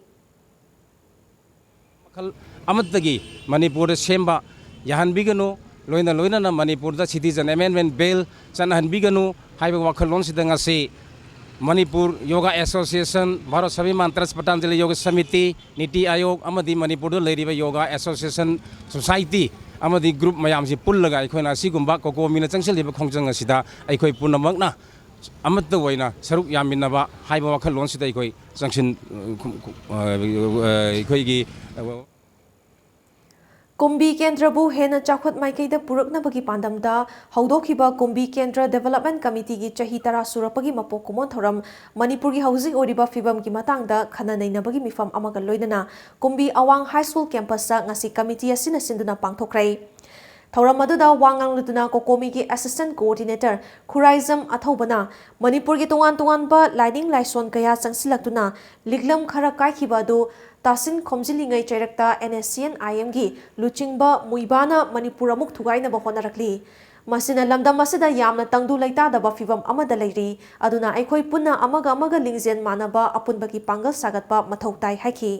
ꯃꯈꯜ ꯑꯃꯠꯇꯒꯤ ꯃꯅꯤꯄꯨꯔꯗ ꯁꯦꯝꯕ ꯌꯥꯍꯟꯕꯤꯒꯅꯨ, ꯂꯣꯏꯅ ꯂꯣꯏꯅꯅ ꯃꯅꯤꯄꯨꯔꯗ Citizen Amendment Bill ꯆꯠꯅꯍꯟꯕꯤꯒꯅꯨ ꯍꯥꯏꯕ ꯋꯥꯈꯜꯂꯣꯟꯁꯤꯗ ꯉꯁꯤ ꯃꯅꯤꯄꯨꯔ ꯌꯣꯒꯥ ꯑꯦꯁꯣꯁꯤꯌꯦꯁꯟ, ꯚꯥꯔꯠ ꯁ꯭ꯋꯥꯚꯤꯃꯥꯟ ꯇ꯭ꯔꯁꯠ, ꯄꯇꯥꯟꯖꯂꯤ ꯌꯣꯒ ꯁꯃꯤꯇꯤ, ꯅꯤꯇꯤ ꯑꯥꯌꯣꯒ ꯑꯃꯗꯤ ꯃꯅꯤꯄꯨꯔꯗ ꯂꯩꯔꯤꯕ ꯌꯣꯒꯥ ꯑꯦꯁꯣꯁꯤꯌꯦꯁꯟ, ꯁꯣꯁꯥꯏꯇꯤ ꯑꯃꯗꯤ ꯒ꯭ꯔꯨꯞ ꯃꯌꯥꯝꯁꯤ ꯄꯨꯜꯂꯒ ꯑꯩꯈꯣꯏꯅ ꯑꯁꯤꯒꯨꯝꯕ ꯀꯣꯀꯣꯃꯤꯅ ꯆꯪꯁꯤꯜꯂꯤꯕ ꯈꯣꯡꯖꯪ ꯑꯁꯤꯗ ꯑꯩꯈꯣꯏ ꯄꯨꯝꯅꯃꯛꯅ ꯑꯃꯠꯇ ꯑꯣꯏꯅ ꯁꯔꯨꯛ ꯌꯥꯃꯤꯟꯅꯕ ꯍꯥꯏꯕ ꯋꯥꯈꯜꯂꯣꯟꯁꯤꯗ ꯑꯩꯈꯣꯏ ꯆꯪꯁꯤꯟ, ꯑꯩꯈꯣꯏꯒꯤ ꯀꯨꯝꯕꯤ ꯀꯦꯟꯗ꯭ꯔꯕꯨ ꯍꯦꯟꯅ ꯆꯥꯎꯈꯠ ꯃꯥꯏꯀꯩꯗ ꯄꯨꯔꯛꯅꯕꯒꯤ ꯄꯥꯟꯗꯝꯗ ꯍꯧꯗꯣꯛꯈꯤꯕ ꯀꯨꯝꯕꯤ ꯀꯦꯟꯗ꯭ꯔ Development Committee ꯒꯤ ꯆꯍꯤ ꯇꯔꯥ ꯁꯨꯔꯛꯄꯒꯤ ꯃꯄꯣꯛ ꯀꯨꯝꯑꯣꯟ ꯊꯧꯔꯝ ꯃꯅꯤꯄꯨꯔꯒꯤ ꯍꯧꯖꯤꯛ ꯑꯣꯏꯔꯤꯕ ꯐꯤꯕꯝꯒꯤ ꯃꯇꯥꯡꯗ ꯈꯟꯅ ꯅꯩꯅꯕꯒꯤ ꯃꯤꯐꯝ ꯑꯃꯒ ꯂꯣꯏꯅꯅ ꯀꯨꯝꯕꯤ ꯑꯋꯥꯡ High School Campus ꯇ ꯉꯁꯤ committee ꯑꯁꯤꯅ ꯁꯤꯟꯗꯨꯅ ꯄꯥꯡꯊꯣꯛꯈ꯭ꯔꯦ꯫ ꯊꯧꯔꯝ ꯑꯗꯨꯗ ꯋꯥ ꯉꯥꯡꯂꯗꯨꯅ ꯀꯣꯀꯣꯃꯤꯒꯤ Assistant Coordinator ꯈꯨꯔꯥꯏꯖꯝ ꯑꯊꯧꯕꯅ ꯃꯅꯤꯄꯨꯔꯒꯤ ꯇꯣꯉꯥꯟ ꯇꯣꯉꯥꯟꯕ ꯂꯥꯏꯅꯤꯡ ꯂꯥꯏꯁꯣꯟ ꯀꯌꯥ ꯆꯪꯁꯤꯜꯂꯛꯇꯨꯅ ꯂꯤꯛꯂꯝ ꯈꯔ ꯀꯥꯏꯈꯤꯕ ꯑꯗꯨ ꯇꯥꯁꯤꯟ ꯈꯣꯝꯖꯤꯜꯂꯤꯉꯩ ꯆꯩꯔꯛꯇ NSCN-IM ꯒꯤ ꯂꯨꯆꯤꯡꯕ ꯃꯨꯏꯕꯥꯅ ꯃꯅꯤꯄꯨꯔ ꯑꯃꯨꯛ ꯊꯨꯒꯥꯏꯅꯕ ꯍꯣꯠꯅꯔꯛꯂꯤ꯫ ꯃꯁꯤꯅ ꯂꯝꯗꯝ ꯑꯁꯤꯗ ꯌꯥꯝꯅ ꯇꯪꯗꯨ ꯂꯩꯇꯥꯗꯕ ꯐꯤꯚꯝ ꯑꯃꯗ ꯂꯩꯔꯤ꯫ ꯑꯗꯨꯅ ꯑꯩꯈꯣꯏ ꯄꯨꯟꯅ ꯑꯃꯒ ꯑꯃꯒ ꯂꯤꯡꯖꯦꯜ ꯃꯥꯟꯅꯕ ꯑꯄꯨꯟꯕꯒꯤ ꯄꯥꯡꯒꯜ ꯁꯥꯒꯠꯄ ꯃꯊꯧ ꯇꯥꯏ ꯍꯥꯏꯈꯤ꯫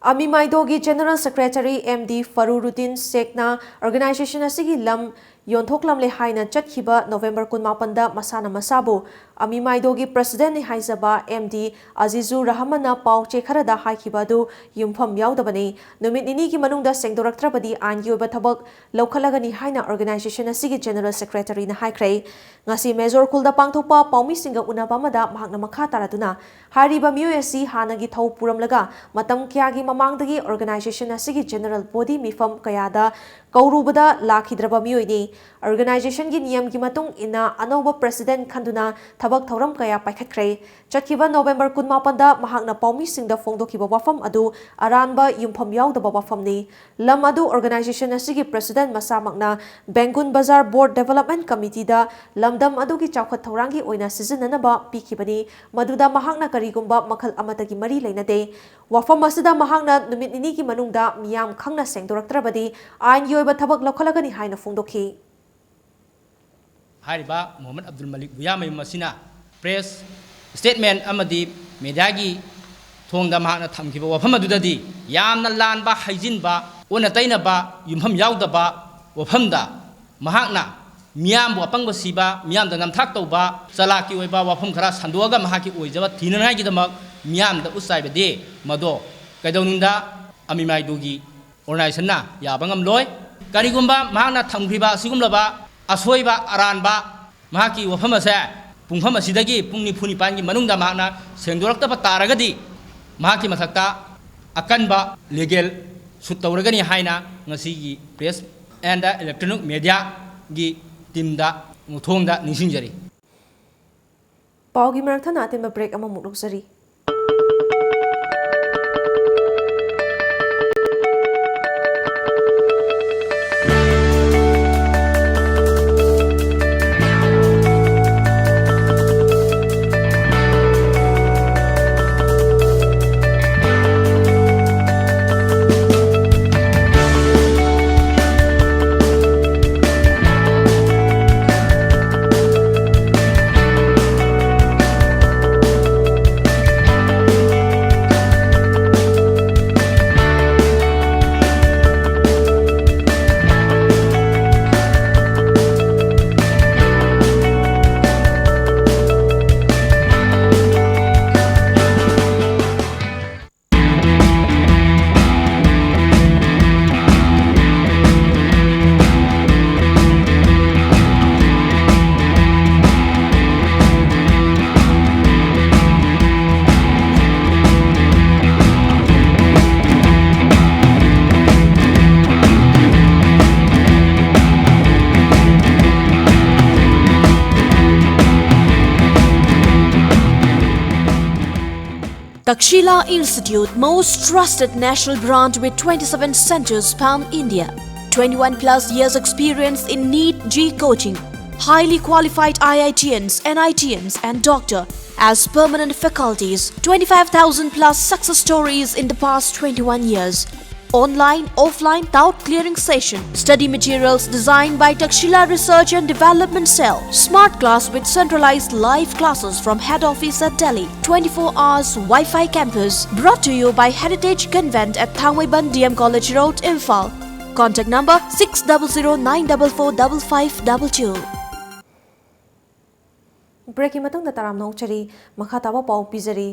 ꯑꯃꯤꯃꯥꯏꯗꯣꯒꯤ General Secretary M D ꯐꯔꯨꯔꯨꯗꯤꯟ ꯁꯦꯈꯅ organization ꯑꯁꯤꯒꯤ ꯂꯝ ꯌꯣꯟꯊꯣꯛꯂꯝꯂꯦ ꯍꯥꯏꯅ ꯆꯠꯈꯤꯕ November ꯀꯨꯟꯃꯥꯄꯟꯗ ꯃꯁꯥꯅ ꯃꯁꯥꯕꯨ ꯑꯃꯤꯃꯥꯏꯗꯣꯒꯤ Presidentꯅꯤ ꯍꯥꯏꯖꯕ M D ꯑꯖꯤꯖꯨ ꯔꯍꯃꯟꯅ ꯄꯥꯎ ꯆꯦ ꯈꯔꯗ ꯍꯥꯏꯈꯤꯕ ꯑꯗꯨ ꯌꯨꯝꯐꯝ ꯌꯥꯎꯗꯕꯅꯤ꯫ ꯅꯨꯃꯤꯠ ꯅꯤꯅꯤꯒꯤ ꯃꯅꯨꯡꯗ ꯁꯦꯡꯗꯣꯔꯛꯇ꯭ꯔꯕꯗꯤ ꯑꯥꯏꯟꯒꯤ ꯑꯣꯏꯕ ꯊꯕꯛ ꯂꯧꯈꯠꯂꯒꯅꯤ ꯍꯥꯏꯅ organization ꯑꯁꯤꯒꯤ General Secretaryꯅ ꯍꯥꯏꯈ꯭ꯔꯦ꯫ ꯉꯁꯤ ꯃꯦꯖꯣꯔ ꯈꯨꯜꯗ ꯄꯥꯡꯊꯣꯛꯄ ꯄꯥꯎꯃꯤꯁꯤꯡꯒ ꯎꯅꯕ ꯑꯃꯗ ꯃꯍꯥꯛꯅ ꯃꯈꯥ ꯇꯥꯔꯗꯨꯅ, ꯍꯥꯏꯔꯤꯕ ꯃꯤꯑꯣꯏ ꯑꯁꯤ ꯍꯥꯟꯅꯒꯤ ꯊꯧ ꯄꯨꯔꯝꯂꯒ ꯃꯇꯝ ꯀꯌꯥꯒꯤ ꯃꯃꯥꯡꯗꯒꯤ organization ꯑꯁꯤꯒꯤ General Body ꯃꯤꯐꯝ ꯀꯌꯥꯗ ꯀꯧꯔꯨꯕꯗ ꯂꯥꯛꯈꯤꯗ꯭ꯔꯕ ꯃꯤꯑꯣꯏꯅꯤ꯫ Organizationꯒꯤ ꯅꯤꯌꯝꯒꯤ ꯃꯇꯨꯡ ꯏꯟꯅ ꯑꯅꯧꯕ President ꯈꯟꯗꯨꯅ ꯊꯕꯛ ꯊꯧꯔꯝ ꯀꯌꯥ ꯄꯥꯏꯈꯠꯈ꯭ꯔꯦ꯫ ꯆꯠꯈꯤꯕ November ꯀꯨꯟꯃꯥꯄꯟꯗ ꯃꯍꯥꯛꯅ ꯄꯥꯎꯃꯤꯁꯤꯡꯗ ꯐꯣꯡꯗꯣꯛꯈꯤꯕ ꯋꯥꯐꯝ ꯑꯗꯨ ꯑꯔꯥꯟꯕ ꯌꯨꯝꯐꯝ ꯌꯥꯎꯗꯕ ꯋꯥꯐꯝꯅꯤ꯫ ꯂꯝ ꯑꯗꯨ organization ꯑꯁꯤꯒꯤ President ꯃꯁꯥꯃꯛꯅ ꯕꯦꯡꯒꯨꯟ ꯕꯖꯥꯔ Board Development Committeeꯗ ꯂꯝꯗꯝ ꯑꯗꯨꯒꯤ ꯆꯥꯎꯈꯠ ꯊꯧꯔꯥꯡꯒꯤ ꯑꯣꯏꯅ ꯁꯤꯖꯤꯟꯅꯅꯕ ꯄꯤꯈꯤꯕꯅꯤ, ꯃꯗꯨꯗ ꯃꯍꯥꯛꯅ ꯀꯔꯤꯒꯨꯝꯕ ꯃꯈꯜ ꯑꯃꯠꯇꯒꯤ ꯃꯔꯤ ꯂꯩꯅꯗꯦ꯫ ꯋꯥꯐꯝ ꯑꯁꯤꯗ ꯃꯍꯥꯛꯅ ꯅꯨꯃꯤꯠ ꯅꯤꯅꯤꯒꯤ ꯃꯅꯨꯡꯗ ꯃꯤꯌꯥꯝ ꯈꯪꯅ ꯁꯦꯡꯗꯣꯔꯛꯇ꯭ꯔꯕꯗꯤ ꯑꯥꯏꯟꯒꯤ ꯑꯣꯏꯕ ꯊꯕꯛ ꯂꯧꯈꯠꯂꯒꯅꯤ ꯍꯥꯏꯅ ꯐꯣꯡꯗꯣꯛꯈꯤ꯫ ꯍꯥꯏꯔꯤꯕ ꯃꯣꯍꯃꯗ ꯑꯕꯗꯨꯜ ꯃꯂꯤꯛ ꯕꯨꯌꯥꯃꯌꯨꯝ ꯑꯁꯤꯅ press statement ꯑꯃꯗꯤ mediaꯒꯤ ꯊꯣꯡꯗ ꯃꯍꯥꯛꯅ ꯊꯝꯈꯤꯕ ꯋꯥꯐꯝ ꯑꯗꯨꯗꯗꯤ ꯌꯥꯝꯅ ꯂꯥꯟꯕ, ꯍꯩꯖꯤꯟꯕ, ꯑꯣꯟꯅ ꯇꯩꯅꯕ, ꯌꯨꯝꯐꯝ ꯌꯥꯎꯗꯕ ꯋꯥꯐꯝꯗ ꯃꯍꯥꯛꯅ ꯃꯤꯌꯥꯝꯕꯨ ꯑꯄꯪꯕ ꯁꯤꯕ, ꯃꯤꯌꯥꯝꯗ ꯅꯝꯊꯥꯛ ꯇꯧꯕ, ꯆꯂꯥꯛꯀꯤ ꯑꯣꯏꯕ ꯋꯥꯐꯝ ꯈꯔ ꯁꯟꯗꯣꯛꯑꯒ ꯃꯍꯥꯛꯀꯤ ꯑꯣꯏꯖꯕ ꯊꯤꯅꯉꯥꯏꯒꯤꯗꯃꯛ ꯃꯤꯌꯥꯝꯗ ꯎꯠꯆꯥꯏꯕꯗꯤ ꯃꯗꯣ ꯀꯩꯗꯧꯅꯨꯡꯗ ꯑꯃꯤꯃꯥꯏꯗꯨꯒꯤ organizationꯅ ꯌꯥꯕ ꯉꯝꯂꯣꯏ꯫ ꯀꯔꯤꯒꯨꯝꯕ ꯃꯍꯥꯛꯅ ꯊꯝꯈ꯭ꯔꯤꯕ ꯑꯁꯤꯒꯨꯝꯂꯕ ꯑꯁꯣꯏꯕ ꯑꯔꯥꯟꯕ ꯃꯍꯥꯛꯀꯤ ꯋꯥꯐꯝ ꯑꯁꯦ ꯄꯨꯡꯐꯝ ꯑꯁꯤꯗꯒꯤ ꯄꯨꯡ ꯅꯤꯐꯨ ꯅꯤꯄꯥꯟꯒꯤ ꯃꯅꯨꯡꯗ ꯃꯍꯥꯛꯅ ꯁꯦꯡꯗꯣꯔꯛꯇꯕ ꯇꯥꯔꯒꯗꯤ ꯃꯍꯥꯛꯀꯤ ꯃꯊꯛꯇ ꯑꯀꯟꯕ legal suit ꯇꯧꯔꯒꯅꯤ ꯍꯥꯏꯅ ꯉꯁꯤꯒꯤ press and electronic mediaꯒꯤ teamꯗ ꯊꯣꯡꯗ ꯅꯤꯡꯁꯤꯡꯖꯔꯤ꯫ ꯄꯥꯎꯒꯤ ꯃꯔꯛ ꯊꯠꯅ ꯑꯇꯦꯟꯕ break ꯑꯃꯃꯨꯛ ꯂꯧꯖꯔꯤ꯫ Takshila Institute, most trusted national brand with twenty-seven centers pan India. twenty-one plus years experience in NEET G coaching. Highly qualified I I T Ns, N I T Ns, and doctor as permanent faculties. twenty-five thousand plus success stories in the past twenty-one years. Online, offline, doubt clearing session. Study materials designed by Takshila Research and Development Cell. Smart class with centralized live classes from head office at Delhi. twenty-four hours Wi-Fi campus. Brought to you by Heritage Convent at Thangmeiban D M College Road, Imphal. Contact number six double zero nine double four double five double two. Breakꯀꯤ ꯃꯇꯨꯡꯗ ꯇꯔꯥꯝꯅ ꯑꯣꯛꯆꯔꯤ꯫ ꯃꯈꯥ ꯇꯥꯕ ꯄꯥꯎ ꯄꯤꯖꯔꯤ꯫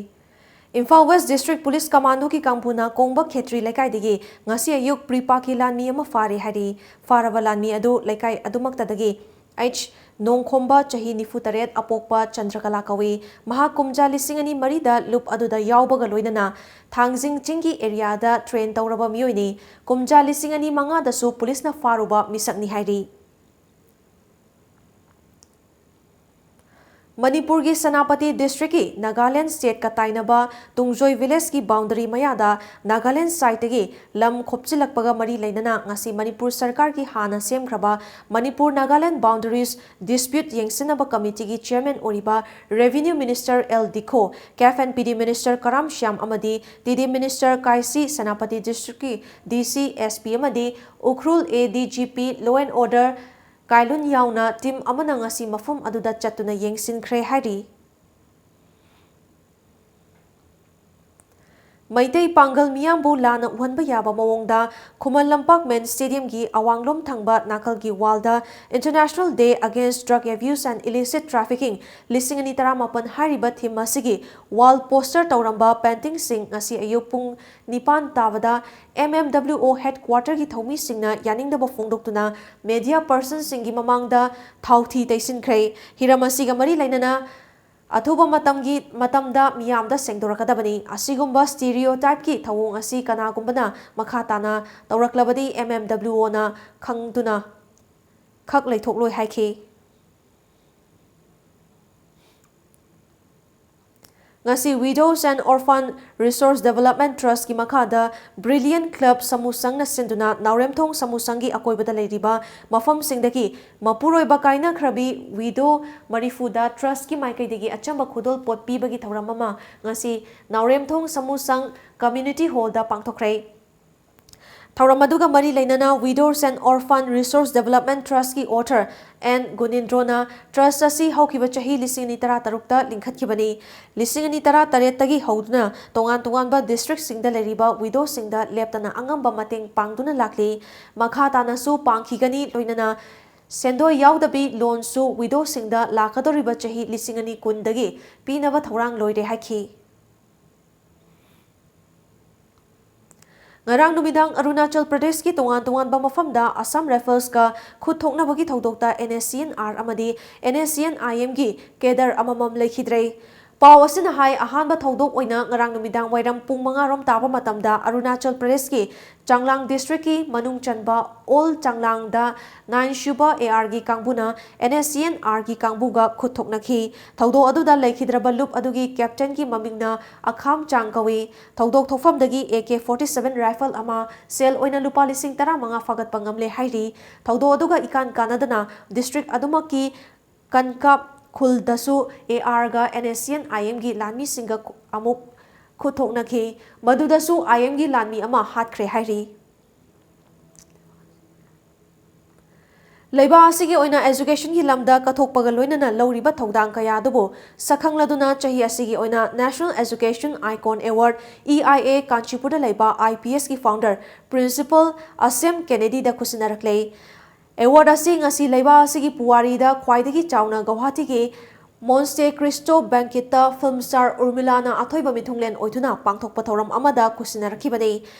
Imphal West District Police Commandoꯒꯤ ꯀꯥꯡꯕꯨꯅ ꯀꯣꯡꯕ ꯈꯦꯇ꯭ꯔꯤ ꯂꯩꯀꯥꯏꯗꯒꯤ ꯉꯁꯤ ꯑꯌꯨꯛ ꯄ꯭ꯔꯤꯄꯥꯛꯀꯤ ꯂꯥꯟꯃꯤ ꯑꯃ ꯐꯥꯔꯦ ꯍꯥꯏꯔꯤ꯫ ꯐꯥꯔꯕ ꯂꯥꯟꯃꯤ ꯑꯗꯨ ꯂꯩꯀꯥꯏ ꯑꯗꯨꯃꯛꯇꯗꯒꯤ ꯑꯩꯆ ꯅꯣꯡꯈꯣꯝꯕ, ꯆꯍꯤ ꯅꯤꯐꯨ ꯇꯔꯦꯠ, ꯑꯄꯣꯛꯄ ꯆꯟꯗ꯭ꯔꯀꯂꯥ ꯀꯧꯏ꯫ ꯃꯍꯥꯛ ꯀꯨꯝꯖꯥ ꯂꯤꯁꯤꯡ ꯑꯅꯤ ꯃꯔꯤꯗ ꯂꯨꯞ ꯑꯗꯨꯗ ꯌꯥꯎꯕꯒ ꯂꯣꯏꯅꯅ ꯊꯥꯡꯖꯤꯡ ꯆꯤꯡꯒꯤ ꯑꯦꯔꯤꯌꯥꯗ ꯇ꯭ꯔꯦꯟ ꯇꯧꯔꯕ ꯃꯤꯑꯣꯏꯅꯤ꯫ ꯀꯨꯝꯖꯥ ꯂꯤꯁꯤꯡ ꯑꯅꯤ ꯃꯉꯥꯗꯁꯨ ꯄꯨꯂꯤꯁꯅ ꯐꯥꯔꯨꯕ ꯃꯤꯁꯛꯅꯤ ꯍꯥꯏꯔꯤ꯫ ꯃꯅꯤꯄꯨꯔꯒꯤ ꯁꯦꯅꯥꯄꯇꯤ ꯗꯤꯁꯇ꯭ꯔꯤꯛꯀꯤ ꯅꯥꯒꯥꯂꯦꯟ ꯁ꯭ꯇꯦꯠꯀ ꯇꯥꯏꯅꯕ ꯇꯨꯡꯖꯣꯏ ꯚꯤꯂꯦꯖꯀꯤ ꯕꯥꯎꯟꯗꯔꯤ ꯃꯌꯥꯗ ꯅꯥꯒꯥꯂꯦꯟ ꯁꯥꯏꯠꯇꯒꯤ ꯂꯝ ꯈꯣꯞꯆꯤꯜꯂꯛꯄꯒ ꯃꯔꯤ ꯂꯩꯅꯅ ꯉꯁꯤ ꯃꯅꯤꯄꯨꯔ ꯁꯔꯀꯥꯔꯒꯤ ꯍꯥꯟꯅ ꯁꯦꯝꯈ꯭ꯔꯕ ꯃꯅꯤꯄꯨꯔ ꯅꯥꯒꯥꯂꯦꯟ ꯕꯥꯎꯟꯗꯔꯤꯁ ꯗꯤꯁꯄ꯭ꯌꯨꯠ ꯌꯦꯡꯁꯤꯟꯅꯕ ꯀꯃꯤꯇꯤꯒꯤ ꯆꯤꯌꯔꯃꯦꯟ ꯑꯣꯏꯔꯤꯕ ꯔꯦꯚꯤꯅ꯭ꯌꯨ ꯃꯤꯅꯤꯁꯇꯔ ꯑꯦꯜ ꯗꯤꯈꯣ, ꯀꯦꯐ N P D minister Karam Shyam ꯑꯃꯗꯤ T D minister Kaisii, Senapati ꯗꯤꯁꯇ꯭ꯔꯤꯛꯀꯤ ꯗꯤ ꯁꯤ, ꯑꯦꯁ ꯄꯤ ꯑꯃꯗꯤ Ukhrul A D G P, law and order ꯀꯥꯏꯂꯨꯟ ꯌꯥꯎꯅ ꯇꯤꯝ ꯑꯃꯅ ꯉꯁꯤ ꯃꯐꯝ ꯑꯗꯨꯗ ꯆꯠꯇꯨꯅ ꯌꯦꯡꯁꯤꯟꯈ꯭ꯔꯦ ꯍꯥꯏꯔꯤ꯫ ꯃꯩꯇꯩ ꯄꯥꯡꯒꯜ ꯃꯤꯌꯥꯝꯕꯨ ꯂꯥꯟꯅ ꯎꯍꯟꯕ ꯌꯥꯕ ꯃꯑꯣꯡꯗ ꯈꯨꯃꯟ ꯂꯝꯄꯥꯛ ꯃꯦꯟ ꯁ꯭ꯇꯦꯗꯤꯌꯝꯒꯤ ꯑꯋꯥꯡꯂꯣꯝ ꯊꯪꯕ ꯅꯥꯀꯜꯒꯤ world International Day Against Drug Abuse and Illicit Trafficking ꯂꯤꯁꯤꯡ ꯑꯅꯤ ꯇꯔꯥꯃꯥꯄꯟ ꯍꯥꯏꯔꯤꯕ ꯊꯤꯝ ꯑꯁꯤꯒꯤ ꯋꯥꯜ ꯄꯣꯁꯇꯔ ꯇꯧꯔꯝꯕ ꯄꯦꯟꯇꯤꯡꯁꯤꯡ ꯉꯁꯤ ꯑꯌꯨꯛ ꯄꯨꯡ ꯅꯤꯄꯥꯟ ꯇꯥꯕꯗ ꯑꯦꯝ ꯑꯦꯝ ꯗꯕ꯭ꯂꯤꯎ ꯑꯣ ꯍꯦꯗꯀ꯭ꯋꯥꯇꯔꯒꯤ ꯊꯧꯃꯤꯁꯤꯡꯅ ꯌꯥꯅꯤꯡꯗꯕ ꯐꯣꯡꯗꯣꯛꯇꯨꯅ ꯃꯦꯗꯤꯌꯥ ꯄꯔꯁꯟꯁꯤꯡꯒꯤ ꯃꯃꯥꯡꯗ ꯊꯥꯎꯊꯤ ꯇꯩꯁꯤꯟꯈ꯭ꯔꯦ꯫ ꯍꯤꯔꯝ ꯑꯁꯤꯒ ꯃꯔꯤ ꯂꯩꯅꯅ ꯑꯊꯨꯕ ꯃꯇꯝꯒꯤ ꯃꯇꯝꯗ ꯃꯤꯌꯥꯝꯗ ꯁꯦꯡꯗꯣꯔꯛꯀꯗꯕꯅꯤ꯫ ꯑꯁꯤꯒꯨꯝꯕ ꯁ꯭ꯇꯤꯔꯤꯑꯣꯇꯥꯏꯞꯀꯤ ꯊꯧꯑꯣꯡ ꯑꯁꯤ ꯀꯅꯥꯒꯨꯝꯕꯅ ꯃꯈꯥ ꯇꯥꯅ ꯇꯧꯔꯛꯂꯕꯗꯤ ꯑꯦꯝ ꯑꯦꯝ ꯗꯕ꯭ꯂꯤꯎ ꯑꯣꯅ ꯈꯪꯗꯨꯅ ꯈꯛ ꯂꯩꯊꯣꯛꯂꯣꯏ ꯍꯥꯏꯈꯤ꯫ ꯉꯁꯤ Widows and Orphan Resource Development Trustꯀꯤ ꯃꯈꯥꯗ Brilliant Club ꯁꯃꯨꯁꯪꯅ ꯁꯤꯟꯗꯨꯅ ꯅꯥꯎꯔꯦꯝꯊꯣꯡ ꯁꯃꯨꯁꯪꯒꯤ ꯑꯀꯣꯏꯕꯗ ꯂꯩꯔꯤꯕ ꯃꯐꯝꯁꯤꯡꯗꯒꯤ ꯃꯄꯨꯔꯣꯏꯕ ꯀꯥꯏꯅꯈ꯭ꯔꯕꯤ widow ꯃꯔꯤꯐꯨꯗ Trustꯀꯤ ꯃꯥꯏꯀꯩꯗꯒꯤ ꯑꯆꯝꯕ ꯈꯨꯗꯣꯜꯄꯣꯠ ꯄꯤꯕꯒꯤ ꯊꯧꯔꯝ ꯑꯃ ꯉꯁꯤ ꯅꯥꯎꯔꯦꯝꯊꯣꯡ ꯁꯃꯨꯁꯪ Community Hallꯗ ꯄꯥꯡꯊꯣꯛꯈ꯭ꯔꯦ꯫ ꯊꯧꯔꯝ ꯑꯗꯨꯒ ꯃꯔꯤ ꯂꯩꯅꯅ Widows and Orphan Resource Development Trustꯀꯤ author ꯑꯦꯟ ꯒꯨꯅꯤꯟꯗ꯭ꯔꯣꯅ Trust ꯑꯁꯤ ꯍꯧꯈꯤꯕ ꯆꯍꯤ ꯂꯤꯁꯤꯡ ꯑꯅꯤ ꯇꯔꯥꯇꯔꯨꯛꯇ ꯂꯤꯡꯈꯠꯈꯤꯕꯅꯤ꯫ ꯂꯤꯁꯤꯡ ꯑꯅꯤ ꯇꯔꯥꯇꯔꯦꯠꯇꯒꯤ ꯍꯧꯗꯨꯅ ꯇꯣꯉꯥꯟ ꯇꯣꯉꯥꯟꯕ districtꯁꯤꯡꯗ ꯂꯩꯔꯤꯕ widowꯁꯤꯡꯗ ꯂꯦꯞꯇꯅ ꯑꯉꯝꯕ ꯃꯇꯦꯡ ꯄꯥꯡꯗꯨꯅ ꯂꯥꯛꯂꯤ꯫ ꯃꯈꯥ ꯇꯥꯅꯁꯨ ꯄꯥꯡꯈꯤꯒꯅꯤ, ꯂꯣꯏꯅꯅ ꯁꯦꯟꯗꯣꯏ ꯌꯥꯎꯗꯕꯤ loanꯁꯨ widowꯁꯤꯡꯗ ꯂꯥꯛꯀꯗꯧꯔꯤꯕ ꯆꯍꯤ ꯂꯤꯁꯤꯡ ꯑꯅꯤ ꯀꯨꯟꯗꯒꯤ ꯄꯤꯅꯕ ꯊꯧꯔꯥꯡ ꯂꯣꯏꯔꯦ ꯍꯥꯏꯈꯤ꯫ ꯉꯔꯥꯡ ꯅꯨꯃꯤꯗꯥꯡ ꯑꯔꯨꯅꯥꯆꯜ ꯄ꯭ꯔꯗꯦꯁꯀꯤ ꯇꯣꯉꯥꯟ ꯇꯣꯉꯥꯟꯕ ꯃꯐꯝꯗ Assam Riflesꯀ ꯈꯨꯠ ꯊꯣꯛꯅꯕꯒꯤ ꯊꯧꯗꯣꯛꯇ NSCN-R ꯑꯃꯗꯤ NSCN-IMꯒꯤ cadre ꯑꯃꯃꯝ ꯂꯩꯈꯤꯗ꯭ꯔꯦ꯫ ꯄꯥꯎ ꯑꯁꯤꯅ ꯍꯥꯏ, ꯑꯍꯥꯟꯕ ꯊꯧꯗꯣꯛ ꯑꯣꯏꯅ ꯉꯔꯥꯡ ꯅꯨꯃꯤꯗꯥꯡ ꯋꯥꯏꯔꯝ ꯄꯨꯡ ꯃꯉꯥ ꯔꯣꯝ ꯇꯥꯕ ꯃꯇꯝꯗ ꯑꯔꯨꯅꯥꯆꯜ ꯄ꯭ꯔꯗꯦꯁꯀꯤ ꯆꯥꯡꯂꯥꯡ districtꯀꯤ ꯃꯅꯨꯡ ꯆꯟꯕ ꯑꯣꯜ ꯆꯥꯡꯂꯥꯡꯗ nine ꯁꯨꯕ ARꯒꯤ ꯀꯥꯡꯕꯨꯅ NSCN-Rꯒꯤ ꯀꯥꯡꯕꯨꯒ ꯈꯨꯠ ꯊꯣꯛꯅꯈꯤ꯫ ꯊꯧꯗꯣꯛ ꯑꯗꯨꯗ ꯂꯩꯈꯤꯗ꯭ꯔꯕ ꯂꯨꯞ ꯑꯗꯨꯒꯤ captainꯒꯤ ꯃꯃꯤꯡꯅ ꯑꯈꯥꯝ ꯆꯥꯡ ꯀꯧꯏ꯫ ꯊꯧꯗꯣꯛ ꯊꯣꯛꯐꯝꯗꯒꯤ AK forty seven rifle ꯑꯃ, ꯁꯦꯜ ꯑꯣꯏꯅ ꯂꯨꯄꯥ ꯂꯤꯁꯤꯡ ꯇꯔꯥꯃꯉꯥ ꯐꯥꯒꯠꯄ ꯉꯝꯂꯦ ꯍꯥꯏꯔꯤ꯫ ꯊꯧꯗꯣꯛ ꯑꯗꯨꯒ ꯏꯀꯥꯟ ꯀꯥꯟꯅꯗꯅ district ꯑꯗꯨꯃꯛꯀꯤ ꯀꯟꯀꯥꯞ ꯈꯨꯜꯗꯁꯨ ARꯒ NSCN-IMꯒꯤ ꯂꯥꯟꯃꯤꯁꯤꯡꯒ ꯑꯃꯨꯛ ꯈꯨꯠ ꯊꯣꯛꯅꯈꯤ꯫ ꯃꯗꯨꯗꯁꯨ IMꯒꯤ ꯂꯥꯟꯃꯤ ꯑꯃ ꯍꯥꯠꯈ꯭ꯔꯦ ꯍꯥꯏꯔꯤ꯫ ꯂꯩꯕꯥꯛ ꯑꯁꯤꯒꯤ ꯑꯣꯏꯅ educationꯒꯤ ꯂꯝꯗ ꯀꯠꯊꯣꯛꯄꯒ ꯂꯣꯏꯅꯅ ꯂꯧꯔꯤꯕ ꯊꯧꯗꯥꯡ ꯀꯌꯥ ꯑꯗꯨꯕꯨ ꯁꯛꯈꯪꯂꯗꯨꯅ ꯆꯍꯤ ꯑꯁꯤꯒꯤ ꯑꯣꯏꯅ National Education Icon Award, EIA, ꯀꯥꯟꯆꯤꯄꯨꯔꯗ ꯂꯩꯕ IPSꯀꯤ founder Principal ꯑꯁꯦꯝ ꯀꯦꯅꯦꯗꯤꯗ ꯈꯨꯠꯁꯤꯟꯅꯔꯛꯂꯦ꯫ Award ꯑꯁꯤ ꯉꯁꯤ ꯂꯩꯕꯥꯛ ꯑꯁꯤꯒꯤ ꯄꯨꯋꯥꯔꯤꯗ ꯈ꯭ꯋꯥꯏꯗꯒꯤ ꯆꯥꯎꯅ ꯒꯧꯍꯥꯇꯤꯒꯤ Monte Cristo Banquetꯇ film star ꯎꯔꯃꯤꯂꯥꯅ ꯑꯊꯣꯏꯕ ꯃꯤꯊꯨꯡꯂꯦꯟ ꯑꯣꯏꯗꯨꯅ ꯄꯥꯡꯊꯣꯛꯄ ꯊꯧꯔꯝ ꯑꯃꯗ ꯈꯨꯠꯁꯤꯟꯅꯔꯛꯈꯤꯕꯅꯤ꯫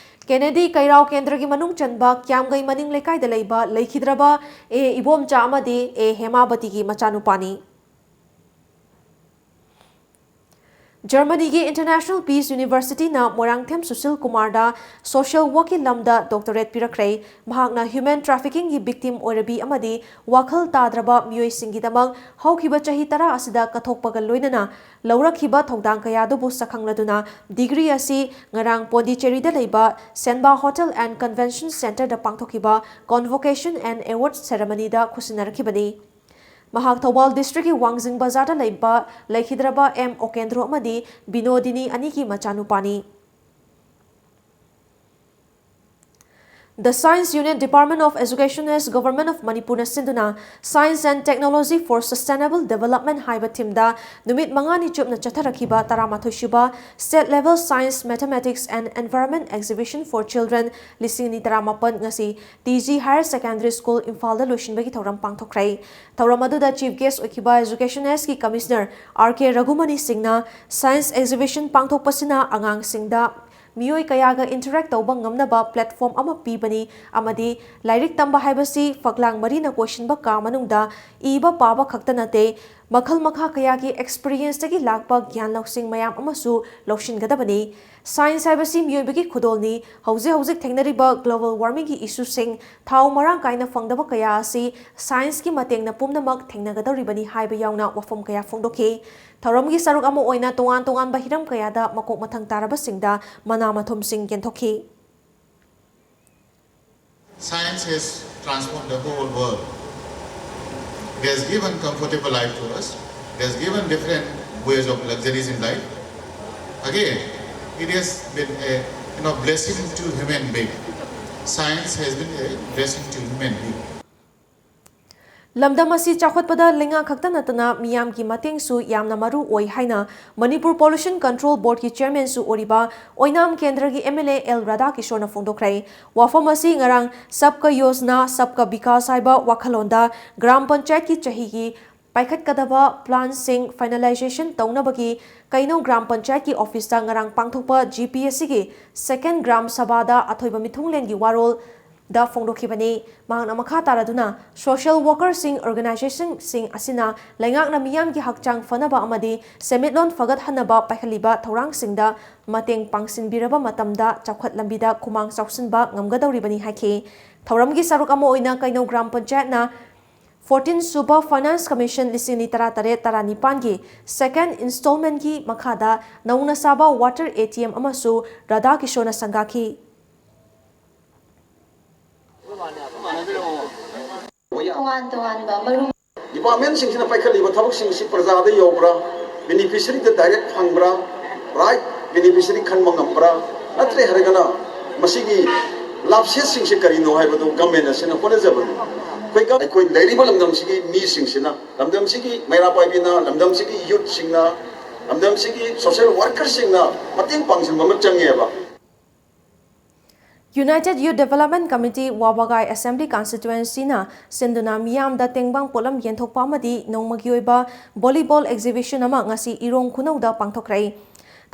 ꯀꯦꯅꯦꯗꯤ ꯀꯩꯔꯥꯎ ꯀꯦꯟꯗ꯭ꯔꯒꯤ ꯃꯅꯨꯡ ꯆꯟꯕ ꯀ꯭ꯌꯥꯝꯒꯩ ꯃꯅꯤꯡ ꯂꯩꯀꯥꯏꯗ ꯂꯩꯕ ꯂꯩꯈꯤꯗ꯭ꯔꯕ ꯑꯦ ꯏꯕꯣꯝꯆꯥ ꯑꯃꯗꯤ ꯑꯦ ꯍꯦꯃꯥꯕꯇꯤꯒꯤ ꯃꯆꯥꯅꯨꯄꯥꯅꯤ꯫ ꯖꯔꯃꯅꯤꯒꯤ International Peace Universityꯅ Moirangthem Sushil ꯀꯨꯃꯥꯔꯗ social workꯀꯤ ꯂꯝꯗ doctorate ꯄꯤꯔꯛꯈ꯭ꯔꯦ꯫ ꯃꯍꯥꯛꯅ human traffickingꯒꯤ victim ꯑꯣꯏꯔꯕꯤ ꯑꯃꯗꯤ ꯋꯥꯈꯜ ꯇꯥꯗ꯭ꯔꯕ ꯃꯤꯑꯣꯏꯁꯤꯡꯒꯤꯗꯃꯛ ꯍꯧꯈꯤꯕ ꯆꯍꯤ ꯇꯔꯥ ꯑꯁꯤꯗ ꯀꯠꯊꯣꯛꯄꯒ ꯂꯣꯏꯅꯅ ꯂꯧꯔꯛꯈꯤꯕ ꯊꯧꯗꯥꯡ ꯀꯌꯥꯗꯨꯕꯨ ꯁꯛꯈꯪꯂꯗꯨꯅ degree ꯑꯁꯤ ꯉꯔꯥꯡ ꯄꯣꯟꯗꯤꯆꯦꯔꯤꯗ ꯂꯩꯕ Senba Hotel and Convention Centreꯗ ꯄꯥꯡꯊꯣꯛꯈꯤꯕ Convocation and Award Ceremonyꯗ ꯈꯨꯠꯁꯤꯟꯅꯔꯛꯈꯤꯕꯅꯤ꯫ ꯃꯍꯥꯛ ꯊꯧꯕꯥꯜ districtꯀꯤ ꯋꯥꯡꯖꯤꯡ ꯕꯖꯥꯔꯗ ꯂꯩꯕ ꯂꯩꯈꯤꯗ꯭ꯔꯕ ꯑꯦꯝ ꯑꯣꯀꯦꯟꯗ꯭ꯔꯣ ꯑꯃꯗꯤ ꯕꯤꯅꯣꯗꯤꯅꯤ ꯑꯅꯤꯒꯤ ꯃꯆꯥꯅꯨꯄꯥꯅꯤ꯫ The Science Unit, Department of Education, Government of Manipurꯅ ꯁꯤꯟꯗꯨꯅ Science and Technology for Sustainable Development ꯍꯥꯏꯕ themeꯗ ꯅꯨꯃꯤꯠ ꯃꯉꯥꯅꯤ ꯆꯨꯞꯅ ꯆꯠꯊꯔꯛꯈꯤꯕ ꯇꯔꯥꯃꯥꯊꯣꯏ ꯁꯨꯕ State Level Science, Mathematics and Environment Exhibition for Children ꯂꯤꯁꯤꯡ ꯑꯅꯤ ꯇꯔꯥꯃꯥꯄꯟ ꯉꯁꯤ T G Higher Secondary School ꯏꯝꯐꯥꯜꯗ ꯂꯣꯏꯁꯤꯟꯕꯒꯤ ꯊꯧꯔꯝ ꯄꯥꯡꯊꯣꯛꯈ꯭ꯔꯦ꯫ ꯊꯧꯔꯝ ꯑꯗꯨꯗ Chief Guest ꯑꯣꯏꯈꯤꯕ Education Sꯀꯤ Commissioner ꯑꯥꯔ ꯀꯦ ꯔꯘꯨꯃꯅꯤ ꯁꯤꯡꯅ Science Exhibition ꯄꯥꯡꯊꯣꯛꯄꯁꯤꯅ ꯑꯉꯥꯡꯁꯤꯡꯗ ꯃꯤꯑꯣꯏ ꯀꯌꯥꯒ interact ꯇꯧꯕ ꯉꯝꯅꯕ platform ꯑꯃ ꯄꯤꯕꯅꯤ ꯑꯃꯗꯤ ꯂꯥꯏꯔꯤꯛ ꯇꯝꯕ ꯍꯥꯏꯕꯁꯤ ꯐꯛꯂꯥꯡ ꯃꯔꯤꯅ ꯀꯣꯏꯁꯤꯟꯕ ꯀꯥ ꯃꯅꯨꯡꯗ ꯏꯕ ꯄꯥꯕ ꯈꯛꯇ ꯅꯠꯇꯦ, ꯃꯈꯜ ꯃꯈꯥ ꯀꯌꯥꯒꯤ experienceꯇꯒꯤ ꯂꯥꯛꯄ ꯒ꯭ꯌꯥꯟ ꯂꯧꯁꯤꯡ ꯃꯌꯥꯝ ꯑꯃꯁꯨ ꯂꯧꯁꯤꯟꯒꯗꯕꯅꯤ꯫ Science ꯍꯥꯏꯕꯁꯤ ꯃꯤꯑꯣꯏꯕꯒꯤ ꯈꯨꯗꯣꯜꯅꯤ꯫ ꯍꯧꯖꯤꯛ ꯍꯧꯖꯤꯛ ꯊꯦꯡꯅꯔꯤꯕ global warmingꯒꯤ issueꯁꯤꯡ, ꯊꯥꯎ ꯃꯔꯥꯡ ꯀꯥꯏꯅ ꯐꯪꯗꯕ ꯀꯌꯥ ꯑꯁꯤ scienceꯀꯤ ꯃꯇꯦꯡꯅ ꯄꯨꯝꯅꯃꯛ ꯊꯦꯡꯅꯒꯗꯧꯔꯤꯕꯅꯤ ꯍꯥꯏꯕ ꯌꯥꯎꯅ ꯋꯥꯐꯝ ꯀꯌꯥ ꯐꯣꯡꯗꯣꯛꯈꯤ꯫ ꯊꯧꯔꯝꯒꯤ ꯁꯔꯨꯛ ꯑꯃ ꯑꯣꯏꯅ ꯇꯣꯉꯥꯟ ꯇꯣꯉꯥꯟꯕ ꯍꯤꯔꯝ ꯀꯌꯥꯗ ꯃꯀꯣꯛ ꯃꯊꯪ ꯇꯥꯔꯕꯁꯤꯡꯗ ꯃꯅꯥ ꯃꯊꯨꯝꯁꯤꯡ ꯌꯦꯟꯊꯣꯛꯈꯤ꯫ Science has transformed the whole world. It has given comfortable life to us. It has given different ways of luxuries in life. Again, it has been a, you know, blessing to human being. Science has been a blessing to human being. ꯂꯝꯗꯝ ꯑꯁꯤ ꯆꯥꯎꯈꯠꯄꯗ ꯂꯩꯉꯥꯛ ꯈꯛꯇ ꯅꯠꯇꯅ ꯃꯤꯌꯥꯝꯒꯤ ꯃꯇꯦꯡꯁꯨ ꯌꯥꯝꯅ ꯃꯔꯨ ꯑꯣꯏ ꯍꯥꯏꯅ ꯃꯅꯤꯄꯨꯔ Pollution Control Boardꯀꯤ chairmanꯁꯨ ꯑꯣꯏꯔꯤꯕ ꯑꯣꯏꯅꯥꯝ ꯀꯦꯟꯗ꯭ꯔꯒꯤ MLA ꯑꯦꯜ ꯔꯥꯙꯥꯀꯤꯁꯣꯔꯅ ꯐꯣꯡꯗꯣꯛꯈ꯭ꯔꯦ꯫ ꯋꯥꯐꯝ ꯑꯁꯤ ꯉꯔꯥꯡ ꯁꯕꯀꯥ ꯌꯣꯖꯅꯥ, ꯁꯕꯀꯥ ꯕꯤꯀꯥꯁ ꯍꯥꯏꯕ ꯋꯥꯈꯜꯂꯣꯟꯗ ꯒ꯭ꯔꯥꯝ ꯄꯟꯆꯥꯌꯠꯀꯤ ꯆꯍꯤꯒꯤ ꯄꯥꯏꯈꯠꯀꯗꯕ planꯁꯤꯡ finalization ꯇꯧꯅꯕꯒꯤ ꯀꯩꯅꯧ ꯒ꯭ꯔꯥꯝ ꯄꯟꯆꯥꯌꯠꯀꯤ officeꯇ ꯉꯔꯥꯡ ꯄꯥꯡꯊꯣꯛꯄ GPSCꯒꯤ second ꯒ꯭ꯔꯥꯝ ꯁꯚꯥꯗ ꯑꯊꯣꯏꯕ ꯃꯤꯊꯨꯡꯂꯦꯟꯒꯤ ꯋꯥꯔꯣꯜ ꯗ ꯐꯣꯡꯗꯣꯛꯈꯤꯕꯅꯤ꯫ ꯃꯍꯥꯛꯅ ꯃꯈꯥ ꯇꯥꯔꯗꯨꯅ, social workerꯁꯤꯡ, organizationꯁꯤꯡ ꯑꯁꯤꯅ ꯂꯩꯉꯥꯛꯅ ꯃꯤꯌꯥꯝꯒꯤ ꯍꯛꯆꯥꯡ ꯐꯅꯕ ꯑꯃꯗꯤ ꯁꯦꯟꯃꯤꯠꯂꯣꯟ ꯐꯒꯠꯍꯟꯅꯕ ꯄꯥꯏꯈꯠꯂꯤꯕ ꯊꯧꯔꯥꯡꯁꯤꯡꯗ ꯃꯇꯦꯡ ꯄꯥꯡꯁꯤꯟꯕꯤꯔꯕ ꯃꯇꯝꯗ ꯆꯥꯎꯈꯠ ꯂꯝꯕꯤꯗ ꯈꯨꯃꯥꯡ ꯆꯥꯎꯁꯤꯟꯕ ꯉꯝꯒꯗꯧꯔꯤꯕꯅꯤ ꯍꯥꯏꯈꯤ꯫ ꯊꯧꯔꯝꯒꯤ ꯁꯔꯨꯛ ꯑꯃ ꯑꯣꯏꯅ ꯀꯩꯅꯧ ꯒ꯭ꯔꯥꯝ ꯄꯟꯆꯥꯌꯠꯅ fourteen ꯁꯨꯕ Finance Commission ꯂꯤꯁꯤꯡ ꯑꯅꯤ ꯇꯔꯥꯇꯔꯦꯠ ꯇꯔꯥꯅꯤꯄꯥꯟꯒꯤ second installmentꯀꯤ ꯃꯈꯥꯗ ꯅꯧꯅ ꯁꯥꯕ water ATM ꯑꯃꯁꯨ ꯔꯥꯙꯥ ꯀꯤꯁꯣꯔꯅ ꯁꯪꯒꯥꯈꯤ꯫ ꯇꯣꯉꯥꯟ ꯇꯣꯉꯥꯟꯕ ꯃꯔꯨ departmentꯁꯤꯡꯁꯤꯅ ꯄꯥꯏꯈꯠꯂꯤꯕ ꯊꯕꯛꯁꯤꯡꯁꯤ ꯄ꯭ꯔꯖꯥꯗ ꯌꯧꯕ꯭ꯔꯥ, beneficiaryꯗ direct ꯐꯪꯕ꯭ꯔꯥ, right beneficiary ꯈꯟꯕ ꯉꯝꯕ꯭ꯔꯥ, ꯅꯠꯇ꯭ꯔꯦ ꯍꯥꯏꯔꯒꯅ ꯃꯁꯤꯒꯤ ꯂꯥꯞꯁꯦꯠꯁꯤꯡꯁꯤ ꯀꯔꯤꯅꯣ ꯍꯥꯏꯕꯗꯨ government ꯑꯁꯤꯅ ꯍꯣꯠꯅꯖꯕꯅꯤ꯫ ꯑꯩꯈꯣꯏ ꯒ-, ꯑꯩꯈꯣꯏ ꯂꯩꯔꯤꯕ ꯂꯝꯗꯝꯁꯤꯒꯤ ꯃꯤꯁꯤꯡꯁꯤꯅ, ꯂꯝꯗꯝꯁꯤꯒꯤ ꯃꯩꯔꯥ ꯄꯥꯏꯕꯤꯅ, ꯂꯝꯗꯝꯁꯤꯒꯤ youthꯁꯤꯡꯅ, ꯂꯝꯗꯝꯁꯤꯒꯤ social workerꯁꯤꯡꯅ ꯃꯇꯦꯡ ꯄꯥꯡꯁꯤꯟꯕ ꯑꯃ ꯆꯪꯉꯦꯕ꯫ United Youth Development Committee ꯋꯥꯕꯒꯥꯏ Assembly Constituencyꯅ ꯁꯤꯟꯗꯨꯅ ꯃꯤꯌꯥꯝꯗ ꯇꯦꯡꯕꯥꯡ ꯄꯣꯠꯂꯝ ꯌꯦꯟꯊꯣꯛꯄ ꯑꯃꯗꯤ ꯅꯣꯡꯃꯒꯤ ꯑꯣꯏꯕ volleyball exhibition ꯑꯃ ꯉꯁꯤ ꯏꯔꯣꯡ ꯈꯨꯅꯧꯗ ꯄꯥꯡꯊꯣꯛꯈ꯭ꯔꯦ꯫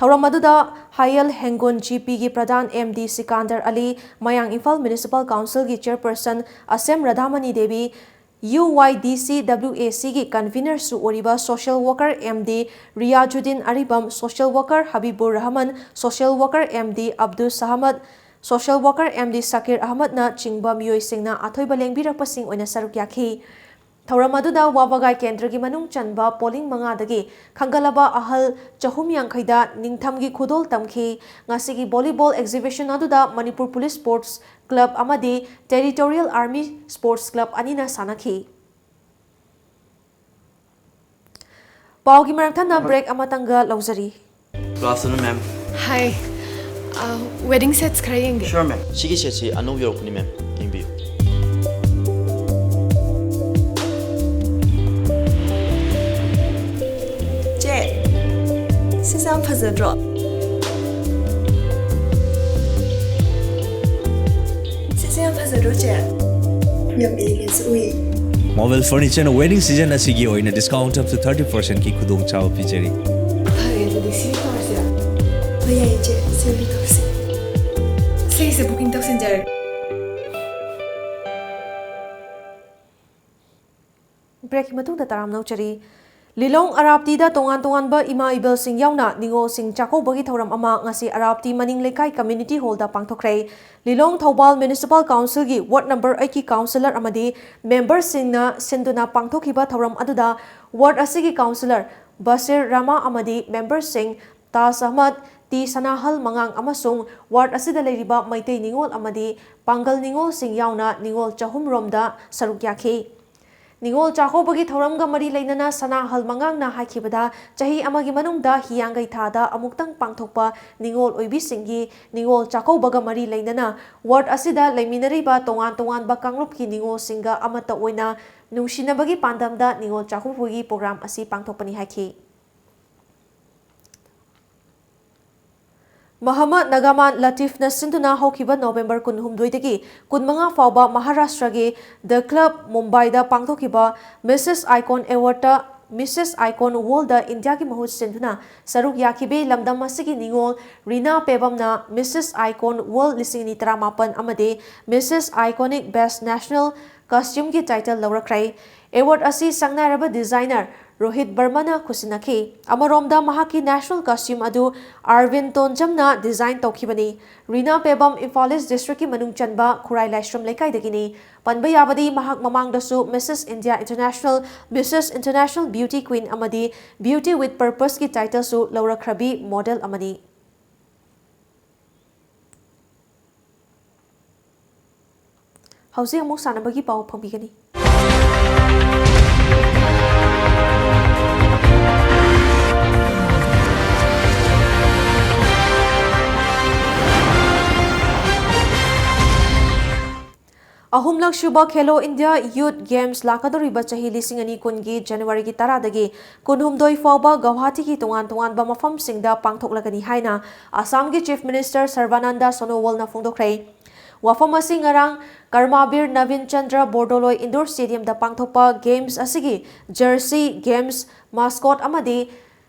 ꯊꯧꯔꯝ ꯑꯗꯨꯗ ꯍꯌꯦꯜ ꯍꯦꯡꯒꯣꯟ GPꯒꯤ ꯄ꯭ꯔꯙꯥꯟ MD ꯁꯤꯀꯥꯟꯗꯔ ꯑꯂꯤ, ꯃꯌꯥꯡ ꯏꯝꯐꯥꯜ Municipal Councilꯒꯤ Chairperson ꯑꯁꯦꯝ ꯔꯥꯙꯥꯃꯅꯤ ꯗꯦꯕꯤ, UYDCWACꯒꯤ convenerꯁꯨ ꯑꯣꯏꯔꯤꯕ social worker MD ꯔꯤꯌꯥꯖꯨꯗꯤꯟ ꯑꯔꯤꯕꯝ, social worker ꯍꯕꯤꯕꯨꯔ Rahman, social worker MD Abdul ꯁꯍꯃꯗ, social worker MD ꯁꯀꯤꯔ ꯑꯍꯃꯗꯅ ꯆꯤꯡꯕ ꯃꯤꯑꯣꯏꯁꯤꯡꯅ ꯑꯊꯣꯏꯕ ꯂꯦꯡꯕꯤꯔꯛꯄꯁꯤꯡ ꯑꯣꯏꯅ ꯁꯔꯨꯛ ꯌꯥꯈꯤ꯫ ꯊꯧꯔꯝ ꯑꯗꯨꯗ ꯋꯥꯕꯒꯥꯏ ꯀꯦꯟꯗ꯭ꯔꯒꯤ ꯃꯅꯨꯡ ꯆꯟꯕ polling ꯃꯉꯥꯗꯒꯤ ꯈꯟꯒꯠꯂꯕ ꯑꯍꯜ ꯆꯍꯨꯝ ꯌꯥꯡꯈꯩꯗ ꯅꯤꯡꯊꯝꯒꯤ ꯈꯨꯗꯣꯜ ꯇꯝꯈꯤ꯫ ꯉꯁꯤꯒꯤ volleyball exhibition ꯑꯗꯨꯗ ꯃꯅꯤꯄꯨꯔ Police Sports Club ꯑꯃꯗꯤ Territorial Army Sports Club ꯑꯅꯤꯅ ꯁꯥꯟꯅꯈꯤ꯫ ꯄꯥꯎꯒꯤ ꯃꯔꯛ ꯊꯠꯅ break ꯑꯃꯇꯪꯒ ꯂꯧꯖꯔꯤ꯫ Good afternoon, ma'am. Hi. Uh, wedding sets ꯈꯔ ꯌꯦꯡꯒꯦ꯫ Sure, ma'am. ꯁꯤꯒꯤ setꯁꯤ ꯑꯅꯧꯕ ꯌꯧꯔꯛꯄꯅꯤ, ma'am. ꯌꯦꯡꯕꯤꯌꯨ꯫ ꯆꯦ, ꯁꯤꯁꯦ ꯌꯥꯝ ꯐꯖꯗ꯭ꯔꯣ? ꯁꯤꯁꯦ ꯌꯥꯝ ꯐꯖꯗ꯭ꯔꯣ, ꯆꯦ? ꯌꯥꯝ elegant ꯁꯨ ꯎꯏ꯫ Marvel Furnitureꯅ wedding season ꯑꯁꯤꯒꯤ ꯑꯣꯏꯅ discount up to thirty percentꯀꯤ ꯈꯨꯗꯣꯡꯆꯥꯕ ꯄꯤꯖꯔꯤ꯫ ꯐꯔꯦ, ꯑꯗꯨꯗꯤ ꯁꯤ ꯇꯧꯔꯁꯤꯔꯥ? ꯍꯣꯏ, ꯌꯥꯏꯌꯦ, ꯆꯦ꯫ ꯁꯤ ꯑꯣꯏꯅ ꯇꯧꯁꯤ꯫ ꯁꯤꯁꯦ booking ꯇꯧꯁꯤꯟꯖꯔꯒꯦ꯫ Breakꯀꯤ ꯃꯇꯨꯡꯗ ꯇꯔꯥꯝꯅ ꯑꯣꯛꯆꯔꯤ꯫ ꯂꯤꯂꯣꯡ ꯑꯔꯥꯞꯇꯤꯗ ꯇꯣꯉꯥꯟ ꯇꯣꯉꯥꯟꯕ ꯏꯃꯥ ꯏꯕꯦꯜꯁꯤꯡ ꯌꯥꯎꯅ ꯅꯤꯉꯣꯜꯁꯤꯡ ꯆꯥꯛꯀꯧꯕꯒꯤ ꯊꯧꯔꯝ ꯑꯃ ꯉꯁꯤ ꯑꯔꯥꯞꯇꯤ ꯃꯅꯤꯡ ꯂꯩꯀꯥꯏ community hallꯗ ꯄꯥꯡꯊꯣꯛꯈ꯭ꯔꯦ꯫ ꯂꯤꯂꯣꯡ Thoubal Municipal Councilꯒꯤ ward number eightꯀꯤ councillor ꯑꯃꯗꯤ memberꯁꯤꯡꯅ ꯁꯤꯟꯗꯨꯅ ꯄꯥꯡꯊꯣꯛꯈꯤꯕ ꯊꯧꯔꯝ ꯑꯗꯨꯗ ward ꯑꯁꯤꯒꯤ councillor ꯕꯁꯤꯔ ꯔꯥꯃꯥ ꯑꯃꯗꯤ memberꯁꯤꯡ ꯇꯥꯖ ꯑꯍꯃꯗ, ꯇꯤ ꯁꯅꯥꯍꯜ ꯃꯉꯥꯡ ꯑꯃꯁꯨꯡ ward ꯑꯁꯤꯗ ꯂꯩꯔꯤꯕ ꯃꯩꯇꯩ ꯅꯤꯉꯣꯜ ꯑꯃꯗꯤ ꯄꯥꯡꯒꯜ ꯅꯤꯉꯣꯜꯁꯤꯡ ꯌꯥꯎꯅ ꯅꯤꯉꯣꯜ ꯆꯍꯨꯝ ꯔꯣꯝꯗ ꯁꯔꯨꯛ ꯌꯥꯈꯤ꯫ ꯅꯤꯉꯣꯜ ꯆꯥꯛꯀꯧꯕꯒꯤ ꯊꯧꯔꯝꯒ ꯃꯔꯤ ꯂꯩꯅꯅ ꯁꯅꯥꯍꯜ ꯃꯉꯥꯡꯅ ꯍꯥꯏꯈꯤꯕꯗ, ꯆꯍꯤ ꯑꯃꯒꯤ ꯃꯅꯨꯡꯗ ꯍꯤꯌꯥꯡꯒꯩ ꯊꯥꯗ ꯑꯃꯨꯛꯇꯪ ꯄꯥꯡꯊꯣꯛꯄ ꯅꯤꯉꯣꯜ ꯑꯣꯏꯕꯤꯁꯤꯡꯒꯤ ꯅꯤꯉꯣꯜ ꯆꯥꯛꯀꯧꯕꯒ ꯃꯔꯤ ꯂꯩꯅꯅ ward ꯑꯁꯤꯗ ꯂꯩꯃꯤꯟꯅꯔꯤꯕ ꯇꯣꯉꯥꯟ ꯇꯣꯉꯥꯟꯕ ꯀꯥꯡꯂꯨꯞꯀꯤ ꯅꯤꯉꯣꯜꯁꯤꯡꯒ ꯑꯃꯠꯇ ꯑꯣꯏꯅ ꯅꯨꯡꯁꯤꯅꯕꯒꯤ ꯄꯥꯟꯗꯝꯗ ꯅꯤꯉꯣꯜ ꯆꯥꯛꯀꯧꯕꯒꯤ program ꯑꯁꯤ ꯄꯥꯡꯊꯣꯛꯄꯅꯤ ꯍꯥꯏꯈꯤ꯫ ꯃꯍꯃꯗ ꯅꯒꯃꯥꯟ ꯂꯇꯤꯐꯅ ꯁꯤꯟꯗꯨꯅ ꯍꯧꯈꯤꯕ ꯅꯣꯚꯦꯝꯕꯔ ꯀꯨꯟꯍꯨꯝꯗꯣꯏꯗꯒꯤ ꯀꯨꯟꯃꯉꯥ ꯐꯥꯎꯕ ꯃꯍꯥꯔꯥꯁꯇ꯭ꯔꯒꯤ The Club ꯃꯨꯝꯕꯥꯏꯗ ꯄꯥꯡꯊꯣꯛꯈꯤꯕ Missus Icon Awardꯇ Missus Icon Worldꯗ ꯏꯟꯗꯤꯌꯥꯒꯤ ꯃꯍꯨꯠ ꯁꯤꯟꯗꯨꯅ ꯁꯔꯨꯛ ꯌꯥꯈꯤꯕꯤ ꯂꯝꯗꯝ ꯑꯁꯤꯒꯤ ꯅꯤꯉꯣꯜ ꯔꯤꯅꯥ ꯄꯦꯕꯝꯅ Missus Icon World ꯂꯤꯁꯤꯡ ꯑꯅꯤ ꯇꯔꯥꯃꯥꯄꯟ ꯑꯃꯗꯤ Missus Iconic Best National Costumeꯒꯤ title ꯂꯧꯔꯛꯈ꯭ꯔꯦ꯫ Award ꯑꯁꯤ ꯁꯛꯅꯥꯏꯔꯕ designer ꯔꯣꯍꯤꯠ ꯕꯔꯃꯅ ꯈꯨꯠꯁꯤꯟꯅꯈꯤ꯫ ꯑꯃꯔꯣꯝꯗ, ꯃꯍꯥꯛꯀꯤ national costume ꯑꯗꯨ ꯑꯥꯔꯕꯤꯟ ꯇꯣꯟꯖꯝꯅ design ꯇꯧꯈꯤꯕꯅꯤ꯫ ꯔꯤꯅꯥ ꯄꯦꯕꯝ ꯏꯝꯐꯥꯜ ꯏꯁ districtꯀꯤ ꯃꯅꯨꯡ ꯆꯟꯕ ꯈꯨꯔꯥꯏ ꯂꯥꯏꯁ꯭ꯔꯝ ꯂꯩꯀꯥꯏꯗꯒꯤꯅꯤ꯫ ꯄꯟꯕ ꯌꯥꯕꯗꯤ, ꯃꯍꯥꯛ ꯃꯃꯥꯡꯗꯁꯨ Missus India International, Missus International Beauty Queen ꯑꯃꯗꯤ Beauty with Purposeꯀꯤ titleꯁꯨ ꯂꯧꯔꯛꯈ꯭ꯔꯕꯤ model ꯑꯃꯅꯤ꯫ ꯍꯧꯖꯤꯛ ꯑꯃꯨꯛ ꯁꯥꯟꯅꯕꯒꯤ ꯄꯥꯎ ꯐꯪꯕꯤꯒꯅꯤ꯫ ꯑꯍꯨꯝꯂꯛ ꯁꯨꯕ ꯈꯦꯂꯣ ꯏꯟꯗꯤꯌꯥ Youth Games ꯂꯥꯛꯀꯗꯧꯔꯤꯕ ꯆꯍꯤ ꯂꯤꯁꯤꯡ ꯑꯅꯤ ꯀꯨꯟꯒꯤ ꯖꯅꯋꯥꯔꯤꯒꯤ ꯇꯔꯥꯗꯒꯤ ꯀꯨꯟꯍꯨꯝꯗꯣꯏ ꯐꯥꯎꯕ ꯒꯧꯍꯥꯇꯤꯒꯤ ꯇꯣꯉꯥꯟ ꯇꯣꯉꯥꯟꯕ ꯃꯐꯝꯁꯤꯡꯗ ꯄꯥꯡꯊꯣꯛꯂꯒꯅꯤ ꯍꯥꯏꯅ ꯑꯁꯥꯝꯒꯤ Chief Minister ꯁꯔꯕꯥꯅꯟꯗ ꯁꯣꯅꯣꯋꯥꯜꯅ ꯐꯣꯡꯗꯣꯛꯈ꯭ꯔꯦ꯫ ꯋꯥꯐꯝ ꯑꯁꯤ ꯉꯔꯥꯡ ꯀꯔꯃꯕꯤꯔ ꯅꯕꯤꯟ ꯆꯟꯗ꯭ꯔ ꯕꯣꯔꯗꯣꯂꯣꯏ Indoor Stadiumꯗ ꯄꯥꯡꯊꯣꯛꯄ Games ꯑꯁꯤꯒꯤ jersey, games mascot ꯑꯃꯗꯤ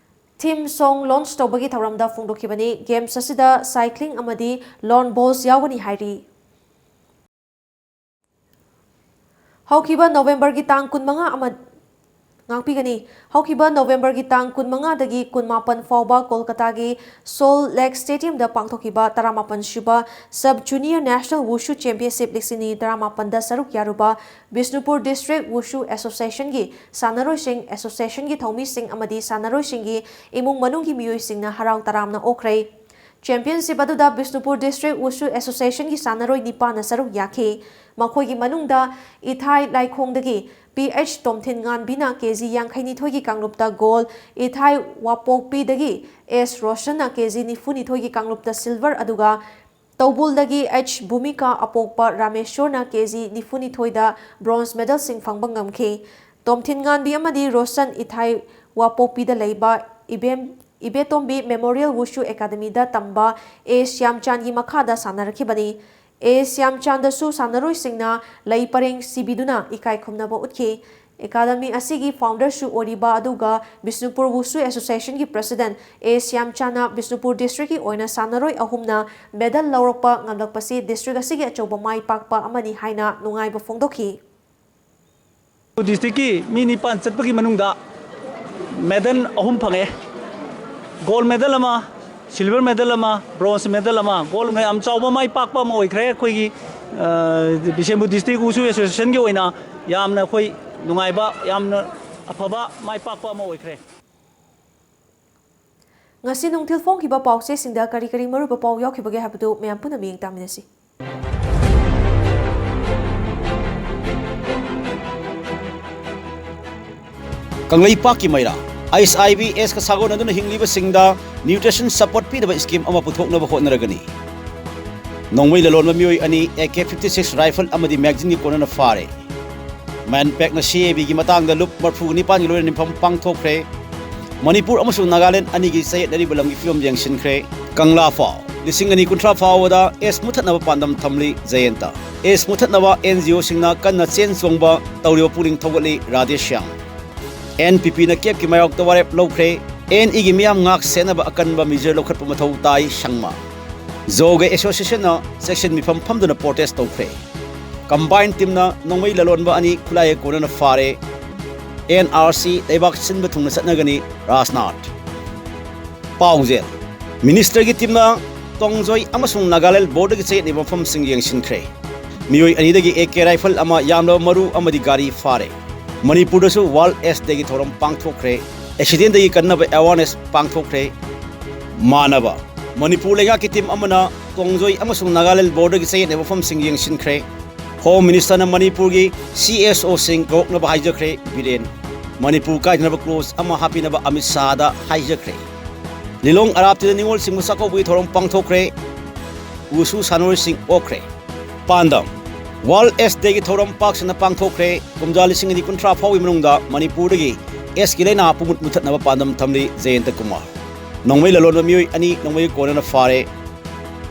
theme song launch ꯇꯧꯕꯒꯤ ꯊꯧꯔꯝꯗ ꯐꯣꯡꯗꯣꯛꯈꯤꯕꯅꯤ꯫ Games ꯑꯁꯤꯗ cycling ꯑꯃꯗꯤ lawn bowls ꯌꯥꯎꯒꯅꯤ ꯍꯥꯏꯔꯤ꯫ ꯍꯧꯈꯤꯕ ꯅꯣꯚꯦꯝꯕꯔꯒꯤ ꯇꯥꯡ ꯀꯨꯟꯃꯉꯥ ꯑꯃ, ꯉꯥꯛꯄꯤꯒꯅꯤ꯫ ꯍꯧꯈꯤꯕ ꯅꯣꯕꯦꯝꯕꯔꯒꯤ ꯇꯥꯡ ꯀꯨꯟꯃꯉꯥꯗꯒꯤ ꯀꯨꯟꯃꯥꯄꯟ ꯐꯥꯎꯕ ꯀꯣꯜꯀꯇꯥꯒꯤ ꯁꯣꯜ ꯂꯦꯛ ꯁ꯭ꯇꯦꯗꯤꯌꯝꯗ ꯄꯥꯡꯊꯣꯛꯈꯤꯕ ꯇꯔꯥꯃꯥꯄꯟ ꯁꯨꯕ ꯁꯕ ꯖꯨꯅꯤꯌꯔ ꯅꯦꯁꯅꯦꯜ ꯋꯨꯁꯨ ꯆꯦꯝꯄꯤꯌꯟꯁꯤꯞ ꯂꯤꯁꯤꯡ ꯑꯅꯤ ꯇꯔꯥꯃꯥꯄꯟꯗ ꯁꯔꯨꯛ ꯌꯥꯔꯨꯕ ꯕꯤꯁꯅꯨꯄꯨꯔ ꯗꯤꯁꯇ꯭ꯔꯤꯛ ꯋꯨꯁꯨ ꯑꯦꯁꯣꯁꯤꯌꯦꯁꯟꯒꯤ ꯁꯥꯟꯅꯔꯣꯏꯁꯤꯡ, ꯑꯦꯁꯣꯁꯤꯌꯦꯁꯟꯒꯤ ꯊꯧꯃꯤꯁꯤꯡ ꯑꯃꯗꯤ ꯁꯥꯟꯅꯔꯣꯏꯁꯤꯡꯒꯤ ꯏꯃꯨꯡ ꯃꯅꯨꯡꯒꯤ ꯃꯤꯑꯣꯏꯁꯤꯡꯅ ꯍꯔꯥꯎ ꯇꯔꯥꯝꯅ ꯑꯣꯛꯈ꯭ꯔꯦ꯫ ꯆꯦꯝꯄꯤꯌꯟꯁꯤꯞ ꯑꯗꯨꯗ ꯕꯤꯁꯅꯨꯄꯨꯔ ꯗꯤꯁꯇ꯭ꯔꯤꯛ ꯋꯨꯁꯨ ꯑꯦꯁꯣꯁꯤꯌꯦꯁꯟꯒꯤ ꯁꯥꯟꯅꯔꯣꯏ ꯅꯤꯄꯥꯟꯅ ꯁꯔꯨꯛ ꯌꯥꯈꯤ꯫ ꯃꯈꯣꯏꯒꯤ ꯃꯅꯨꯡꯗ ꯏꯊꯥꯏ ꯂꯥꯏꯈꯣꯡꯗꯒꯤ ꯄꯤ ꯑꯩꯆ ꯇꯣꯝꯊꯤꯟ ꯉꯥꯟꯕꯤꯅ ꯀꯦ ꯖꯤ ꯌꯥꯡꯈꯩꯅꯤꯊꯣꯏꯒꯤ ꯀꯥꯡꯂꯨꯞꯇ ꯒꯣꯜ, ꯏꯊꯥꯏ ꯋꯥꯄꯣꯛꯄꯤꯗꯒꯤ ꯑꯦꯁ ꯔꯣꯁꯟꯅ ꯀꯦ ꯖꯤ ꯅꯤꯐꯨꯅꯤꯊꯣꯏꯒꯤ ꯀꯥꯡꯂꯨꯞꯇ ꯁꯤꯜꯚꯔ, ꯑꯗꯨꯒ ꯇꯧꯕꯨꯜꯗꯒꯤ ꯑꯩꯆ ꯚꯨꯃꯤꯀꯥ ꯑꯄꯣꯛꯄ ꯔꯥꯃꯦꯁꯣꯔꯅ ꯀꯦ ꯖꯤ ꯅꯤꯐꯨꯅꯤꯊꯣꯏꯗ ꯕ꯭ꯔꯣꯟꯖ ꯃꯦꯗꯜꯁꯤꯡ ꯐꯪꯕ ꯉꯝꯈꯤ꯫ ꯇꯣꯝꯊꯤꯟ ꯉꯥꯟꯕꯤ ꯑꯃꯗꯤ ꯔꯣꯁꯟ ꯏꯊꯥꯏ ꯋꯥꯄꯣꯛꯄꯤꯗ ꯂꯩꯕ ꯏꯕꯦꯝ, ꯏꯕꯦꯇꯣꯝꯕꯤ ꯃꯦꯃꯣꯔꯤꯌꯦꯜ ꯋꯨꯁꯨ ꯑꯦꯀꯥꯗꯃꯤꯗ ꯇꯝꯕ ꯑꯦ ꯁ꯭ꯌꯥꯝꯆꯥꯟꯒꯤ ꯃꯈꯥꯗ ꯁꯥꯟꯅꯔꯛꯈꯤꯕꯅꯤ꯫ ꯑꯦ ꯁ꯭ꯌꯥꯝꯆꯥꯟꯗꯁꯨ ꯁꯥꯟꯅꯔꯣꯏꯁꯤꯡꯅ ꯂꯩ ꯄꯔꯦꯡ ꯁꯤꯕꯤꯗꯨꯅ ꯏꯀꯥꯏ ꯈꯨꯝꯅꯕ ꯎꯠꯈꯤ꯫ ꯑꯦꯀꯥꯗꯃꯤ ꯑꯁꯤꯒꯤ ꯐꯥꯎꯟꯗꯔꯁꯨ ꯑꯣꯏꯔꯤꯕ ꯑꯗꯨꯒ ꯕꯤꯁꯅꯨꯄꯨꯔ ꯋꯨꯁꯨ ꯑꯦꯁꯣꯁꯤꯌꯦꯁꯟꯒꯤ ꯄ꯭ꯔꯁꯤꯗꯦꯟꯠ ꯑꯦ ꯁ꯭ꯌꯥꯝꯆꯥꯟꯅ ꯕꯤꯁꯅꯨꯄꯨꯔ ꯗꯤꯁꯇ꯭ꯔꯤꯛꯀꯤ ꯑꯣꯏꯅ ꯁꯥꯟꯅꯔꯣꯏ ꯑꯍꯨꯝꯅ ꯃꯦꯗꯜ ꯂꯧꯔꯛꯄ ꯉꯝꯂꯛꯄꯁꯤ ꯗꯤꯁꯇ꯭ꯔꯤꯛ ꯑꯁꯤꯒꯤ ꯑꯆꯧꯕ ꯃꯥꯏ ꯄꯥꯛꯄ ꯑꯃꯅꯤ ꯍꯥꯏꯅ ꯅꯨꯡꯉꯥꯏꯕ ꯐꯣꯡꯗꯣꯛꯈꯤ꯫ ꯗꯤꯁꯇ꯭ꯔꯤꯛꯀꯤ ꯃꯤ ꯅꯤꯄꯥꯟ ꯆꯠꯄꯒꯤ ꯃꯅꯨꯡꯗ ꯃꯦꯗꯜ ꯑꯍꯨꯝ ꯐꯪꯉꯦ꯫ ꯒꯣꯜ ꯃꯦꯗꯜ ꯑꯃ, ꯁꯤꯜꯚꯔ ꯃꯦꯗꯜ ꯑꯃ, ꯕ꯭ꯔꯣꯟꯖ ꯃꯦꯗꯜ ꯑꯃ꯫ ꯒꯣꯜ ꯌꯥꯝ ꯆꯥꯎꯕ ꯃꯥꯏ ꯄꯥꯛꯄ ꯑꯃ ꯑꯣꯏꯈ꯭ꯔꯦ꯫ ꯑꯩꯈꯣꯏꯒꯤ, ꯑ, ꯕꯤꯁꯦꯝꯄꯨꯔ ꯗꯤꯁꯇ꯭ꯔꯤꯛ ꯋꯨꯁꯨ ꯑꯦꯁꯣꯁꯤꯌꯦꯁꯟꯒꯤ ꯑꯣꯏꯅ ꯌꯥꯝꯅ ꯑꯩꯈꯣꯏ ꯅꯨꯡꯉꯥꯏꯕ, ꯌꯥꯝꯅ ꯑꯐꯕ ꯃꯥꯏ ꯄꯥꯛꯄ ꯑꯃ ꯑꯣꯏꯈ꯭ꯔꯦ꯫ ꯉꯁꯤ ꯅꯨꯡꯊꯤꯜ ꯐꯣꯡꯈꯤꯕ ꯄꯥꯎꯆꯦꯁꯤꯡꯗ ꯀꯔꯤ ꯀꯔꯤ ꯃꯔꯨꯑꯣꯏꯕ ꯄꯥꯎ ꯌꯥꯎꯈꯤꯕꯒꯦ ꯍꯥꯏꯕꯗꯨ ꯃꯌꯥꯝ ꯄꯨꯟꯅ ꯃꯤꯠꯌꯦꯡ ꯇꯥꯃꯤꯟꯅꯁꯤ꯫ ꯀꯪꯂꯩꯄꯥꯛꯀꯤ ꯃꯩꯔꯥ, ꯑꯩꯆ ꯑꯥꯏ ꯚꯤ ꯑꯦꯁꯀ ꯁꯥꯒꯣꯟꯅꯗꯨꯅ ꯍꯤꯡꯂꯤꯕꯁꯤꯡꯗ ꯅ꯭ꯌꯨꯇ꯭ꯔꯤꯁꯟ ꯁꯄꯣꯔꯠ ꯄꯤꯅꯕ ꯁ꯭ꯀꯤꯝ ꯑꯃ ꯄꯨꯊꯣꯛꯅꯕ ꯍꯣꯠꯅꯔꯒꯅꯤ꯫ ꯅꯣꯡꯃꯩ ꯂꯂꯣꯟꯕ ꯃꯤꯑꯣꯏ ꯑꯅꯤ ꯑꯦ ꯀꯦ ꯐꯤꯐꯇꯤ ꯁꯤꯛꯁ ꯔꯥꯏꯐꯜ ꯑꯃꯗꯤ ꯃꯦꯒꯖꯤꯟꯒꯤ ꯀꯣꯟꯅꯅ ꯐꯥꯔꯦ꯫ ꯃꯦꯟꯄꯦꯛꯅ ꯁꯤ ꯑꯦ ꯕꯤꯒꯤ ꯃꯇꯥꯡꯗ ꯂꯨꯞ ꯃꯔꯤꯐꯨ ꯅꯤꯄꯥꯟꯒꯤ ꯂꯣꯏꯅ ꯃꯤꯐꯝ ꯄꯥꯡꯊꯣꯛꯈ꯭ꯔꯦ꯫ ꯃꯅꯤꯄꯨꯔ ꯑꯃꯁꯨꯡ ꯅꯥꯒꯥꯂꯦꯟ ꯑꯅꯤꯒꯤ ꯆꯌꯦꯠꯅꯔꯤꯕ ꯂꯝꯒꯤ ꯐꯤꯕꯝ ꯌꯦꯡꯁꯤꯟꯈ꯭ꯔꯦ꯫ ꯀꯪꯂꯥ ꯐꯥꯎ ꯂꯤꯁꯤꯡ ꯑꯅꯤ ꯀꯨꯟꯊ꯭ꯔꯥ ꯐꯥꯎꯕꯗ ꯑꯦꯁ ꯃꯨꯊꯠꯅꯕ ꯄꯥꯟꯗꯝ ꯊꯝꯂꯤ ꯖꯌꯟꯇ꯫ ꯑꯦꯁ ꯃꯨꯊꯠꯅꯕ ꯑꯦꯟ ꯖꯤ ꯑꯣꯁꯤꯡꯅ ꯀꯟꯅ ꯆꯦꯟ ꯆꯣꯡꯕ ꯇꯧꯔꯤꯕ ꯄꯨꯛꯅꯤꯡ ꯊꯧꯒꯠꯂꯤ ꯔꯥꯙꯦꯁ꯭ꯌꯥꯝ꯫ ꯑꯦꯟ ꯄꯤ ꯄꯤꯅ ꯀꯦꯞꯀꯤ ꯃꯥꯌꯣꯛꯇ ꯋꯥꯔꯦꯞ ꯂꯧꯈ꯭ꯔꯦ꯫ ꯑꯦꯟ ꯏꯒꯤ ꯃꯤꯌꯥꯝ ꯉꯥꯛ ꯁꯦꯟꯅꯕ ꯑꯀꯟꯕ ꯃꯤꯖꯔ ꯂꯧꯈꯠꯄ ꯃꯊꯧ ꯇꯥꯏ ꯁꯪꯃꯥ꯫ ꯖꯣꯒ ꯑꯦꯁꯣꯁꯤꯌꯦꯁꯟꯅ ꯆꯦꯛꯁꯤꯟ ꯃꯤꯐꯝ ꯐꯝꯗꯨꯅ ꯄ꯭ꯔꯣꯇꯦꯁ ꯇꯧꯈ꯭ꯔꯦ꯫ ꯀꯝꯕꯥꯏꯟ ꯇꯤꯝꯅ ꯅꯣꯡꯃꯩ ꯂꯂꯣꯟꯕ ꯑꯅꯤ ꯈꯨꯠꯂꯥꯏꯒ ꯀꯣꯟꯅꯅ ꯐꯥꯔꯦ꯫ ꯑꯦꯟ ꯑꯥꯔ ꯁꯤ ꯂꯩꯕꯥꯛ ꯁꯤꯟꯕ ꯊꯨꯡꯅ ꯆꯠꯅꯒꯅꯤ꯫ ꯔꯥꯖꯅꯥꯊ꯫ ꯄꯥꯎꯖꯦꯜ: ꯃꯤꯅꯤꯁꯇꯔꯒꯤ ꯇꯤꯝꯅ ꯇꯣꯡꯖꯣꯏ ꯑꯃꯁꯨꯡ ꯅꯥꯒꯥꯂꯦꯟ ꯕꯣꯔꯗꯔꯒꯤ ꯆꯌꯦꯠꯅꯕ ꯃꯐꯝꯁꯤꯡ ꯌꯦꯡꯁꯤꯟꯈ꯭ꯔꯦ꯫ ꯃꯤꯑꯣꯏ ꯑꯅꯤꯗꯒꯤ ꯑꯦ ꯀꯦ ꯔꯥꯏꯐꯜ ꯑꯃ, ꯌꯥꯝꯂꯕ ꯃꯔꯨ ꯑꯃꯗꯤ ꯒꯥꯔꯤ ꯐꯥꯔꯦ꯫ ꯃꯅꯤꯄꯨꯔꯗꯁꯨ ꯋꯥꯔꯜꯗ ꯑꯦꯁ ꯗꯦꯒꯤ ꯊꯧꯔꯝ ꯄꯥꯡꯊꯣꯛꯈ꯭ꯔꯦ꯫ ꯑꯦꯛꯁꯤꯗꯦꯟꯗꯒꯤ ꯀꯟꯅꯕ ꯑꯦꯋꯥꯔꯅꯦꯁ ꯄꯥꯡꯊꯣꯛꯈ꯭ꯔꯦ꯫ ꯃꯥꯟꯅꯕ: ꯃꯅꯤꯄꯨꯔ ꯂꯩꯉꯥꯛꯀꯤ ꯇꯤꯝ ꯑꯃꯅ ꯇꯣꯡꯖꯣꯏ ꯑꯃꯁꯨꯡ ꯅꯥꯒꯥꯂꯦꯟ ꯕꯣꯔꯗꯔꯒꯤ ꯆꯌꯦꯠꯅꯕ ꯃꯐꯝꯁꯤꯡ ꯌꯦꯡꯁꯤꯟꯈ꯭ꯔꯦ꯫ ꯍꯣꯝ ꯃꯤꯅꯤꯁꯇꯔꯅ ꯃꯅꯤꯄꯨꯔꯒꯤ ꯁꯤ ꯑꯦꯁ ꯑꯣꯁꯤꯡ ꯀꯧꯔꯛꯅꯕ ꯍꯥꯏꯖꯈ꯭ꯔꯦ꯫ ꯕꯤꯔꯦꯟ꯫ ꯃꯅꯤꯄꯨꯔ ꯀꯥꯏꯗꯅꯕ ꯀ꯭ꯂꯣꯖ ꯑꯃ ꯍꯥꯞꯄꯤꯅꯕ ꯑꯃꯤꯠ ꯁꯥꯍꯗ ꯍꯥꯏꯖꯈ꯭ꯔꯦ꯫ ꯂꯤꯂꯣꯡ ꯑꯔꯥꯞꯇꯤꯗ ꯅꯤꯉꯣꯜꯁꯤꯡꯕꯨ ꯆꯥꯛꯀꯧꯕꯒꯤ ꯊꯧꯔꯝ ꯄꯥꯡꯊꯣꯛꯈ꯭ꯔꯦ꯫ ꯋꯨꯁꯨ ꯁꯥꯟꯅꯔꯣꯏꯁꯤꯡ ꯑꯣꯛꯈ꯭ꯔꯦ꯫ ꯄꯥꯟꯗꯝ: ꯋꯥꯔꯜꯗ ꯑꯦꯁ ꯗꯦꯒꯤ ꯊꯧꯔꯝ ꯄꯥꯛ ꯁꯟꯅ ꯄꯥꯡꯊꯣꯛꯈ꯭ꯔꯦ꯫ ꯀꯨꯝꯖꯥ ꯂꯤꯁꯤꯡ ꯑꯅꯤ ꯀꯨꯟꯊ꯭ꯔꯥ ꯐꯥꯎꯒꯤ ꯃꯅꯨꯡꯗ ꯃꯅꯤꯄꯨꯔꯗꯒꯤ ꯑꯦꯁꯀꯤ ꯂꯥꯏꯅꯥ ꯄꯨꯝꯃꯨꯠ ꯃꯨꯊꯠꯅꯕ ꯄꯥꯟꯗꯝ ꯊꯝꯂꯤ ꯖꯌꯟꯇ ꯀꯨꯃꯥꯔ꯫ ꯅꯣꯡꯃꯩ ꯂꯂꯣꯟꯕ ꯃꯤꯑꯣꯏ ꯑꯅꯤ ꯅꯣꯡꯃꯩ ꯀꯣꯟꯅꯅ ꯐꯥꯔꯦ꯫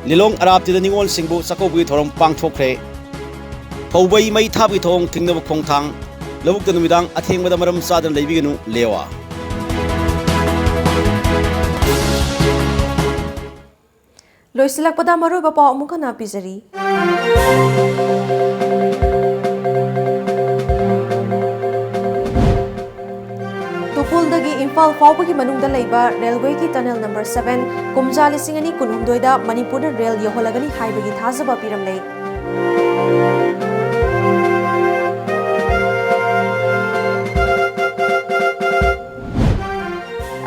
ꯂꯤꯂꯣꯡ ꯑꯔꯥꯞꯇꯤꯗ ꯅꯤꯉꯣꯜꯁꯤꯡꯕꯨ ꯆꯥꯛꯀꯧꯕꯒꯤ ꯊꯧꯔꯝ ꯄꯥꯡꯊꯣꯛꯈ꯭ꯔꯦ꯫ ꯍꯧꯕꯩ ꯃꯩ ꯊꯥꯕꯒꯤ ꯊꯧꯑꯣꯡ ꯊꯤꯡꯅꯕ ꯈꯣꯡꯊꯥꯡ꯫ ꯂꯧꯕꯨꯛꯇ ꯅꯨꯃꯤꯗꯥꯡ ꯑꯊꯦꯡꯕꯗ ꯃꯔꯝ ꯆꯥꯗꯅ ꯂꯩꯕꯤꯒꯅꯨ, ꯂꯦꯋꯥ꯫ ꯂꯣꯏꯁꯤꯜꯂꯛꯄꯗ ꯃꯔꯨꯑꯣꯏꯕ ꯄꯥꯎ ꯑꯃꯨꯛ ꯍꯟꯅ ꯄꯤꯖꯔꯤ꯫ ꯇꯨꯄꯨꯜꯗꯒꯤ ꯏꯝꯐꯥꯜ ꯐꯥꯎꯕꯒꯤ ꯃꯅꯨꯡꯗ ꯂꯩꯕ ꯔꯦꯜꯋꯦꯒꯤ ꯇꯅꯦꯜ ꯅꯝꯕꯔ ꯁꯚꯦꯟ ꯀꯨꯝꯖꯥ ꯂꯤꯁꯤꯡ ꯑꯅꯤ ꯀꯨꯟꯍꯨꯝꯗꯣꯏꯗ ꯃꯅꯤꯄꯨꯔꯗ ꯔꯦꯜ ꯌꯧꯍꯜꯂꯒꯅꯤ ꯍꯥꯏꯕꯒꯤ ꯊꯥꯖꯕ ꯄꯤꯔꯝꯂꯦ꯫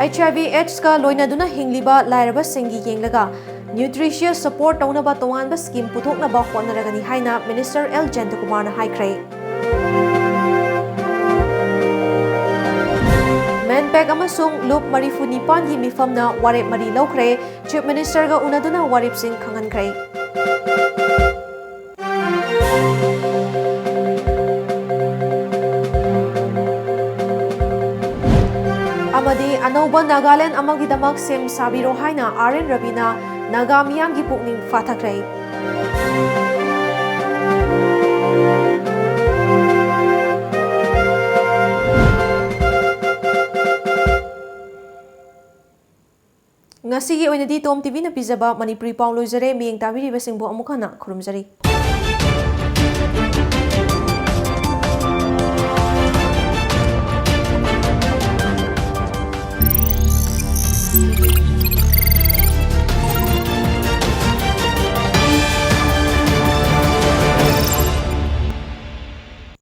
ꯑꯩꯆ ꯑꯥꯏ ꯚꯤ ꯑꯦꯗꯁꯀ ꯂꯣꯏꯅꯗꯨꯅ ꯍꯤꯡꯂꯤꯕ ꯂꯥꯏꯔꯕꯁꯤꯡꯒꯤ ꯌꯦꯡꯂꯒ ꯅ꯭ꯌꯨꯇ꯭ꯔꯤꯁꯤꯌꯁ ꯁꯄꯣꯔꯠ ꯇꯧꯅꯕ ꯇꯣꯉꯥꯟꯕ ꯁ꯭ꯀꯤꯝ ꯄꯨꯊꯣꯛꯅꯕ ꯍꯣꯠꯅꯔꯒꯅꯤ ꯍꯥꯏꯅ ꯃꯤꯅꯤꯁꯇꯔ ꯑꯦꯜ ꯖꯌꯟꯇꯀꯨꯃꯥꯔꯅ ꯍꯥꯏꯈ꯭ꯔꯦ꯫ ꯃꯦꯟꯄꯦꯛ ꯑꯃꯁꯨꯡ ꯂꯨꯞ ꯃꯔꯤꯐꯨ ꯅꯤꯄꯥꯟꯒꯤ ꯃꯤꯐꯝꯅ ꯋꯥꯔꯦꯞ ꯃꯔꯤ ꯂꯧꯈ꯭ꯔꯦ꯫ ꯆꯤꯐ ꯃꯤꯅꯤꯁꯇꯔꯒ ꯎꯅꯗꯨꯅ ꯋꯥꯔꯦꯞꯁꯤꯡ ꯈꯪꯍꯟꯈ꯭ꯔꯦ꯫ ꯑꯃꯗꯤ ꯑꯅꯧꯕ ꯅꯥꯒꯥꯂꯦꯟ ꯑꯃꯒꯤꯗꯃꯛ ꯁꯦꯝ ꯁꯥꯕꯤꯔꯣ ꯍꯥꯏꯅ ꯑꯥꯔ ꯑꯦꯟ ꯔꯕꯤꯅ ꯅꯥꯒꯥ ꯃꯤꯌꯥꯝꯒꯤ ꯄꯨꯛꯅꯤꯡ ꯐꯥꯊꯈ꯭ꯔꯦ꯫ ꯉꯁꯤꯒꯤ ꯑꯣꯏꯅꯗꯤ ꯇꯣꯝ ꯇꯤꯚꯤꯅ ꯄꯤꯖꯕ ꯃꯅꯤꯄꯨꯔꯤ ꯄꯥꯎ ꯂꯣꯏꯖꯔꯦ꯫ ꯃꯤꯠꯌꯦꯡ ꯇꯥꯕꯤꯔꯤꯕꯁꯤꯡꯕꯨ ꯑꯃꯨꯛ ꯍꯟꯅ ꯈꯨꯔꯨꯝꯖꯔꯤ꯫